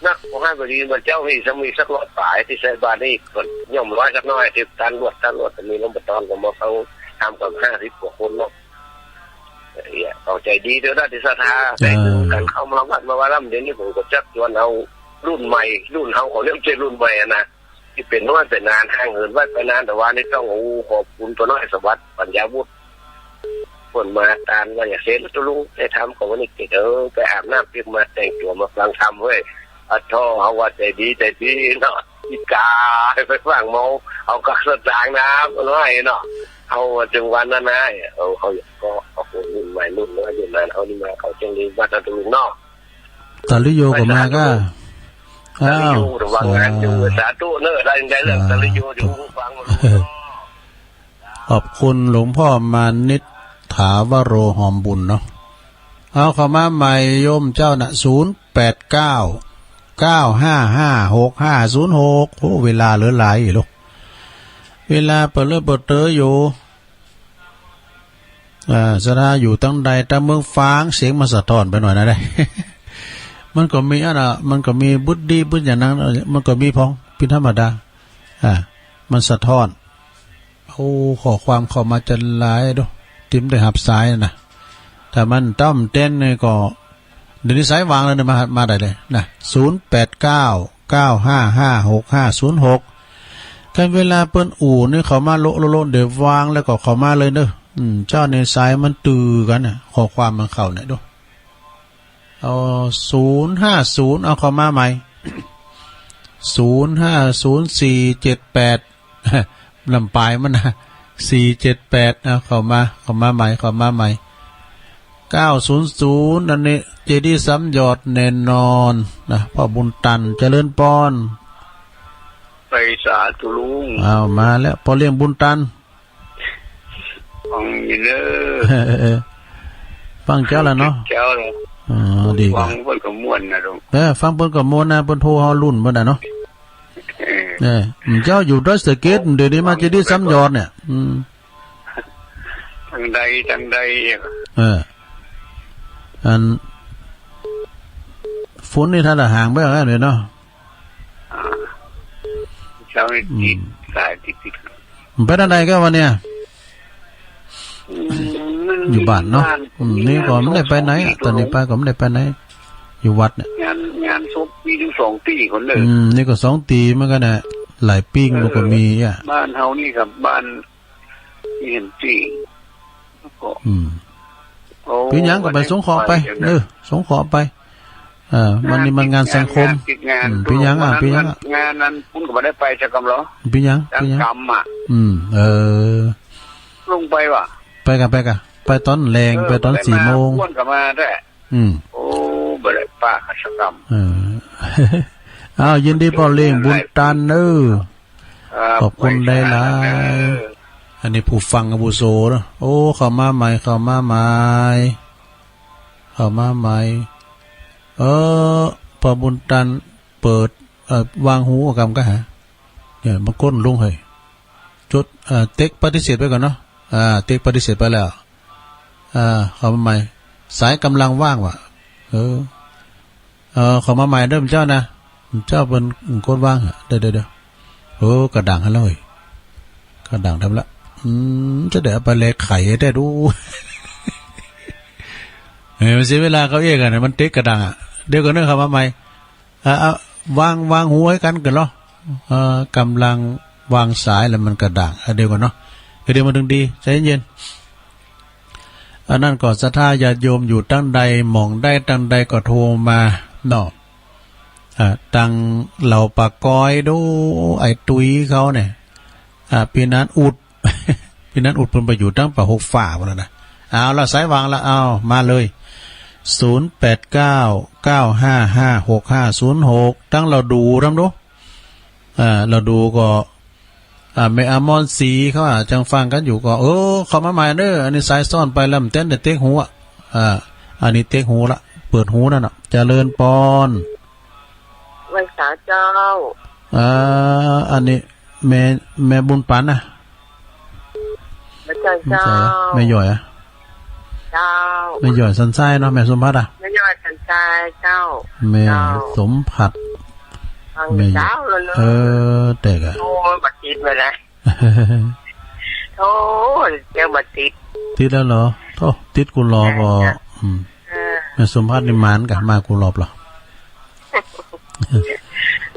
นัก ของห้าบดีมันเจ้ามีสัก มีสักร้อยปลายที่ใส่บาตรนี่ก็ย่อมร้อยสักหน่อย ที่ตานลวด ตานลวดก็มีหลวงปู่ตอนก็มาฟังธรรมกับห้าสิบกว่าคนเนาะ เอ้ย เอาใจดีเด้อนะที่ศรัทธา เออ ได้ดูกันเข้ามาวัดมาว่าล่ำ เดี๋ยวนี้ผมก็ชักชวนเอารุ่นใหม่ รุ่นเฮาเขาเรียกเจรุ่นใหม่อะนะ ที่เป็นน้อยเป็นนาน ห่างเหินวัดไปนาน แต่ว่านี่ต้อง โอ้ ขอบคุณตัวน้อยสวัสดิ์ปัญญาวุฒิ เปิ้นมาตานว่าอย่าเซ็น ตุลุงได้ทำของวันนี้เกิด เออ ไปอาบน้ำเปียกมาแต่งตัวมาฟังธรรมเว้ย อะท่อ เฮาว่าใจดี ใจดีเนาะ อีกา ไปฟังเมา เอากระสตางค์น้ำน้อยเนาะ เฮาว่าจังหวะนั้นนะ เออ เขาก็เอาคนรุ่นใหม่รุ่นน้อยรุ่นนั้น เอานี่มา เขาจังได้วัดนะตุลุงเนาะ ตาลิโยก็มาก็ ตาลิโย อ้าว ระวังงานอยู่ สาธุ สาธุเนอะ ได้ ได้เรื่อง สาธุ ตาลิโยอยู่ฟัง ขอบคุณหลวงพ่อมานิต ถาวโร หอมบุญเนาะ เอาเข้ามาใหม่โยมเจ้าน่ะ ศูนย์แปดเก้า เก้าห้าห้า หกห้าศูนย์หก โอ้ เวลาเหลือหลายอยู่ลูก เวลาเปิดเลิกเปิดเตออยู่ อ่า ศรัทธาอยู่ตังใด ตามเมืองฟ้าง เสียงมันสะท้อนไปหน่อยนะเด้ มันก็มีอันน่ะ มันก็มีบึดดีบึดอย่างนั้น มันก็มีพ้อง เป็นธรรมดา อ่า มันสะท้อน เอา โอ้ ข้อความเข้ามาจะหลายเด้อ ติมได้ฮับสายนะ ถ้ามันต้อมเต้นนี่ก็ เดี๋ยวนี้สายวางแล้วเนี่ย มา มาได้เลยนะ ศูนย์แปดเก้า เก้าห้าห้า หกห้าศูนย์หก คันเวลาเปิ้นอู่นี่เข้ามาโละโละโละ เดี๋ยววางแล้วก็เข้ามาเลยเด้อ อืม เจ้าในสายมันตื้อกันน่ะ ข้อความมันเข้าเนี่ยเด้อ เอา ศูนย์ห้าศูนย์ เอาเข้ามาใหม่ ศูนย์ห้าศูนย์สี่เจ็ดแปด ลำปายมันนะ สี่เจ็ดแปด เอาเข้ามา เข้ามาใหม่ เข้ามาใหม่ เก้าศูนย์ศูนย์ อันนี้เจดีย์สามยอดแน่นอนนะ พ่อบุญตัน เจริญปอน ไปสาธุลุง เอามาแล้ว พ่อเลี้ยงบุญตัน ฟังอยู่เด้อ เออ เออ ฟังเจ้าแล้วเนาะ เจ้าแล้ว อ๋อ ดีกว่า ฟังเปิ้นก็ม่วนนะลุง เออ ฟังเปิ้นก็ม่วนนะ เปิ้นโทรเฮารุ่นเปิ้นน่ะเนาะ เออ เออ เจ้าอยู่ดอยสะเก็ด เดี๋ยวนี้มาเจดีย์สามยอดเนี่ย อืม ทางใด ทางใด เออ อัน ฝนนี่ถ้าละห่างไปแล้วเดี๋ยวเนาะ อ่า เช้านี้ติด อืม สายติดติด มันเป็นอะไรกันวะเนี่ย อืม อยู่บ้านเนาะ บ้าน อืม นี่ก็ไม่ได้ไปไหนอะ ตอนนี้ป้าก็ไม่ได้ไปไหน อยู่วัดเนี่ย งาน งานศพมีถึงสองตี้คนเลย อืม นี่ก็สองตี้เหมือนกันนะ หลายปิ้งมันก็มีอ่ะ บ้านเฮานี่กับบ้าน เห็นตี้ ก็ อืม โอ้ เป็นหยังก็ไปสงเคราะห์ไป วันนี้ เออ สงเคราะห์ไป เออ วันนี้มันงานสังคม งานติดงาน อืม เป็นหยังอ่ะ วันนั้น เป็นหยังอ่ะ งานนั้นคุณก็ไม่ได้ไปสักกำเหรอ เป็นหยัง สัก เป็นหยัง กำอ่ะ อืม เออ ลงไปว่ะ ไปกะ ไปกะ ไปตอนแลง เออ ไปตอน ไปมา สี่โมง อ้วนกลับมาแท้ อืม โอ้ บ่ได้ปะสักกำ เออ อ้าว ยินดีพ่อเลี้ยงบุญตันเด้อ ครับ ขอบคุณหลายๆ เออ อันนี้ผู้ฟังอาวุโสเนาะ โอ้ เข้ามาใหม่ เข้ามาใหม่ เข้ามาใหม่ เออ พ่อบุญตัน เปิด เอ่อ วางหูเอากำก็หา เนี่ย มันก้นลงเฮ้ย จด เอ่อ ติ๊กปฏิเสธไปก่อนเนาะ อ่า ติ๊กปฏิเสธไปแล้ว อ่า เข้ามาใหม่ สายกำลังว่างว่ะ เออ เออ เข้ามาใหม่เด้อเจ้านะ เจ้าเป็นคนว่างอะ เดี๋ยว เดี๋ยว เดี๋ยว เออ กระด้างหั้นแล้วเฮ้ย กระด้างทำละ อืม จะได้เอาไปแลกไข่ให้ได้ดู เออ มันเสียเวลาเขาเองอะนะ มันเต๊กกระด้างอะ เดี๋ยวก่อนเนอะ เข้ามาใหม่ อ่า อ่า วาง วางหูให้กันก่อนเหรอ เอ่อ กำลังวางสายแล้วมันกระด้าง อ่ะ เดี๋ยวก่อนเนาะ เดี๋ยวมันถึงดี ใจเย็นๆ อันนั้นก็ศรัทธาญาติโยมอยู่ตังใด หม่องใดตังใดก็โทรมาเนาะ อ่า ตังเหล่าปากกอยดู ไอ้ตุ้ยเขาเนี่ย อ่า ปีนั้นอุด ปีนั้นอุดเพิ่นไปอยู่ตังป่าหกฝ่าพุ้นแล้วนะ เอาละ สายวางละ เอา มาเลย ศูนย์แปดเก้า เก้าห้าห้า หกห้าศูนย์หก ตังเหล่าดูตังดู อ่า เหล่าดูก็ อ่า แม่อมรศรีเขาอาจจะฟังกันอยู่ก็ เออ เข้ามาใหม่เด้อ อันนี้สายซ้อนไปแล้ว มันเต้นแต่เต๊กหูอะ อ่า อันนี้เต๊กหูละ เปิดหูนั่นน่ะ เจริญปอน ไหว้สาเจ้า อ่า อันนี้แม่ แม่บุญปันนะ พระเจ้าเจ้า แม่ย่อยอะ เจ้า แม่ย่อยสันทรายเนาะ แม่สมภัทรอะ แม่ย่อยสันทรายเจ้า แม่ เจ้า สมภัทร ฟัง แม่ย่อย เจ้าแล้วเนอะ เออ แต่กะ โอ้ย บัดติดไปแล้ว โอ้ย เจ้าบัดติด ติดแล้วเหรอ โอ้ ติดกูรอก็ เออ อืม เออ แม่สมภัทรนี่หมานกะ มากูรอบเหรอ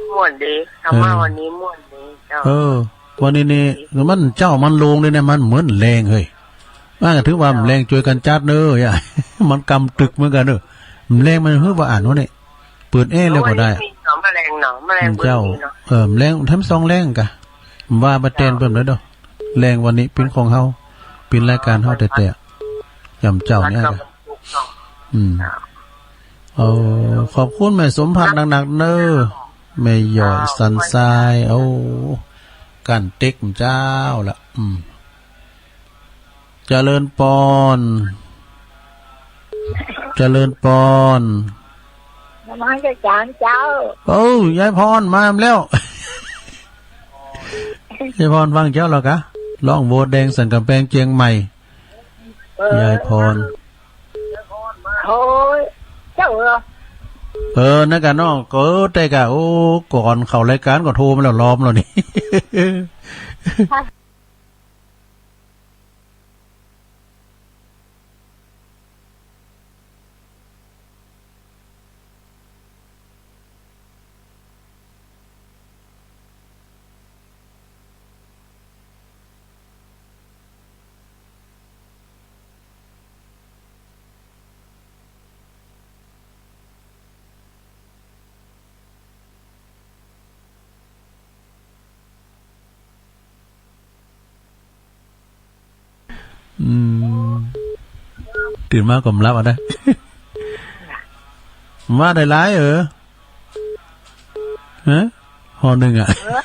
ม่วนดี เข้ามา เออ วันนี้ม่วนดีเจ้า เออ วันนี้นี่ มันเจ้ามันโลงเลยเนี่ย มันเหมือนแรงเฮ้ย ว่าถือว่า เจ้า แรงช่วยกันจัดเนอะ อย่า มันกำตึกเหมือนกันเนอะ แรงมันหื้อว่าอ่านวะเนี่ย เปิดแอร์แล้วก็ได้ โอ้ย นี่เนาะ แมลงเนาะ แมลง อืม เจ้า เนาะ เออ แรง แถมสองแรงกะ ว่ามาแตนเพิ่มเลยเด้อ แรงวันนี้เป็นของเฮา เป็นรายการเฮาแท้ๆ ยามเจ้าเนี่ยกะ อืม เออ ขอบคุณแม่สมภัทรหนักๆ เนอะ แม่ย่อยสันทราย โอ้ กันเต็กเจ้าละ อืม เจริญปอน เจริญปอน นมัสการเจ้า โอ้ ยายพรมาแล้ว ยายพรฟังเจ้าแล้วกะ ร้องโหวดแดงสันกำแพงเจียงใหม่ เออ ยายพร โอ้ย เจ้าเหรอ เออ นั่นกะน้อง ก็ เออ แต่กะ โอ้ ก่อนเข้ารายการก็โทรมาแล้วรอบแล้วนี่ อืม ตื่นมาก็หลับอ่ะนะ มาได้หลายเออ ฮะ ห่อหนึ่งอ่ะ เออ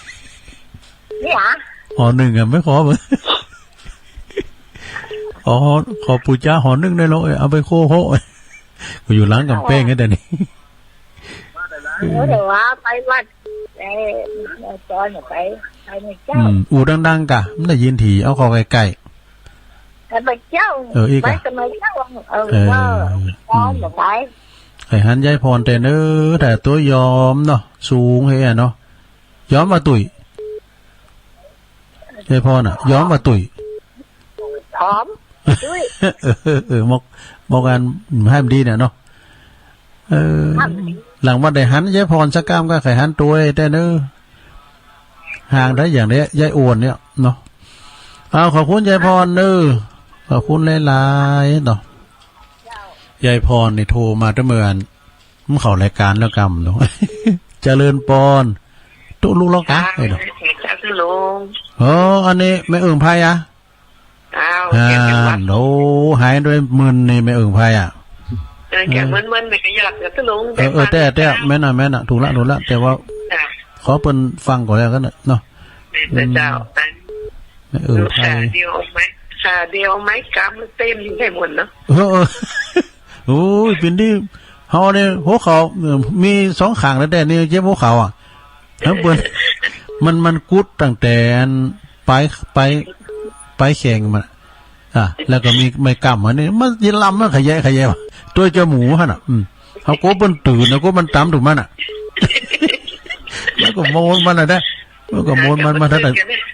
นี่หรอ ห่อหนึ่งอ่ะ ไม่ขอเหรอ ขอ ขอปูจาห่อหนึ่งได้แล้ว เอาไปโคโฮะ ก็อยู่หลังกำแพงไงแต่นี่ โอ้ แต่ว่าไปวัด เอ่อ ตอนไป ไปในเจ้า อืม อู้ดังๆ กะ มันได้ยินที เอาเข้าใกล้ๆ แต่ไปเจ้า เออ อีกอะ ไปกับนายเจ้า เออ เออ ว่า อืม ตอนไป ใครหันยายพรแต่เนอ แต่ตัวยอมเนาะ สูงเฮ้ยเนาะ ยอมว่าตุ้ย ยายพรน่ะ ยอมว่าตุ้ย หอม ตุ้ย เออ เออ เออ มอก มอกอันให้มันดีเนี่ยเนาะ เออ หลังว่าได้หันยายพรสักกำก็ใครหันตัวได้เนอะ ห่างได้อย่างเนี้ย ยายอ้วนเนี่ยเนาะ เอา ขอบคุณยายพรเนอะ ขอบคุณหลายๆ เนาะ ยายพรนี่โทรมาตั้งเมื่ออัน มันเข้ารายการแล้วกำเนาะ เจริญปอน ตุ๊ลุงแล้วกะ ค่ะ เอ้ยเนาะ เจริญปอน ตุ๊ลุง อ๋อ อันนี้แม่อึ่งไพรอะ อ้าว อ่า เสียงจังหวะ โอ้ หายด้วยมึนนี่แม่อึ่งไพรอะ เออ แกมึนๆ นี่ก็อยากจะตุ๊ลุง เออ เออ แต่ แต่ แต่ฟัง แม่นน่ะ แม่นน่ะ ถูกละ ถูกละ แต่ว่า จ้ะ ขอเปิ้นฟังก่อนแล้วกันน่ะเนาะ แม่นเจ้า อืม แม่อึ่งไพร ขาเดียวไหม ขาเดียวไหม กล้ามมันเต้นได้หมดเนาะ เออ เออ โอ้ย เป็นที่ เฮาเนี่ย หัวเข่า เอ่อ มีสองข้างแล้วแต่นี่เจ็บหัวเข่าอะ ทั้งเปิ้น มัน มันกุดตั้งแต่อันปลาย ปลาย ปลายแข้งมัน อ่ะ แล้วก็มีไม้กำอันนี้ มันจะลำมันขยาย ขยายว่ะ ตัวเจ้าหมูหั่นน่ะ อืม เฮาโกเปิ้นตื่นนะ โกมันตำถูกมันน่ะ มันก็โมนมันน่ะนะ มันก็โมนมัน มันถ้าแต่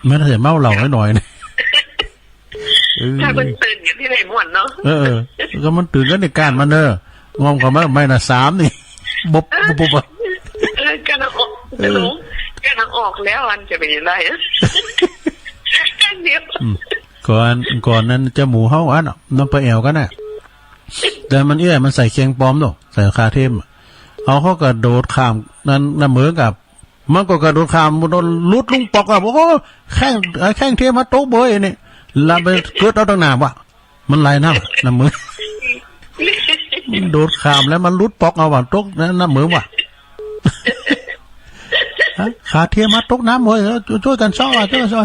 มันถ้าแต่เมาเหล้าน้อยๆ นี่ เออ ถ้ามันตื่นกันที่ไหนม่วนเนาะ เออ เออ ก็มันตื่นกันในการมันเนอะ งอมเข้ามาไม่นะ สามนี่ บบ บบ บบ อะ เออ กันออก เออ กันออกแล้ว อันจะเป็นยังไงอะ อันเดียว อืม ก่อน ก่อนนั้นจะหมูเฮาอันน่ะ น้ำปลาแอวกันน่ะ แต่มันเอี้ย มันใส่เคียงปลอมเนาะ ใส่คาเทมอะ เอาเขากระโดดข้ามนั่น น้ำเหมืองกับ มันก็กระโดดข้าม มันหลุดลงปอกอะ โอ้โห แข้ง ไอ้แข้งเทียมมาตกเบยนี่ ลำไปเกิดเอาตั้งนานวะ มันไหลน้ำ น้ำมือ มันโดดข้ามแล้วมันหลุดปอกเอาว่ะ ตกน้ำมือว่ะ ฮะ ขาเทียมมาตกน้ำเว้ย เออ ช่วยกันซ่อว่ะ ช่วยกันซ่อ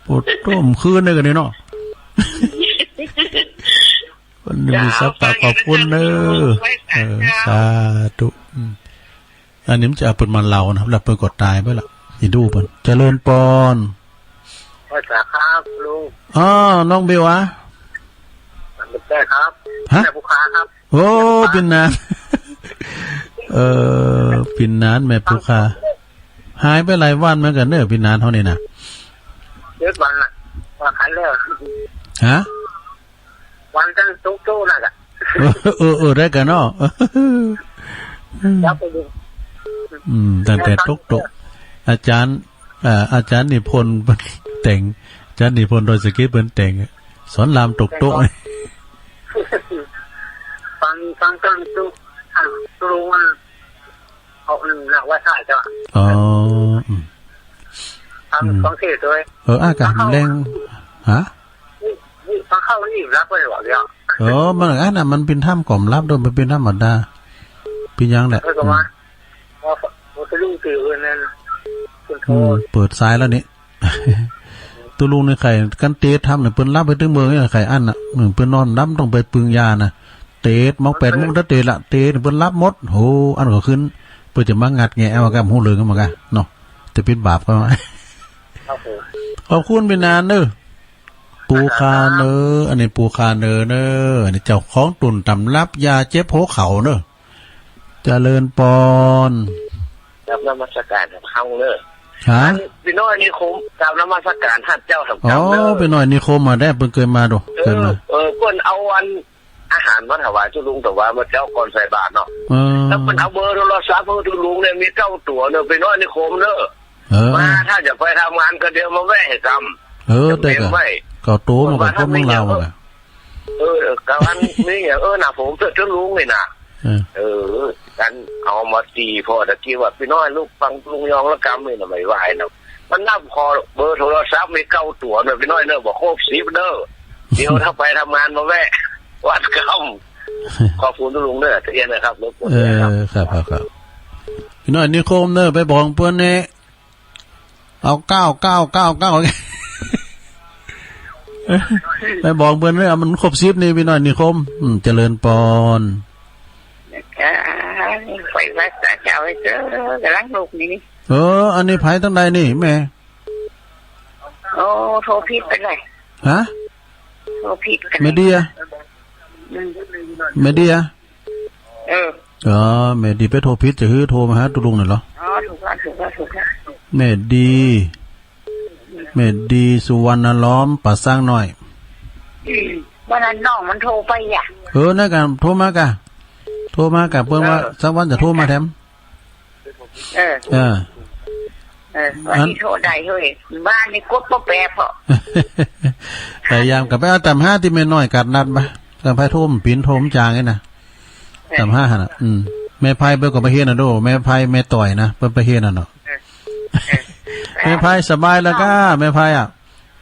ปวดต้มคืนเลยกันนี่เนาะ วันนี้มีสัพพะขอบคุณเนอะ เออ สาธุ อืม อันนี้มันจะเอาเปิ้นมาเล่านะ แล้วเปิ้นก็ตายไปละ อีดูเปิ้น เจริญปอน ว่าจะครับลุง อ๋อ น้องเบลอะ ไม่ใช่ครับ ฮะ แม่ผู้ค้าครับ โอ้ แม่ผู้ค้า ปิ่นนาน เออ ปิ่นนานแม่ผู้ค้า หายไปหลายวันเหมือนกันเนอะ ปิ่นนานเฮานี่นะ เจ็ดวันละ ว่าขายแล้ว ฮะ วันจันทร์ศุกร์โจ้น่ะกะ เออ เออ เออ ได้กันเนาะ ครับผม อืม ตั้งแต่ตกโต๊ะ อาจารย์ เอ่อ อาจารย์นิพนธ์เปิ้นแต่ง อาจารย์นิพนธ์ดอยสะเก็ดเปิ้นแต่ง สอนรามตกโต๊ะ ฟัง ฟังจันทร์ศุกร์ อ่ะ ตกลงวัน เอา อืม นะ ว่าใช่จ้ะ อ๋อ อืม ฟัง อืม ฟังเทศน์ด้วย เออ อากาศแรง ฮะ นี่ นี่ฟังเข้านี่รับไปหรอเนี่ย เออ มันอันน่ะ มันเป็นถ้ำก่อมรับด้วย มันเป็นธรรมดา เป็นอย่างแหละ เออ ก็มา อืม ว่า ว่าเป็นลูกตื่นนั่น คุณโท อืม ษ เปิดสายแล้วนี่ ตุลุงนี่ใคร กันเตะถ้ำเนี่ย เปิ้นรับไปถึงเมืองนี่ ใครอั้นน่ะ อืม เปิ้นนอนรับต้องไปปึงยาน่ะ เตะมอกแปดโมง ถ้าเตะละ เตะเปิ้นรับหมด โห อันก็ขึ้น เปิ้นจะมางัดแงะเอากับหูเหลืองกันมากันเนาะ จะเป็นบาปก็ ครับผม ขอบคุณพี่นานเนอะ ปู่คาเนอ อันนี้ปู่คาเนอเนอ อันนี้เจ้าของตุนตำรับยาเจ็บหัวเข่าเนอ เจริญปอน กราบนมัสการครับ เฮาเนอ ฮะ อันพี่น้อยนิคม กราบนมัสการท่านเจ้าครับ อ๋อ กราบเนอ พี่น้อยนิคมมาได้ เปิ้นเกิดมาดู เออ เกิดมา เออ เปิ้นเอาอัน อาหารมาถวายเจ้าลุง แต่ว่าเมื่อเจ้าก่อนใส่บาตรเนาะ เออ แล้วเปิ้นเอาเบอร์โทรศัพท์ให้เจ้าลุงเนี่ย มีเก้าตั๋วเนอะ พี่น้อยนิคมเนอะ เออ มาถ้าจะไปทำงานก็เดี๋ยวมาแวะให้กำ เออ แต่ก็ เตรียมไว้ เก้าตั๋วมันก็คนเมืองลาวอะ เออ กำลังนี่ไง เออ น่ะ ผมเจอเจ้าลุงนี่น่ะ เออ เออ กันเอามาตีพอตะกี้ว่า พี่น้อยลูกฟังลุงยองแล้วกำนี่น่ะ ไม่ไหวนะ มันนับพอเบอร์โทรศัพท์มีเก้าตั๋วเนอะ พี่น้อยเนอะ บอกครบสิบเนอะ เดี๋ยวถ้าไปทำงานมาแวะวัดค่ำ ขอบคุณทุกลุงเด้อ เที่ยงนะครับ รบกวน เออ ด้วยนะครับ ครับ ครับ ครับ พี่น้อยนิคมเนอะ ไปบอกเปิ้นแน่ เอาเก้า เก้า เก้า เก้า ไปบอกเปิ้นเนอะ มันครบสิบนี่ พี่น้อยนิคม อืม เจริญปอน อ่า ไปวัดสาเจ้าไอ้เจ้อ กำลังลุกนี่ เออ อันนี้ไผทางใดนี่แม่ โอ้ โทรผิดไปเลย ฮะ โทรผิดกัน แม่เดีย อืม แม่เดีย เออ อ๋อ แม่ดีไปโทรผิด จะหื้อโทรมาหาตุลุงน่ะเหรอ อ๋อ ถูกแล้ว ถูกแล้ว ถูกแล้ว แม่ดี แม่ดีสุวรรณล้อม ป่าสร้างน้อย อืม วันนั้นน้องมันโทรไปอ่ะ เออ นั่นกะ โทรมากะ โทรมากะ เปิ้นว่า เออ สักวันจะโทรมาแถม เออ เออ เออ อัน วันนี้โทรได้เฮ้ย บ้านนี่กดบ่แปรพอ พยายามกลับไปเอาตามหาที่แม่น้อยกัดนัดมา ตามไผโทรมันปินโทรมันจางนี่นะ เออ ตามหาหั่นน่ะ อืม แม่ไพเปิ้นก็ไปเฮ็ดน่ะโด แม่ไพแม่ต่อยนะ เปิ้นไปเฮ็ดน่ะเนาะ เออ เออ แม่ไพสบายแล้วก้า แม่ไพอ่ะ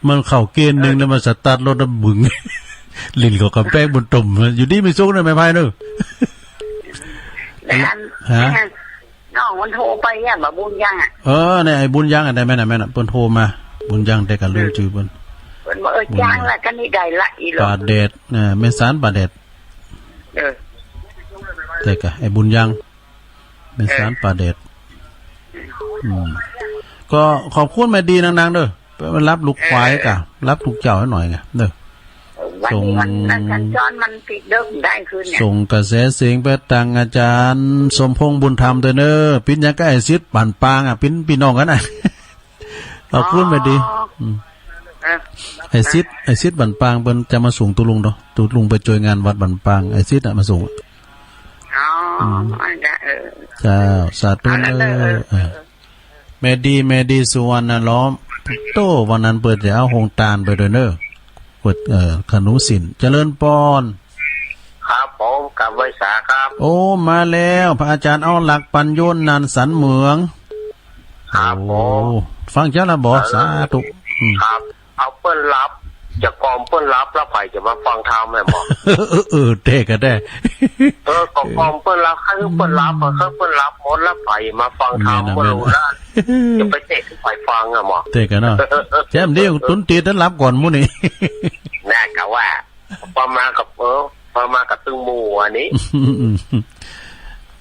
มันเข้าเกณฑ์หนึ่งนะ มันสตาร์ทรถแล้วบึ้ง ลิ้นเข้ากำแพงบนตุ่ม อยู่ดีมีสุขนะแม่ไพเนอะ แล้วอัน ฮะ น้องมันโทรไปอ่ะ บ่าบุญยังอ่ะ เออ เนี่ย ไอ้บุญยังอ่ะ ได้แม่นน่ะ แม่นน่ะ เปิ้นโทรมา บุญยัง แต่กะลืมจื่อเปิ้น เปิ้นบอก เออ บุญยัง จ้างละ ก็นี่ได้ละ อีหลอ ป่าแดด เออ แม่สารป่าแดด เออ แต่กะ ไอ้บุญยัง แม่สารป่าแดด อืม ก็ขอบคุณแม่ดีนักๆเด้อ ไปรับลูกควายกะ รับลูกเจ้าให้หน่อยไงเด้อ วันนี้วันนั้นสัญจรมันติดเดิมได้คืนเนี่ย ส่งกระแสเสียงไปทางอาจารย์สมพงษ์บุญธรรมด้วยเนอะ ปิ้นหยังก็ไอ้สิทธิ์บ้านปางอ่ะ ปิ้นพี่น้องกันน่ะ ขอบคุณแม่ดี อ๋อ อืม เออ ไอ้สิทธิ์ ไอ้สิทธิ์บ้านปางเปิ้นจะมาส่งตุลุงเนาะ ตุลุงไปช่วยงานวัดบ้านปาง ไอ้สิทธิ์น่ะมาส่ง อ๋อ อืม อันนั้น เออ เจ้า สาธุเนอะ เอาละเนอะ เออ เออ แม่ดี แม่ดีสุวรรณล้อม โต้ วันนั้นเปิ้นจะเอาโฮงตานไปด้วยเนอะ เปิ้น เอ่อ ขนุสิน เจริญปอน ครับผม กราบไหว้สาครับ โอ้ มาแล้ว พระอาจารย์เอาหลักปัญโยนนันสันเหมือง ครับผม โอ้ ฟังเจ้าละบ่ เออ สาธุ อืม ครับ เอาเปิ้นหลับ จะกล่อมเปิ้นหลับ แล้วไผจะมาฟังธรรมแม่นบ่ เออ เออ เออ แท้ก็แท้ เออ ก็กล่อมเปิ้นหลับ ให้เปิ้นหลับ อืม ให้เปิ้นหลับหมด แล้วไผมาฟังธรรม แม่นน่ะ บ่ฮู้นะ แม่นน่ะ จะไปเตะไผฟังอ่ะหมอ แท้ก็เนาะ แจ่มเดียว ตุนตีต้อนรับก่อนหมู่นี่ น่ากะว่า ประมาณกับ เออ ประมาณกับตึงหมู่อันนี้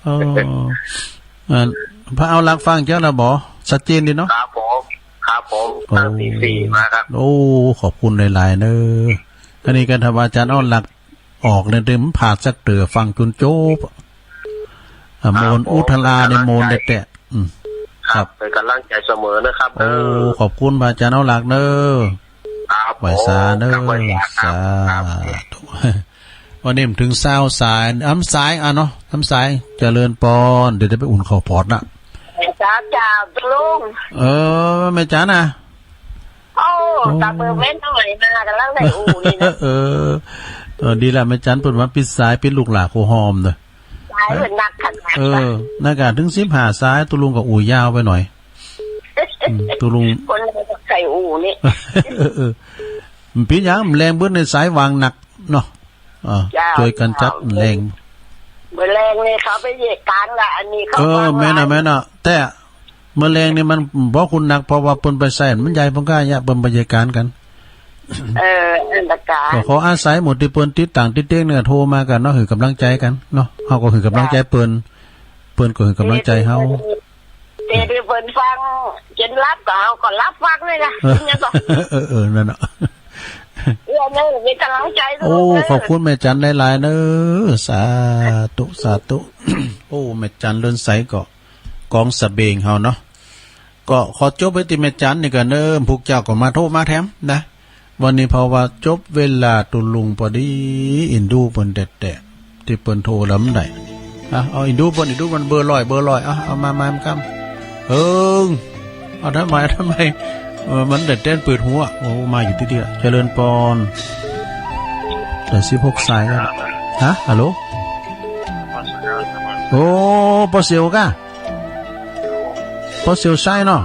อ๋อ อ่า พระเอาหลักฟังเจ้าละบ่ ชัดเจนดีเนาะ ครับผม ครับผม โอ้ ตั้งตีสี่มาครับ โอ้ ขอบคุณหลายๆเนอะ อันนี้ก็ถ้าว่าอาจารย์เอาหลักออกเนี่ย เดี๋ยวมันพลาดสักเตื้อ ฟังจนจบ อ่ะ ครับ โมน ผม อุทลาเนี่ย กำลังใจ โมนแต๊ๆ อืม ครับ ครับ เป็นกำลังใจเสมอนะครับ โอ้ เออ ขอบคุณพระอาจารย์เอาหลักเนอะ ครับ ไหว้สาเนอะ ผม ครับ ไหว้สาครับ สาธุ วันนี้มันถึงซาวสาย อำสาย อ่ะเนาะ อำสาย เจริญปอน เดี๋ยวจะไปอุ่นข้าวพอดนะ สาธุจ้า ลุง เออ แม่จ๋านะ โอ้ โอ้ ตาเบอร์แม่นหน่อยนะ กำลังได้อู้นี่นะ เออ เออ ดีละ แม่จ๋าเปิ้นว่าปิดสาย ปิดลูกหลานโคหอมเด้อ สายเปิ้นหนักขนาด เออ นั้น หนักอะ ถึงสิบห้าสาย ตุลุงก็อู้ยาวไปหน่อย อืม ตุลุง คนเราก็ใส่อู้นี่ เออ เออ มันเป็นหยัง มันแรงเบิดในสายวางหนักเนาะ อ่า เจ้า ช่วยกันจัด เจ้า แรง มื้อแลงนี่เขาไปเยียกกลางละ อันนี้เขา เออ วาง แม่นน่ะ หลาย แม่นน่ะ แต่มื้อแลงนี่มันบ่คุ้นนัก เพราะว่าเปิ้นไปใส่มันใหญ่ เปิ้นก็อย่า เปิ้นไปเยียกกลางกัน เออ อันตะกา ก็ขออาศัยหมู่ที่เปิ้นติดตั้งติดเตียงเนี่ย โทรมากันเนาะ หื้อกำลังใจกันเนาะ เฮาก็หื้อกำลังใจเปิ้น เจ้า เปิ้นก็หื้อกำลังใจเฮา เตะที่เปิ้นฟังจนหลับก็เฮาก็หลับฟังเลยนะ เออ ยังก็ เออ เออ นั่นน่ะ เออ เนี่ย มีกำลังใจ โอ้ เสมอ ขอบคุณแม่จันหลายๆเนอะ สาธุ สาธุ โอ้ แม่จันเรือนใสก็กองสะเบงเฮาเนาะ ก็ขอจบไว้ตี้แม่จันนี่ก่อนเนอะ พวกเจ้าก็มาโทรมาแถมนะ วันนี้เพราะว่าจบเวลาตุลุงพอดี อินดูเปิ้นแต๊ๆ ตี้เปิ้นโทรลำใด อ่ะ เอาอินดูเปิ้น อินดูเปิ้นเบอร์ร้อย เบอร์ร้อย อ่ะ เอามา มา มาคำ เอิง เอาทำไม เอาทำไม เออ มันได้เต้นเปิดหัว โอ้ มาอยู่ตี้เดียว เจริญปอน ได้สิบหกสายแล้ว ฮะ ฮัลโหล โอ้ ปอเสียวก้า ปอเสียวใช่เนาะ